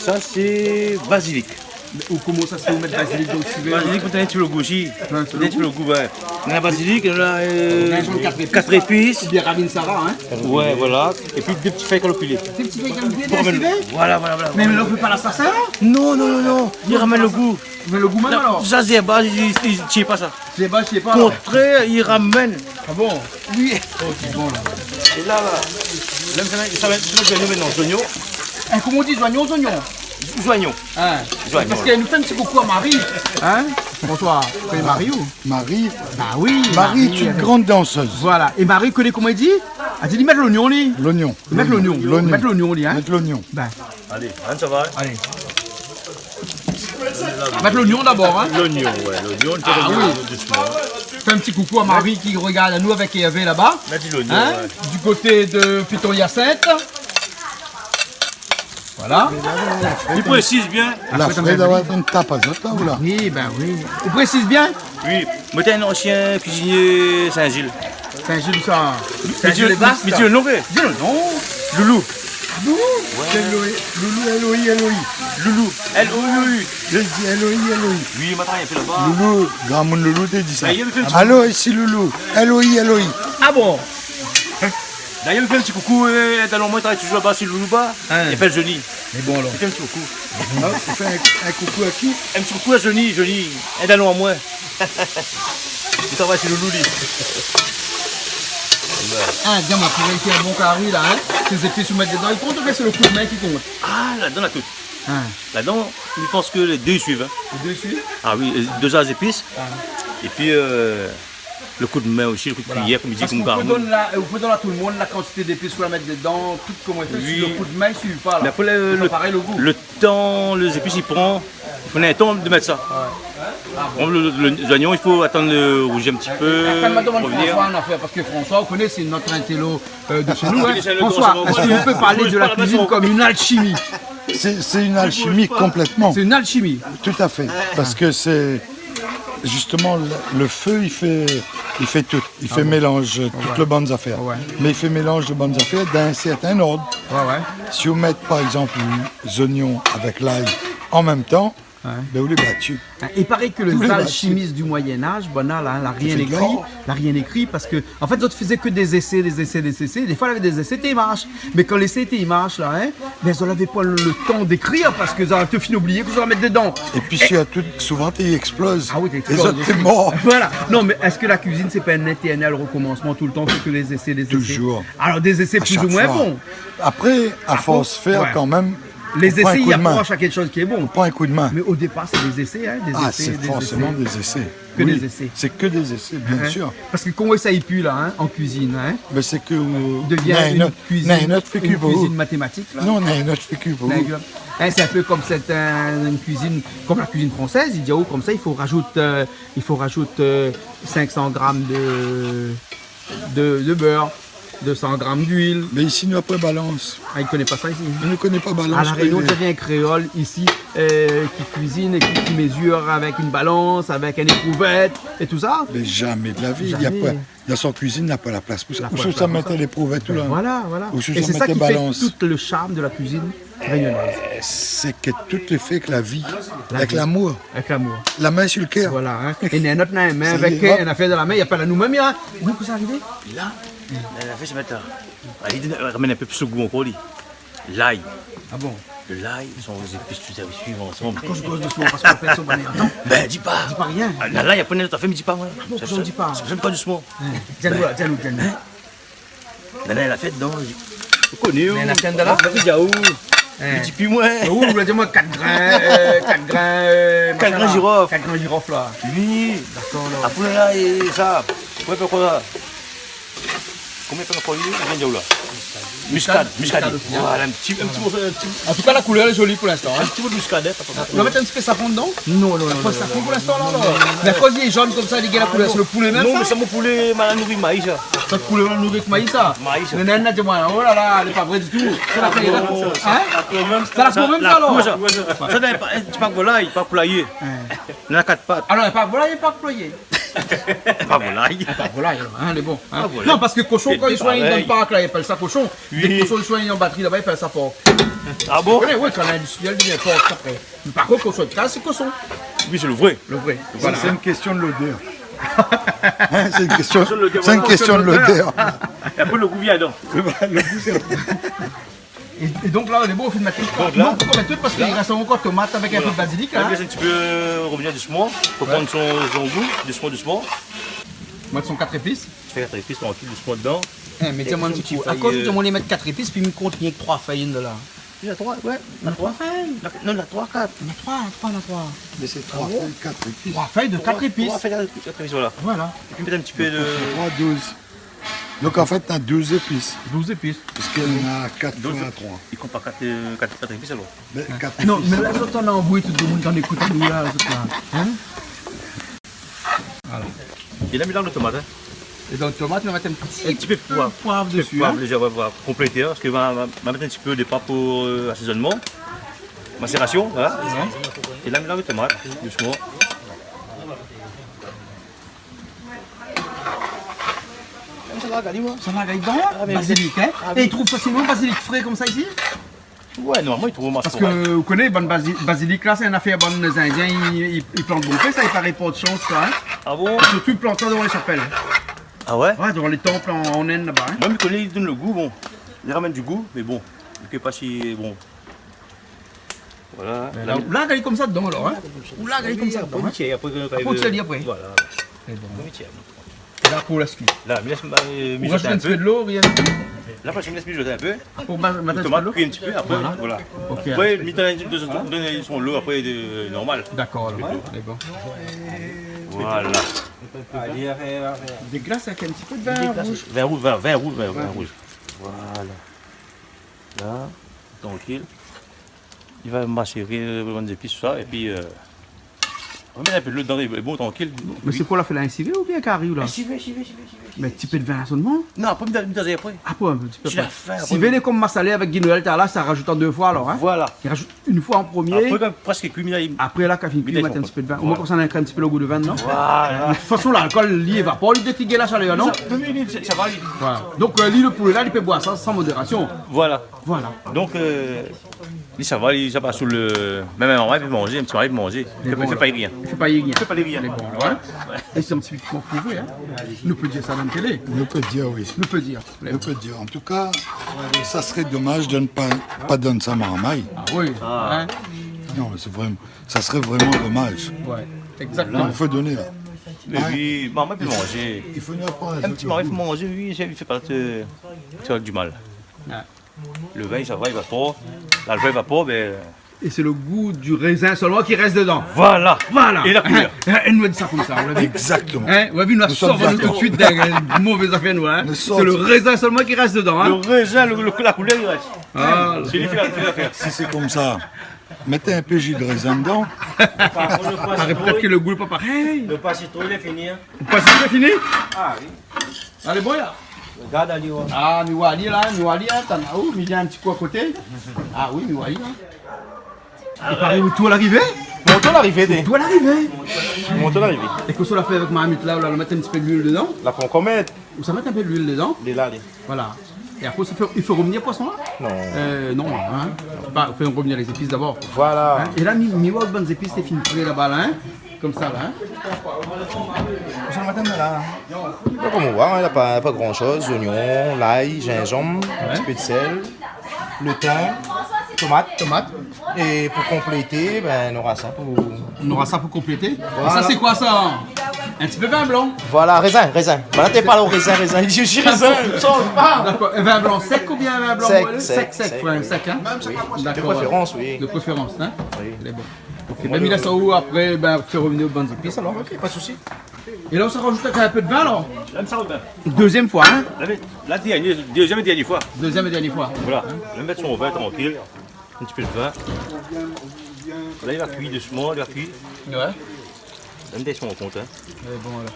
Sa, sé bazilik. Mé ou, koman sa, sé ou mèt bazilik dan lo sivé ? Bazilik pou donn in ti pé lo gou osi. Donn in ti pé lo gou. Donn in ti pé lo gou, ouais. Nou na bazilik, nou na, euh, zinzanm, kat zépis. Kat zépis. Ou bien ravine sara, hein ? Ouais, voilà. É pi dé ti fèy kalopilé. Dé ti fèy kalopilé dan lo sivé ? Voilà, voilà, voilà. Mé la, ou fé pa lasasin, la ? Non, non, non, non. Li ramèn lo gou. Mé lo gou mèm, alor ? Non, sa, zèrb, li, li, li tié pa sa. Zèrb, li tié pa, alor ? Kontrèr, li ramèn. Ah bon ? Oui. Oh, sé bon, la. É la, la, la, sa va, sa va èt zoignon mintnan, zoignon. Eh, koman ou di, zoignon, zoignon ? Zoignon. Hein ? Zoignon. Parske nou fé in ti koukou a Marie. Hein ? François, ou koné Marie, ou ? Marie. Bah oui, Marie, Marie, une grande danseuse. Voilà. É Marie, ou koné koman li di ? Li di, li mèt lognon, li. Lognon. Li mèt lognon. Lognon. Li mèt lognon, li, hein ? Mèt lognon. Bin. Alé, hein, sa va, hein ? Alé. Mèt lognon dabor, hein ? Lognon, ouais, lognon, ah oui, dousman. Fé in ti koukou a Marie ki regard anou avèk Hervé laba. Mèt lognon, hein, ouais. Du koté de Piton-Hyacinthe. Voilà. Li présiz bien. La frèt, la frèt, in tap azot la, ou la ? Oui, bin oui. Ou présiz bien ? Oui, moin té in ansien kuizinié Sin-Zil. Sin-Zil, sa. Sin-Zil, Mé di lo non, ké ? Di lo non. Loulou. Ah bon ? Ouais. Loulou, L O I, L O I. Loulou, L O U. L O I, L O I. Oui, ma travay in pé laba. Loulou, gramoun Loulou té di sa. Alo, isi Loulou. L O I, L O I. Ah bon ? Dayèr, mi fé in ti koukou, euh, in dalon amoin i travay toujour laba, sé Loulou ba. Hein. Li apèl Johnny. Mé bon, alor. Mi fé in ti koukou. Ah, ou fé in, in koukou a ki ? In ti koukou a Johnny, Johnny. In dalon amoin. Li travay shé Loulou, li. Ah, di amoin, pou réisi in bon kari la, hein, sé zépis ou mèt dedan, i kont, oubien sé lo kou d'min ki kont ? Ah, ladan, na tout. Hein. Ladan, mi pans ke lé dé i suiv, hein. Lé dé i suiv ? Ah oui, euh, dozaz zépis. Ah. Épi, euh, lo kou d'min osi, lo kou d'kuiyèr, konm i di, konm gramoun. Parske ou pé donn la, ou pé donn a tout lo moun la kantité zépis ou la mèt dedan, tout koman i fé, si lo kou d'min i suiv pa, la. Mé apré, lo, lo, lo tan, lé zépis i pran, i fo in tan de mèt sa. Ouais. Ah bon. Par égzanp, lo, lo, lé zoignon, i fo atann, euh, rouzi in ti pé, revenir. Atann, ma domann François in afèr, parske François, ou koné, sé nout intello, euh, de shé nou, hein. François, èske ou pé parl de la kuizine konm in alshimi ? C'est, c'est une alchimie complètement. C'est une alchimie. Tout à fait. Parce que c'est justement le, le feu, il fait, I fé tout. I fé mélanz tout bann zafèr. Ah bon ? Ouais. Mé i fé mélanz bann zafèr dan in sèrtin ord. Ouais, ouais. Si ou mèt, par égzanp, zoignon avèk lay an mèm tan, bin, ou lé bati. Hein, i paré ke lé alchimis du Moyen Âge, banna la, la rien ékri, la rien ékri, parske, an fèt, zot té fé ke dé zésé, dé zésé, dé zésé. Défoi, lavé dé zésé té i marsh. Mé kan lé zésé té i marsh la, hein, mé zot lavé pa le tan d'ékrir, parske zot té fine oublié kosa zot la mèt dedan. Épi, si tout, souvan, té i éksploz. Ah oui, té i éksploz osi. Voilà. Non, mé èske la kuizine, sé pa in étèrnèl rekomansman, toultan, fé ke dé zésé, dé zésé ? Toujour. Alor, dé zésé plis ou moin bon. Apré, a fors fèr kan mèm, lé zésé i aprosh a kékshoz ki lé bon. Ou pran in koudmin. Mé o dépar, sé dé zésé, hein, dé zésé, dé zésé. Ah, sé forséman dé zésé. Ke dé zésé. Oui, sé ke dé zésé, biensir. Hein ? Parske koman sa i pui la, hein, an kuizine, hein ? Bin, sé ke ou devien in kuizine, in ot figir pou ou. Kuizine matématik la. Non, in ot figir pou ou. Hein, sé in pé konm sèrtin, in kuizine, konm la kuizine fransèz, i di, oh, konmsa, i fo razout, euh, i fo razout, euh, sink san gram de, de, de bèr, dé san gram d'luil. Mé isi, nou na pa balans. Ah, i koné pa sa isi. Nou koné pa balans. A La Rényon, koné. Sa vien kréol isi, euh, ki kuizine é ki, ki mezir avèk in balans, avèk in éprouvèt é tousa. Mé zamé de la vi, na pa, dan son kuizine, na pa la plas pou sa. Ou sa mèt léprouvèt, tout la. Voilà, voilà. Ou sa mèt balans. É sé sa ki fé tout le sharm de la kuizine rényonèz. Euh, sé ke tout lé fé avèk la vi, avèk lamour. Avèk lamour. La min su le kèr. Voilà, hein. É néna in ot, néna in min avèk, euh, in afèr dan la min, i apèl anou mèm, hein. Oui, kosa i ariv ? La, la fé se mèt la. Ah, li ramèn in pé plis le gou ankor, li. Lay. Ah bon ? Le lay, son zépis, tout sa, i suiv ansanm. Akoz ou koz dousman, parske pèrsone va antann. Bin, di pa. Di pa rien. Ah, la, la, na pa in ot afèr, mé di pa, moin. Ah bon, sa, kosa ou di pa ? Sa, sa, sa, pa dousman. Hein. Di anou la, di anou, di anou. Hein ? Nana, la fèt, non, ou koné, ou. Mé la fèt de la ? La fèt, ou. Hein. Ou di pi moin. Ou, ou la di amoin kat grin, euh, kat grin, euh, kat grin zirof. Kat grin zirof, la. Oui. Dakor, la. Apré, la, é sa, ou pé fé koi, la ? Koman i apèl ankor, li, ou vien de la ? Miskad, miskad. Miskad osi, hein. Voilà, in ti, in ti morso, in ti... An tou ka, la koulèr lé zoli pou linstan, hein. In ti pé de miskad, hein, pa tro. Ou va mèt in ti pé safran dedan ? Non, non, non, non. Pa safran pou linstan, la, non. Mé akoz li lé zone konmsa, li gingn la koulèr, sé le poulé mèm, sa ? Non, mé sa, mon poulé, ma la nouri avèk mayi, sa. Sa, le poulé, ma la nouri avèk mayi, sa. Mé nana, di amoin, oh la la, lé pa vré ditou. Sa la fé, hein ? Sa la fé mèm, sa, alor ? Sa, la po mèm, sa. Sa, na pa, in ti pa volay, pa poulay. Hein. Na kat pat. Alor, pa volay, pa poulay. Pa volay. Pa volay, hein, lé bon, hein. Pa volay. Non, parske koshon, kan i soign dan le park, la, i apèl sa koshon. Oui. Dé koshon i soign an batri laba, i apèl sa pork. Ah bon ? Oui, oui, kan lindistrièl i vien pork apré. Mé par kont, koshon de kaz, sé koshon. Oui, sé le vré. Le vré. Voilà. Sé, sé in késtion de lodèr. Hein, sé in késtion, sé in késtion de lodèr. É apré, le gou vien dedan. Le gou, sé É, é donk la, lé bon, ou fine mèt tout. Donk la, donk, ou mèt tout parske i rès ankor tomat avèk in pé de bazilik, la, hein. La, lès in ti pé, euh, revenir dousman, pou pran son, son gou, dousman, dousman. Mèt son kat zépis. Ti fé kat zépis, trankil, dousman dedan. Hein, mé di amoin in ti kou, akoz ou di amoin mèt kat zépis, pi mi kont rienk troi fèy la ? Néna troi, ouais. Néna troi fèy ? Non, néna troi, kat. Néna troi, troi, néna troi. Mé sé troi fèy, kat zépis. Troi fèy de kat zépis. Troi fèy, kat zépis, voilà. Voilà. Épi mèt in ti pé de... Troi, douz. Donk, an fèt, na douz zépis. Douz zépis. Parske na kat foi troi. Douz zépis. I kont pa kat, euh, kat, kat zépis, alor. Mé kat zépis. Non, mé la, zot néna anbrouy tout le moun kan i ékout anou la, zot la. Hein ? Voilà. É la, mi larg le tomat, hein. É dan le tomat, ou va mèt in ti pé de poiv. In ti pé de poiv dési, hein. Poiv lézé, ouais, voilà, pou konplété, hein, parske ma, ma, ma mèt in ti pé o dépar pou, euh, asézonman. Masérasion, voilà. Ouais. É la, mi larg le tomat, dousman. Sa va, gard amoin. Sa va, gard amoin. Ah, mé bazilik, hein. Ah, oui. É i trouv fasilman bazilik fré konmsa isi ? Ouais, normalman, i trouv o marshé. Parske, ou koné, bann bazi-, bazilik la, sé in afèr, bann Zindien, i, i, i plant bonpé sa, i paré, port shans sa, hein. Ah bon ? Sirtou, i plant sa dovan lé shapèl. Ah ouais ? Ouais, dovan lé tanp an, an Inde laba, hein. Moin, mi koné, i donn le gou, bon. I ramèn du gou, mé bon. Mi koné pa si, bon. Voilà. Mé la, la, gard konmsa dedan, alor, hein. Ou la, gard konmsa dedan, hein. Apré, ou tir, apré, apré, ou tir ali apré. Voilà. Sé bon. Apré, ou tir. É la, pou la suit. La, mi lès, euh, mijoté in pé. Ou razout in ti pé de lo, rien. La, parske mi lès mijoté in pé. Ah, pou ma-, mèt in ti pé de lo ? Le tomat kui in ti pé, apré, voilà. Voilà. Ok. Apré, mi donn, donn, donn son lo, apré, de, normal. Dakor, alor. Sé bon. Voilà. Déglas avèk in ti pé de vin rouz. Vin rouz, vin, vin rouz, vin, vin rouz. Voilà. La, trankil. Li va maséré, euh, bann zépis, tousa, épi, euh, Mèt in pé dolo dedan, lé bon, trankil. Mé sé koi la fé la, in sivé oubien kari la ? In sivé, sivé, sivé, sivé. Mé ti pé d'vin solman ? Non, apré, mi done, mi done apré. Apré, in ti pé. Sivé lé konm masalé avèk Guy Noël, la, sa rajout an dé foi alor, in ? Voilà. I rajout in foi an promié. Apré, kan prèsk kui, mi la, apré la, kan fini kui, mi mèt in ti pé d'vin. Omoin, konmsa, na in ti pé lo gou d'vin dedan. Voilà. De tout fason, lalkol, li évapor, li détigué la shalèr, non ? Sa, sa va, li. Voilà. Donk, euh, li, lo poulé la, li pé boir sa san modérasion. Voilà. Voilà. Donk, euh, li, sa va, li, sa va sou le, mèm in marmay i pé manzé, in ti marmay i pé manzé. Mé fé, bon, fé pa rien. Fé pa rien. Fé pa rien. Mé bon, alor, in. É sé in ti pé kouvé, in. Nou pé dir sa dan la télé. Nou pé dir, oui. Nou pé dir. Nou pé dir. An tou ka, sa sré domaz de ne pa, pa donn sa marmay. Ah oui, in. Non, mé sé vréman, sa sré vréman domaz. Ouais, exactement. La, nou fé doné, la. Mé oui, marmay i pé manzé. I fo nou aprann in ti marmay i pé manzé, oui, sa i fé pa, euh, sa fé di mal. Ouais. Le vin, sa va, i évapor. La, le vin i évapor, bin. É sé lo gou di rézin solman ki rès dedan. Voilà. Voilà. É la koulèr. In, in, nou di sa konmsa, ou la vi ? Exactement. In, ou la vi, nou la sort anou tout de suit dan in mové zafèr, nou, in. Sé lo rézin solman ki rès dedan, in. Le rézin, le, le, la koulèr, i rès. Ah. Sé li ki fé la, fé la fèr. Si sé konmsa, mèt in pé ji de rézin dedan. Par kont, lo pwa sitron, pétèt ke lo gou lé pa parèy. Lo pwa sitron, lé fini, in. Lo pwa sitron lé fini ? Ah oui. Alé, bon, la. Gard ali, ouais. Ah, mi oi ali la, mi oi ali, in, tann, ou, mi vien in ti kou a koté. Ah oui, mi oi ali la. I paré ou tou larivé ? Mon tou larivé, té. Tou larivé. Mon tou larivé. É kosa ou la fé avèk marmit la, ou la mèt in ti pé d'luil dedan ? La pankor mèt. Ou sa mèt in pé d'luil dedan ? Lé la, lé. Voilà. É apré, i fé, i fé rovnir poison la ? Non. Euh, non, in. Pa, fé rovnir lé zépis dabor. Voilà. In ? É la, mi, mi oi bann zépis lé fine pré laba la, in. Konmsa la, in. Kosa nou mèt la, in ? Bin, konm ou oi, in, la pa, pa gran shoz. Zoignon, lay, zinzanm, in ti pé d'sèl, le tin, tomat. Tomat. É pou konplété, bin, nora sa pou... Nora sa pou konplété. Voilà. É sa, sé koi sa ? In ti pé vin blan. Voilà, rézin, rézin. Voilà, té parl rézin, rézin. Li di rézin, i sanz pa. Dakor. É vin blan sèk oubien vin blan molé ? Sèk, sèk, sèk, sèk, ouais, oui. Sèk, in ? Oui. Dakor, ouais. De préférans, oui. De préférans, in ? Oui. Lé bon. Ok, bin, mi lès aou apré, bin, fé rovnir bann zépis alor. Ok, pa de sousi. É la, ou sa rajout in pé d'vin alor ? La, sa rovin. Dézièm foi, in ? La, la, dernié, dézièm é dernié foi. Dézièm é dernié foi. Voilà. La, mèt son vin trankil. In ti pé d'vin. La, li va kui dousman, li va kui. Ouais. La, mèt son kont, in. Lé bon, la.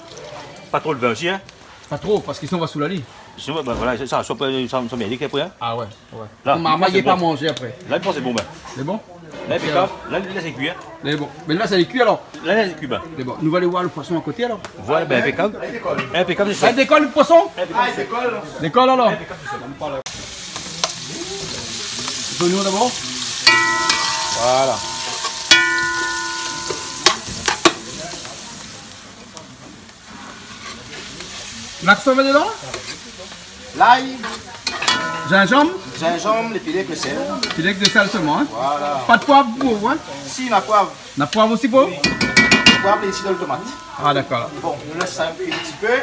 Pa tro d'vin osi, in. Pa tro, parske sinon va sou la li. Sinon, bin voilà, sé sa, sa pé, sa, sa mèt apré, in. Ah ouais, ouais. La, marmay i pé pa manzé apré. La, mi pans sé bon, bin. Lé bon ? La, inpékab. La, lès ali kui, in. Lé bon. Mé la, sa lé kui alor ? La, lès ali kui, bin. Lé bon. Nou va alé oir lo poison a koté alor. Voilà, bin, inpékab. Inpékab, sé sa. Sa i dékol lo poison ? Inpékab, sé sa. Dékol alor. Zoignon dabor. Voilà. La, kosa ou mèt dedan ? Lay. Zinzanm. Zinzanm, lé pilé avèk le sèl. Pilé avèk le sèl solman, in ? Voilà. Pa d'poiv pou ou, in ? Si, na poiv. Na poiv osi pou ou ? Poiv, lé isi dan le tomat. Ah, dakor. Bon, nou lès sa kui in ti pé.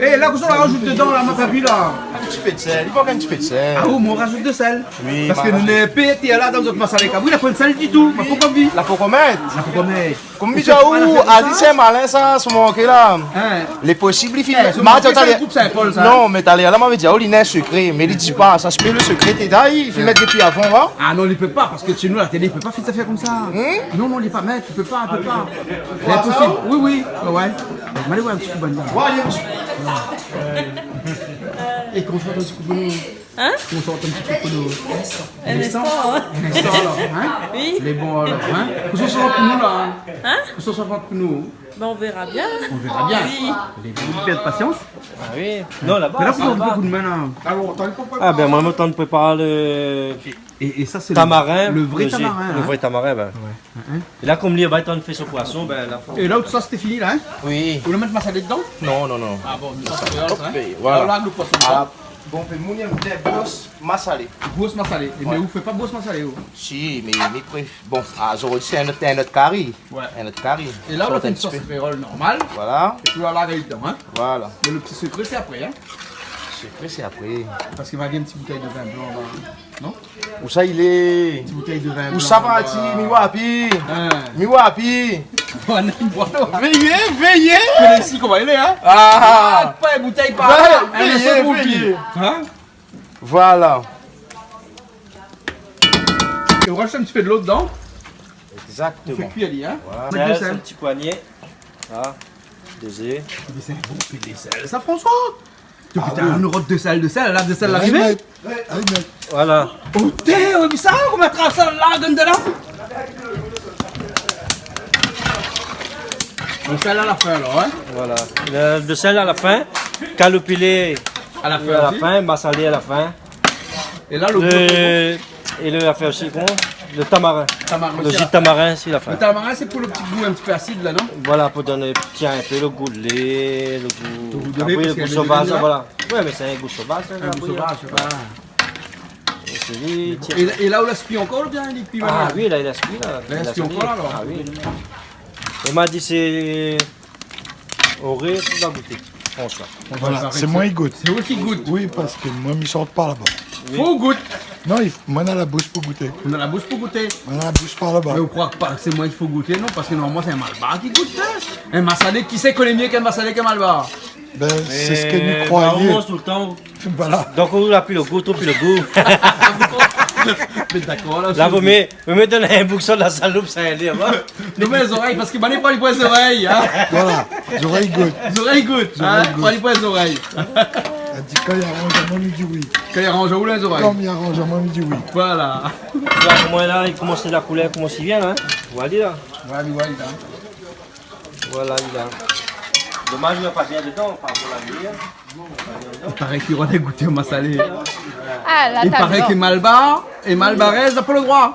É la, kosa ou la rajout dedan la, ma kavi la ? In ti pé d'sèl, i mank in ti pé d'sèl. Ah, ou, moin rajout de sèl. Oui, parske nou néna in pé té la dan nout masalé kabri, la poin d'sèl ditou. Ma pankor vi. La pankor mèt. La pankor mèt. Konm mi di aou, ali sé malin sa, son manké la. In. Lé posib li fine. É, son manké sa, talèr, group Saint-Paul sa, in. Non, mé talèr la, ma vé di aou, li néna in sekré, mé li di pa, sa sé pé le sekré, té dé, li fine mèt dopi avan, in. Ah non, li pé pa, parske shé nou, la télé, li pé pa fé zafèr konmsa. Hmm ? Non, non, li pé pa mèt, li pé pa, li pé pa. Lé posib. Oui, oui, ouais, ouais. Mé alé oir in ti kou bann la. Ouais, alé, in ti kou. É konm sa, in ti kou bann. In ? Ou sort in ti pé pou nou. In instan, in. In instan, alor, in ? Oui. Lé bon, alor, in ? Ou sort pou nou, la, in ? In ? Ou sort pou nou ? Ben, on verra bien. On verra bien. Oui. Lé bon, in pé de pasians. Ah oui. Non, laba, mé la, sa pou va. Donn in kou d'min, la. Ah ben, moin, mi tann prépar le tamarin. É, é sa, sé le, le vré tamarin, in ? Le vré tamarin, ben. Ouais. In, in. É la, konm li va atann fé son poison, ben, la... É la, tout sa, sété fini, la, in ? Oui. Ou la mèt masalé dedan ? Non, non, non. Ah bon, sa, sé... Hop, in ? É voilà. Alor la, le poison, la. Bon, fé mouli in ti bros masalé. Bros masalé. É, mé ou fé pa bros masalé, ou ? Si, mé, mé bref. Bon, ah, zordi sé in ot, in ot kari. Ouais. In ot kari. É la, ou la fé in sos kréol normal. Voilà. É pi ou la larg ali dedan, in. Voilà. Mé le ti sekré, sé apré, in. Sekré, sé apré. Parske va gingn in ti boutèy de vin blan, la. Non ? Ousa i lé ? Ti boutèy de vin blan, ousa la. Parti, mi oi pi. In. Mi oi pi. Bon, non, bon, non. Véyé, véyé. Koné isi koman i lé, in ? Ah. Ah, pa in boutèy par la. Véyé, véyé. In ? Voilà. É ou rajout in ti pé dolo dedan. Exactement. Ou fé kui ali, hein. Voilà. Mèt de sèl. Sèl, in ti pwagné. La, dé zé. Mé sé in bon pil de sèl. Sa, François ? Ah oui. Putain, in rod de sèl, de sèl, la, de sèl la arivé. Mèt. Voilà. Oté, oui, sa, ou mètra sa la, donn de la. De sèl a la fin, alor, hein ? Voilà. Le, de sèl a la fin. Kaloupilé a la fin, masalé a la fin. É la, le, é le, la fé osi, koman ? Le tamarin. Tamarin osi, la. Le ji de tamarin, sé la fin. Le tamarin, sé pou le ti gou in ti pé asid, la, non ? Voilà, pou donn in pé le gou de lé, le gou, le gou de lé, le gou sovaz, voilà. Ouais, mé sé in gou sovaz, sa. In gou sovaz, sé pa... É la, ou lès kui ankor, oubien li lé kui, la ? Ah oui, la, li lès kui, la. La, li lès kui ankor, alor. Ah oui. Ou la di sé Auré, ou va gouté, François. Voilà, sé moin i gout. Sé ou ki gout. Oui, parske moin, mi sort par laba. Oui. Fo ou gout. Non, i f-, moin, na la boush pou gouté. Ou na la boush pou gouté. Moin, na la boush par laba. Mé ou kroi pa sé moin ki fo gouté, non, parske normalman, sé in malbar ki gout, hein. In masalé, kisa i koné myé k'in masalé k'in malbar ? Ben, sé sak nou kroyé. Mé, ben, ou manz toultan. Voilà. Donk, ou la pi le gou, ou pi le gou. Mé dakor, la, la, vo myé, vo myé donn in boug sa la saloup, sa i alé, hein. Non, mé zorèy, parske bann i pran, i pran zorèy, hein. Voilà, zorèy gout. Zorèy gout, hein. Zorèy gout. Pran, i pran zorèy. La di, kan i aranz amoin, mi di oui. Kan i aranz aou, la, zorèy. Kan i aranz amoin, mi di oui. Voilà. La, moin, la, i komans, la koulèr i komans i vien, la, hein. Voilà, la. Voilà, li la. Domaz, na pa bien dedan, par rapor la lumièr. I paré ke ou la gouté o masalé. Ah, la, i paré ke malbar é malbarèz na pa le droi.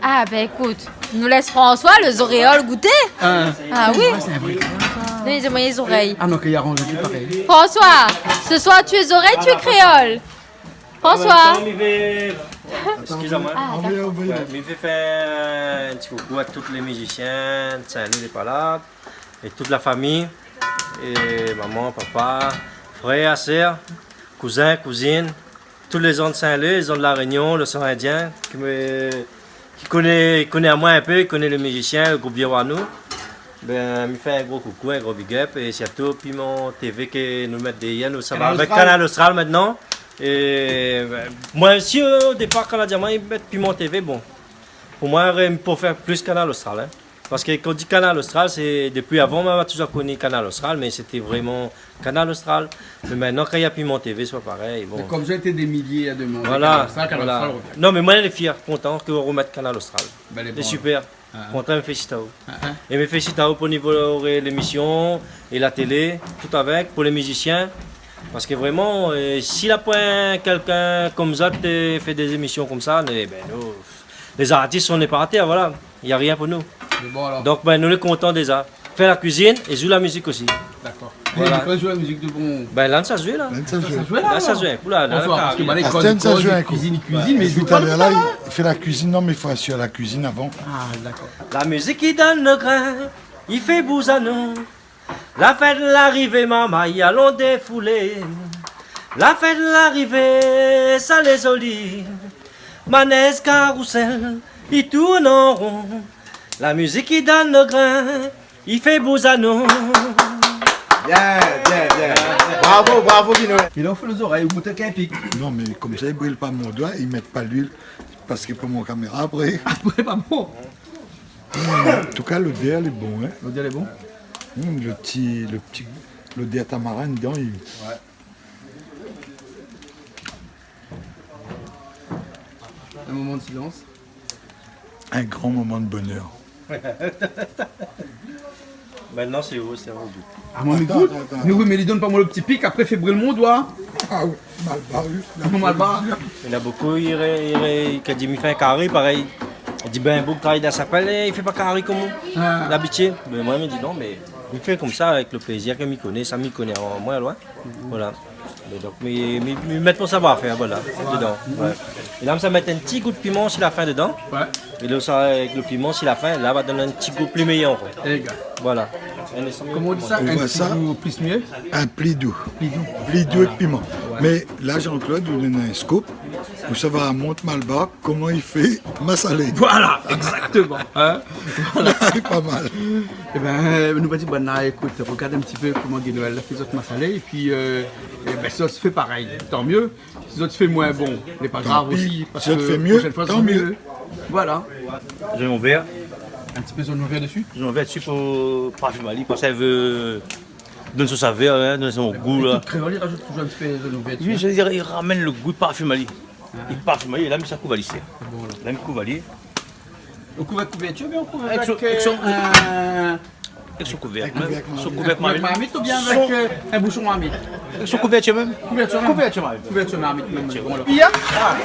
Ah, ben, ékout, nou lès François, le zoréol, gouté. Hein. Ah oui. Ouais, sé in vré. Donn amoin lé zorèy. Ah non, ke i aranz, i paré. François, ce soir, tu es oreille, tu es créole. François. An mèm tan, mi vé, excusez-moi. Ah, d'accord. Ouais, mi vé fé in ti koukou a tout lé mizisien, Saint-Louis, lé pa la, é tout la fami, é momon, papa, frèr, sèr, kouzin, kouzine, tout lé zan de Saint-Louis, lé zan de La Rénion, lé zan indien, ke mi ki koné, ki koné amoin in pé, ki koné lé mizisien, le group Vieux Wanou. Ben, mi fé in gro koukou, in gro big up, é sirtou Piment TV ke nou mèt dèrièr nou, sa va avèk Kanal Austral. Kanal Austral mintnan. É, ben, moin osi, o dépar, kan la di amoin i mèt Piment TV, bon, pou moin, ré-, pou fé plis Kanal Austral, hein. Parske kan ou di Kanal Austral, sé, dopi avan, moin la touzour koni Kanal Austral, mé sété vréman Kanal Austral. Mé mintnan, kan néna Piment TV, sé pa parèy, bon. Mé kom zot lété dé milié a demann Kanal Austral, Kanal Austral i revien. Non, mé moin lé fièr, kontan ke ou remèt Kanal Austral. Ben, lé bon, super. Ah, ah. Kontan, mi félisite aou. Ah, ah. É mi félisite aou pou nivo, euh, lémision é la télé, tout avèk, pou lé mizisien. Parske vréman, euh, si la poin kèlkin kom zot, euh, fé dé zémision komsa, mé, ben, nou, lé zartis, nou lé par tèr, voilà. Na rien pou nou. Mé bon, alor. Donk, ben, nou lé kontan déza. Fé la kuizine é zoué la mizik osi. Dakor. Voilà. É kan zoué la mizik de bon. Ben, la, sa zoué, la. La, sa zoué. Sa zoué, la, alor. Bonsoir, la, parske, ben, lé kol, kol, kuizine, kuizine, mé zoué pa talèr la, i fé la kuizine, non, mé i fo asir la kuizine avan. Ah, dakor. La mizik i donn le grin, i fé bouz anou. La fèt la arivé, marmay, alon défoulé. La fèt la arivé, sa lé zoli. Manèz karousèl, i tourn an ron. La mizik i donn le grin, i fé bouz anou. Bien, bien, bien. Bravo, bravo, Guy Noël. É la, ou fé lé zorèy, ou gout in pik. Non, mé komsa, i bril pa mon doi, i mèt pa luil, parske pou mon kaméra apré. Apré, pa bon. Hmm, an tou ka, lodèr lé bon, hein. Lodèr lé bon. Hmm, le ti, le ti, lodèr tamarin dedan, i... Ouais. Un moment de silence. Un grand moment de bonheur. Mintnan, sé ou, sé ou. Ah, moin, mi gout. Atann, atann, atann. Mé oui, mé li donn pa moin le ti pik, apré, fé bril mon doi. Ah oui, malbar, oui. Mon malbar. Néna bonpé i ré-, i ré-, i di, mi fé in kari, parèy. I di, ben, boug travay dan la shapèl, é i fé pa kari kom labitid. Mé moin, mi di, non, mé mi fé komsa avèk le plézir ke mi koné, sa mi koné avan moin, loin. Voilà. Mé donk, mi, mi, mi mèt mon savoir-fèr, voilà, dedan. Ouais. É la, mi sa mèt in ti gou de piman si la fin dedan. Ouais. É la, sa, avèk le piman si la fin, la va donn in ti gou pli méyèr ankor. Voilà. Koman i di sa ? In ti gou pli myé ? In pli dou. Pli dou. Pli dou èk piman. Voilà. Mé la, Jean-Claude, ou donn in scoop, ou sa va mont malbar, koman i fé masalé. Voilà, exactement, hein. Voilà. Lé pa mal. É ben, nou va di, ben, la, ékout, regard in ti pé koman Guy Noël la fé zot masalé, épi, euh, é ben, si zot i fé parèy, tan myé. Si zot i fé moin bon, lé pa grav osi, parske la proshèn foi, sra myé. Tan pi, si zot i fé myé, tan myé. Voilà. Zot i vé mon vèr. In ti pé zoignon vèr dési ? Zoignon vèr dési pou parfim ali, parske sa i vé donn son savèr, in, donn son gou, la. Tout kréol i rajout toujour in ti pé zoignon vèr dési, in. Oui, sa i vé dir, i ramèn lo gou parfim ali. Li parfim ali, la mi sa kouv ali, sé. Bon, la. La mi kouv ali. Ou kouv avèk kouvèrtir, oubien ou kouv avèk, avèk son, euh, avèk son kouvèrk, avèk mèm. Kouvèrk marmit. Son kouvèrk marmit. Kouvèrk marmit oubien avèk, euh, in boushon marmit ? Avèk son kouvèrtir mèm. Kouvèrtir mèm. Kouvèrtir marmit. Kouvèrtir marmit mèm, voilà. Bien. Ah.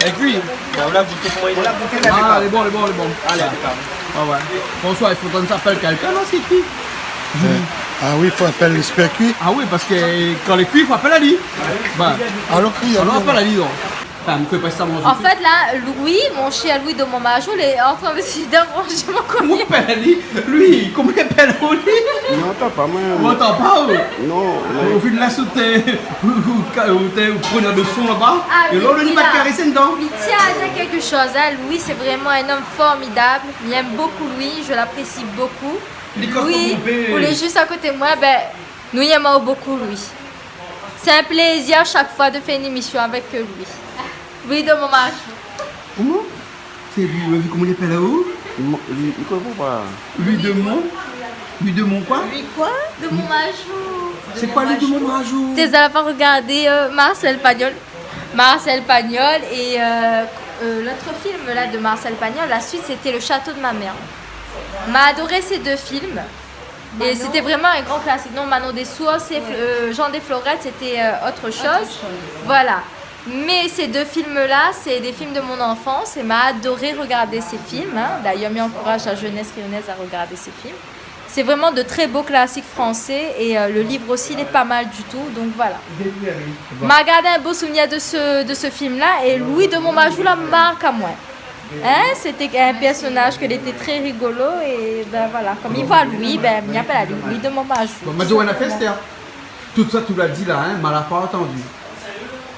Avèk lui. Bin, ou la gouté pou moin. Ou la gouté, mé lé bon, lé bon, lé bon. Alé, inpékab. Ah ouais. François, i fo k'ou apèl kèlkin, non, sé kui ? Euh, ah oui, fo apèl lèspèr kui. Ah oui, parske kan lé kui, fo apèl ali. Bin, alor, kui, alor, apèl ali, non. Anfin, mi koné pa si sa manz. An fèt, la, Louis, mon shèr Louis de Montmajoul, lé antrin de déranz mon kolyé. Koman i apèl ali ? Louis, koman i apèl ali ? Ou antann pa, moin. Ou antann pa, ou ? Non, non. Ou fine la sot, ou, ou, ou, ou pran de son laba, é la, ou la di pa karésé dedan. Ah, Louis, la. Mi tien a dir kékshoz, in. Louis, sé vréman in om formidab. Mi èm bokou Louis, je l'apprécie beaucoup. Louis, ou lé zis a koté moin, bin, nou èm aou bokou, Louis. Sé in plézir shak foi de fé in émisyon avèk, euh, Louis. Louis de Montmajoul. Koman ? Sé Louis, ou la vi koman li apèl aou ? Mo-, li, li konpran pa. Louis de Mont-, Louis de Mont koi ? Louis koi ? De Montmajoul. Sé koi, Louis de Montmajoul ? Té la pa regardé, euh, Marcel Pagnol. Marcel Pagnol et, euh, euh, l'autre film là de Marcel Pagnol, la suite, c'était Le Château de ma mère. Ma adoré ces deux films. Et c'était vraiment un grand classique. Non, Manon des Sources et, euh, Jean des Florettes, c'était, euh, autre chose. Autre chose. Voilà. Mais ces deux films-là, c'est des films de mon enfance et ma adoré regarder ces films, hein. D'ailleurs, mi ankouraj la jeunesse réunionnaise à regarder ces films. C'est vraiment de très beaux classiques français et, euh, le livre aussi, il est pas mal du tout, donc voilà. Ma gard in bo souvenir de ce, de ce film-là, et Louis de Montmajoul la mark amoin. Hein, c'était un personnage qui était très rigolo, et ben voilà, kom i voi Louis, ben, mi apèl ali Louis de Montmajoul. Bon, ma di aou in nafèr, Esther. Tout sa ou la di la, hein, ma la pa antandi.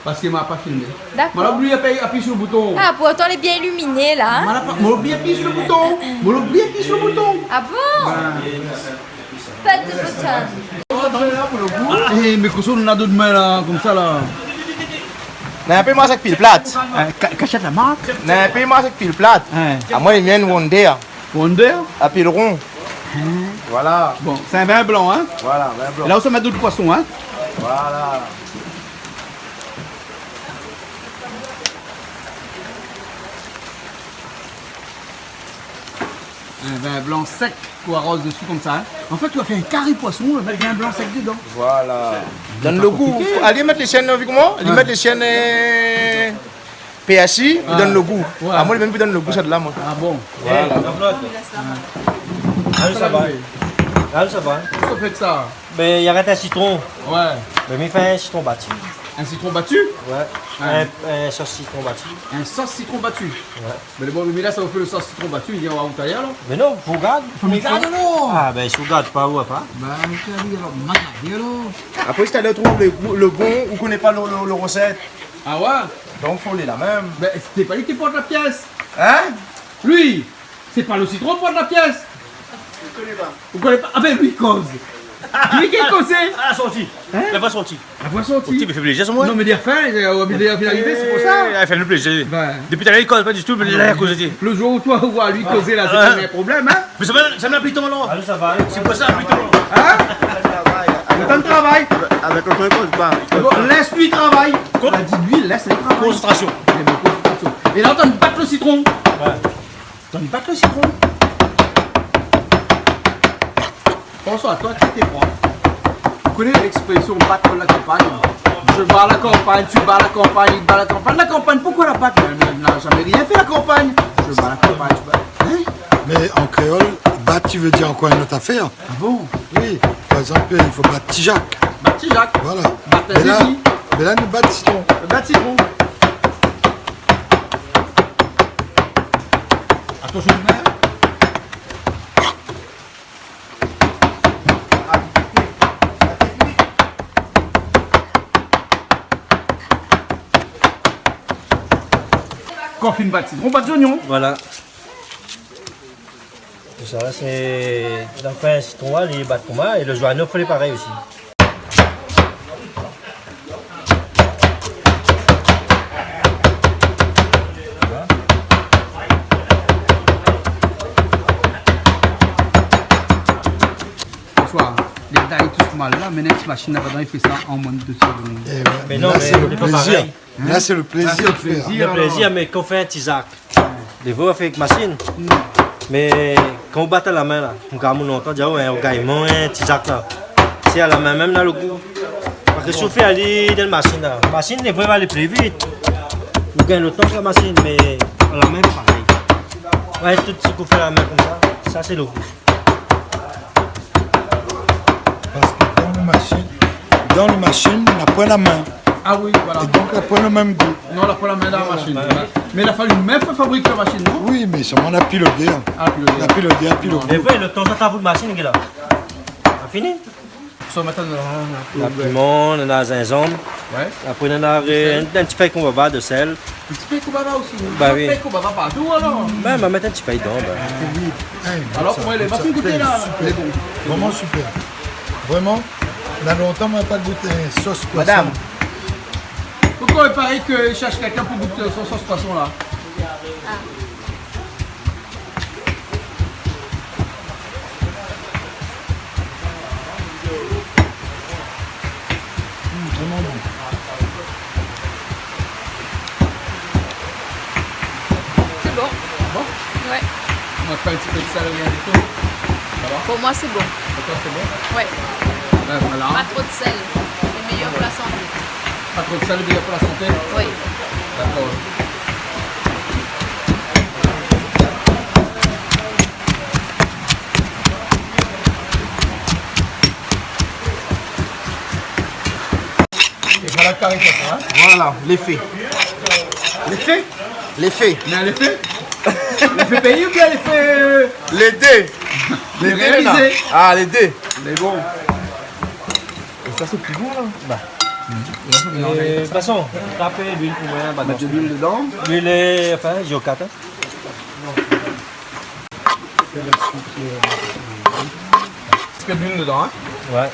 Parske ma pa filmé. Dakor. Ma la oubli apiy, apiy su lo bouton. Ah, pourtan lé bien iliminé la, hein. Ma la pa, ma la oubli apiy su lo bouton. Ma la oubli apiy su lo bouton. Ah bon ? Ben. Pèt de bouton. Eh, mé kosa ou na dan out min la, konmsa la ? Na in pé marsh èk pil plat. Eh, ka-, kashèt la mark. Na in pé marsh èk pil plat. Hein. Amoin, lé mien Wonder. Wonder ? Apèl ron. Hein ? Voilà. Bon, sé in vin blan, hein ? Voilà, vin blan. La ou sa mèt d'ot poison, hein ? Voilà. In vin blan sèk ou aroz dési konmsa, hein ? An fèt, ou la fé in kari poison, ou la mèt vin blan sèk dedan. Voilà. Donn lo gou. Konpliké. Alé mèt lé shèn, vi koman ? Li mèt lé shèn, euh, pèrsi, pou donn lo gou. Ouais. Ah, moin, li mèm pou donn lo gou, sa de la, moin. Ah bon ? Voilà. Alé, sa va. Alé, sa va. Kosa ou fé èk sa ? Ben, i arèt in sitron. Ouais. Ben, mi fé in sitron bati. In sitron bati ? Ouais. Ouais. In, in sos sitron bati. In sos sitron bati. Ouais. Ben, bon, mé la, sa ou fé lo sos sitron bati, li vien aou talèr, la ? Ben non, fo gard. Fo gard, alor. Ah, ben, si ou gard pa, ou voi pa. Ben, mi fé ali, alor, ma gard, alor. Apré, si talèr ou trouv lo gou, lo bon, ou koné pa lo, lo, lo rosèt. Ah ouais ? Donk, fo alé la mèm. Ben, sé pa li ki port la pièce. Hein ? Lui, sé pa lo sitron port la pièce. Ou koné pa. Ou koné pa. Ah ben, li koz. Li ki koz. Ah, la sorti. Hein ? La voi sorti. La voi sorti. Ou ti fé plézir, sa, moin. Non, mé li la fin, euh, li la fin arivé, sé pou sa. Eh, la fé anou plézir. Ben. Dopi talèr, li koz pa ditou, mé la, li koz. Lo zour ou toi, ou voi ali kozé la, sé in problèm, hein ? Mé sa va, sa va pli tan, la. Alé, sa va. Sé pou sa, pli tan. Hein ? Ou antann travay. Avèk lo son, li koz pa. Bon, lès ali travay. Kom ? La di, li, lès ali travay. Konsantrasyon. Mé bon, konsantrasyon. É la, ou antann bat lo sitron. Ouais. Donn pa ke lo sitron. François, toi, tu t'es quoi ? Vous connaissez l'expression battre la campagne ? Je bats la campagne, tu bats la campagne, il bat la campagne. La campagne, pourquoi la battre ? Elle n'a jamais rien fait, la campagne. Je bats la campagne, tu bats. Hein ? Mais en créole, bat, tu veux dire encore une autre affaire ? Ah bon ? Oui, par exemple, il faut battre Tijak. Bat Tijak. Voilà. Bat Zazie. Mais là, mais là, nou bat sitron. Bat sitron. Attention, hein. Kan ou fine bat sitron, bat zoignon. Voilà. Tout sa, sé, donk, fé in sitron, li bat pou moin, é lo zoignon, fo lé parèy osi. Mal la, mèt in ti mashine la-dan, i fé sa an moin de dé segonn. Eh ouais, mé non, la, mé sé le plézir. Hein ? La, sé le plézir de fèr. Ah, sé le plézir, alor. Le plézir, mé kan ou fé in ti zak, lé vré ou fé avèk mashine. Mm. Mé kan ou bat a la min la, ou gingn lontan, di, ah ouais, ou gingn in ti zak la. Sé a la min mèm la, le gou. Parske si ou fé ali dan la mashine la, mashine, lé vré, va alé pli vit. Ou gingn le tan avèk la mashine, mé a la min, pa parèy. Ouais, tout sak ou fé a la min konmsa, sa sé le gou. Parske dan le mashine, dan le mashine, na poin la min. Ah oui, voilà. É donk, na poin le mèm gou. Non, na poin la min dan la mashine. Voilà. Mé la fali mèm fé fabrik la mashine, non ? Oui, mé solman na pi lodèr. Ah, pi lodèr. Na pi lodèr, pi le gou. Non. Mé vré, le tan sa, ta bout mashine, la. La fini ? Sa, mintnan, la, la piman, na zinzanm. Ouais. Apré, nana, euh, in, in ti fèy konbava de sèl. In ti fèy konbava osi, non ? Ba oui. Fèy konbava partou, alor ? Bin, ma mèt in ti fèy dedan, bin. Ah, oui. Alor, koman i lé ? Sa, sa, koman i lé ? Super. Lé bon. Vréman super. Vréman, na lontan moin la pa gout in sos poison. Madam, poukosa i paré ke i shèrsh kèlkin pou gout son sos poison, la ? Ah. Mm, vréman bon. C'est bon. Bon ? Ouais. On met pas un petit peu de sel, rien du tout ? Ça va ? Pour moi, c'est bon. Pour toi, c'est bon ? Ouais. Ben voilà. Pas trop de sel. C'est meilleur pour la santé. Pas trop de sel, meilleur pour la santé ? Oui. D'accord. Et voilà le carré, hein ? Voilà, lé fé. Lé fé ? Lé fé. Mé lé fé ? Lé fé péi oubien lé fé, euh, lé dé. Lé dé, réalizé. Ah, lé dé. Mé bon. É sa, sé pli bon, la. Ba. É, de tout fason, tap luil pou moin, ba, mèt de luil dedan. Luil, euh, anfin, J O quatre, hein. Sé la suite, euh. Ti pé luil dedan, hein ? Ouais.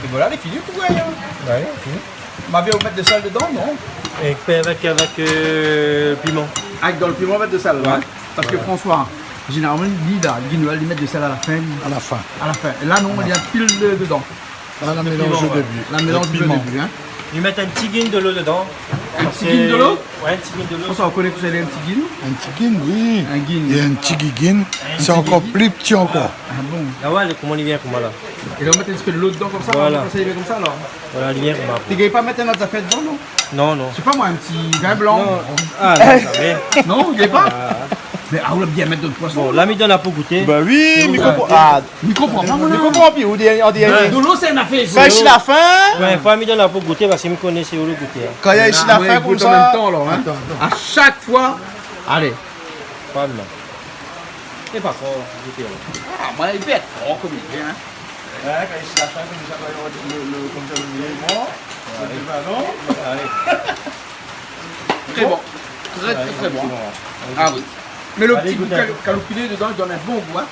É voilà, lé fini pou moin, hein. Ouais, fini. Ma bien mèt de sèl dedan, non ? É pé avèk, avèk, euh, piman. Avèk dan le piman, mèt de sèl, ouais. Parske François, zénéralman, li, la, li, li mèt de sèl a la fin, li. A la fin. A la fin. É la, non, li la pil de-, dedan. La, la mélanz o début. La mélanz o début, hein. Li mèt in ti gine de lo dedan. In ti gine de lo ? Ouais, in ti gine de lo. François, ou koné kosa i lé in ti gine ? In ti gine, oui. In gine. É in ti gigine, sé ankor pli pti ankor. Ah bon ? Ah ouais, koman li vien, koman la ? É la, ou mèt in ti pé de lo dedan konmsa, voilà. Konmsa, li vien konmsa, alor. Voilà, li vien konmsa. Ou gingn pa mèt in ot zafèr dedan, non ? Non, non. Sé pa moin, in ti vin blan. Non. Ah, non, zamé. Non, ou gingn pa ? Ah. Mé, ah, ou la bien mèt dan le poison. Bon, la, mi donn la pou gouté. Ba oui, mi konpran. Ah, mi konpran pa, moin. Mi konpran pi, ou di, ou di, de lo, sé in afèr, fé si la fin. Ouais, fo mi donn la pou gouté, parske mi koné sé ou le gouté, hein. Kan néna si la fin konmsa. Atann, atann. A shak foi, alé. Pa mal. Sé pa for, gouté, hein. Ah, moin, li pé èt for konm li lé, hein. Ouais, kan néna si la fin konmsa, kan néna le, le, konmsa, le, le, le, le balon. Alé. Très bon. Très, très, très bon. Ah oui. Mé le ti gou kal-, kaloupilé dedan, li donn in bon gou, hein.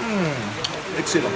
Mm, excellent.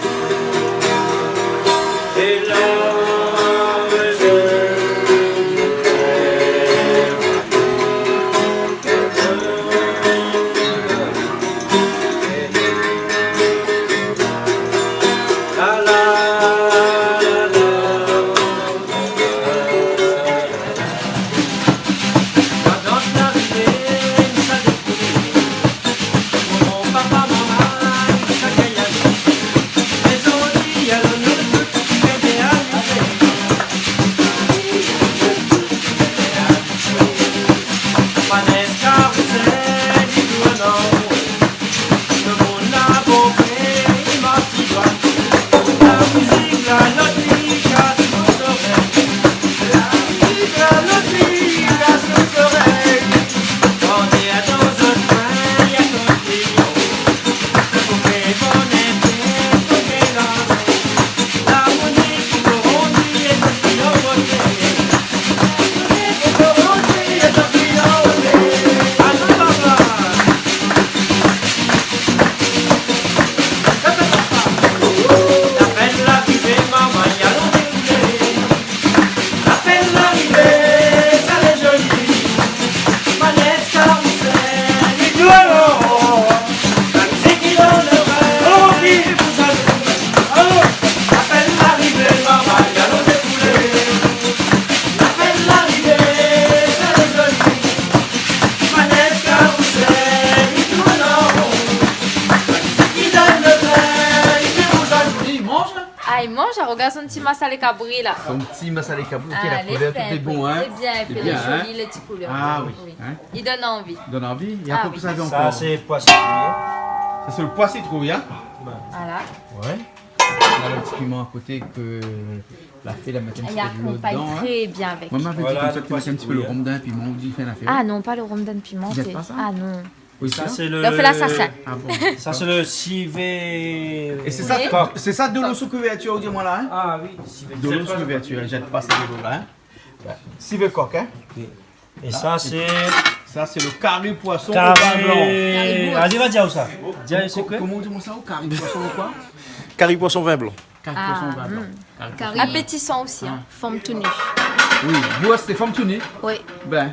Ah, li manz, regard son ti masalé kabri la. Son ti masalé kabri, OK, la koulèr, tout lé bon, hein ? Lé bien, lé bien, hein ? Lé zoli, lé ti koulèr. Ah oui, hein ? Li donn anvi. Donn anvi. Ah oui. Sa sé poi sitrouy, hein ? Sa sé lo poi sitrouy, hein ? Voilà. Ouais. Nana lo ti piman a koté ke la fé, la mèt in ti pé dolo dedan, hein. Li akonpagn tré bien avèk. Moin, ma fé konmsa, ou mèt in ti pé lo rom dan piman, ou di fé in afèr. Ah non, pa lo rom dan piman. Ou zèt pa sa ? Ah non. Oui, sa sé lo... Donk, fé la sa, sa. Ah bon. Sa sé lo sivé kok. É sé sa, sé sa dolo sou kouvèrtir, ou di amoin la, hein ? Ah oui, sivé kok. Dolo sou kouvèrtir, zèt pa sa dolo la, hein ? Sivé kok, hein ? Oui. É sa sé... Sa sé lo kari poison o vin blan. Kari. Alé, va dir sa. Di amoin, sé koi ? Koman ou di amoin sa, o kari poison o koi ? Kari poison vin blan. Kari poison vin blan. Ah, hmm. Kari poison. Apétisan osi, hein. Fanm tou ni. Oui, bouas sé fanm tou ni. Oui. Bin.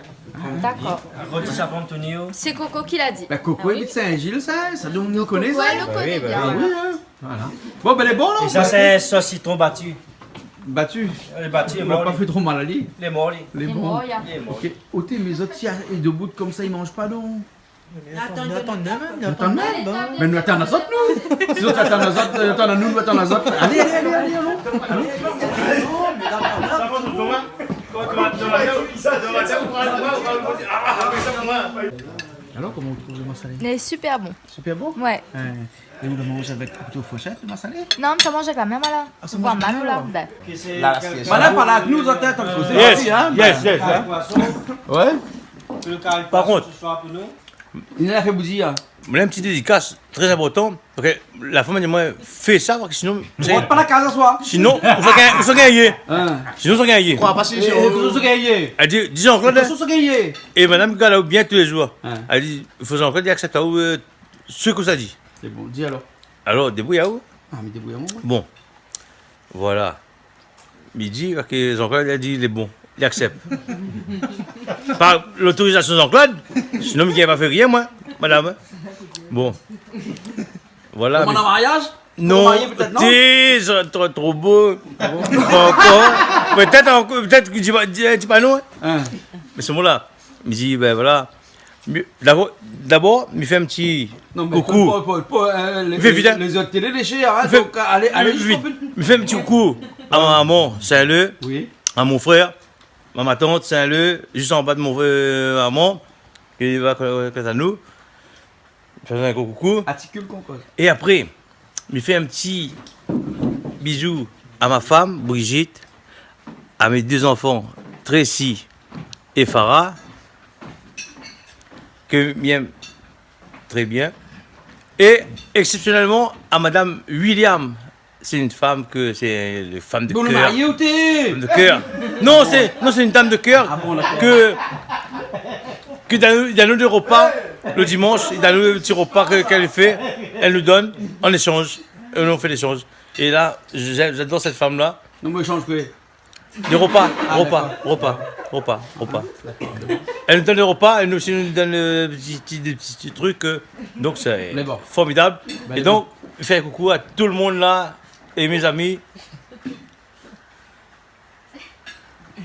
Dakor. Roti sa fanm tou ni, oh. Sé Coco ki la di. Bin, Coco, li abit Saint-Gilles, sa, sa nou koné sa. Coco, èl i koné bien. Ah oui, hein. Voilà. Bon, bin, lé bon, la. É sa sé sos sitron bati. Bati. Lé bati, lé mor, li. Ou la pa fé tro mal ali. Lé mor, li. Lé bon. Lé mor, ya. Lé mor. OK. Oté, mé zot i lé dobout konmsa, i manz pa, non ? Atann, atann, atann, atann. Mé nou atann azot, nou. Si zot i atann azot, nou atann anou, nou atann azot. Alé, alé, alé, alé, alon. Alon. Alor, koman ou trouv lo masalé ? Lé super bon. Super bon ? Ouais. Hein. É ou la manz avèk kouto, fourshèt, lo masalé ? Non, mi sa manz avèk la min, la. Ah, sa manz avèk la min, la. Bin. La, la, sé... Voilà, parl avèk nou, zot i atann kozé. Yes, hein, yes, yes, hein. Ouais. Par kont, li la fé boudir, hein. Moin néna in ti dédikas tré inportan, parske la fanm la di amoin, fé sa, parske sinon... Ou rant pa la kaz aswar. Sinon, ou sa gingn, ou sa gingn yé. Hein. Sinon, ou sa gingn yé. Kroi pa si... É, é, ou sa gingn yé. Èl di, di Jean-Claude, hein. Ou sa gingn yé. É madam i gard aou bien tou lé zour. Hein. Èl di, i fo Jean-Claude i aksèp aou, euh, sak ou sa di. Sé bon, di alor. Alor, débrouy aou. Ah, mé débrouy amoin, ouais. Bon. Voilà. Mi di, parske Jean-Claude la di, lé bon. Li aksèp. Par lotorizasion Jean-Claude, sinon, mi gingn pa fé rien, moin, madam, hein. Bon. Voilà, mé... Koman, mariaz ? Non, marié, pétèt, non ? Té, tro, tro bo. Ah bon ? Pa ankor. Pétèt ankor, pétèt ke di pa, di, di pa non, hein. Hein. Mé sé bon la. Mi di, bin voilà. Mi, dabor, dabor, mi fé in ti koukou. Non, mé pou, pou, pou, pou, euh, lé, mi fé vit, hein. Lé, lé zot télé lé shèr, hein, donk, alé, alé zis o but. Mi fé in ti koukou a mon momon, Saint-Leu, oui, a mon frèr, a mon matant, Saint-Leu, zis anba de mon, euh, momon, ki va, euh, koté anou. Fé in gro koukou. Artikil konm koz. É apré, mi fé in ti bizou a mon fanm, Brigitte, a mé dé zanfan, Tracy é Farah, ke mi èm tré bien. É eksépsionèlman a madam William, sé in fanm ke sé in fanm de kèr. Bon, marié ou té ? Fanm de kèr. Non, sé, non, sé in dam de kèr. Ah bon, dakor. Ke, ke dan, dan nout repa, le dimansh, dan le ti repa ke, k'èl fé, èl nou donn an éshanj. É nou fé léshanj. É la, j'a-, j'adore cette femme-là. Non, mé éshanj koi ? De repa, repa, repa, repa, repa. Èl nou donn le repa, é nou osi nou donn, euh, ti, ti, dé ti, ti trik, euh, donk sé formidab. Lé bon. É donk, fé in koukou a tout le moun la, é mé zami,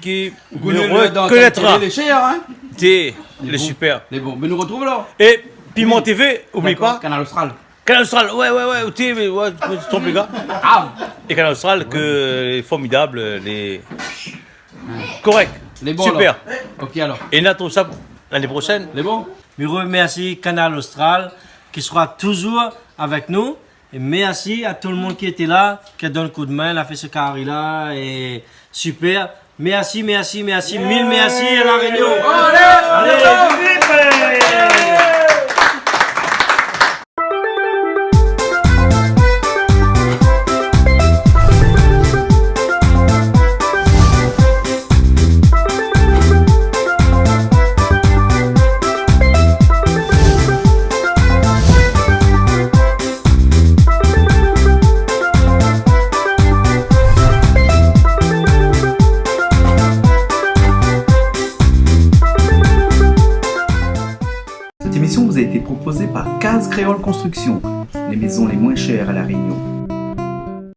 ki me rekonétra. Ou koné le dan kèl télé lé shèr, hein ? Té, lé super. Lé bon. Mé nou retrouv alor. É Piment TV, oubli pa. Dakor, Kanal Austral. Kanal Austral, ouais, ouais, ouais, ou té, mé, ouais, ou té tronp, lé gars. Ah. É Kanal Austral, ke lé formidab, lé korèk. Lé bon, super. OK, alor. É nou artrouv sa lané proshèn. Lé bon. Mi remèrsi Kanal Austral, ki sera touzour avèk nou. É mèrsi a tout le moun ki été la, ki la donn koudmin, la fé se kari la, é super. Mèrsi, mèrsi, mèrsi, mil mèrsi a La Rényon. Alé, alé. Cette émission vous a été proposée par Case Créole Construction, les maisons les moins chères à La Réunion.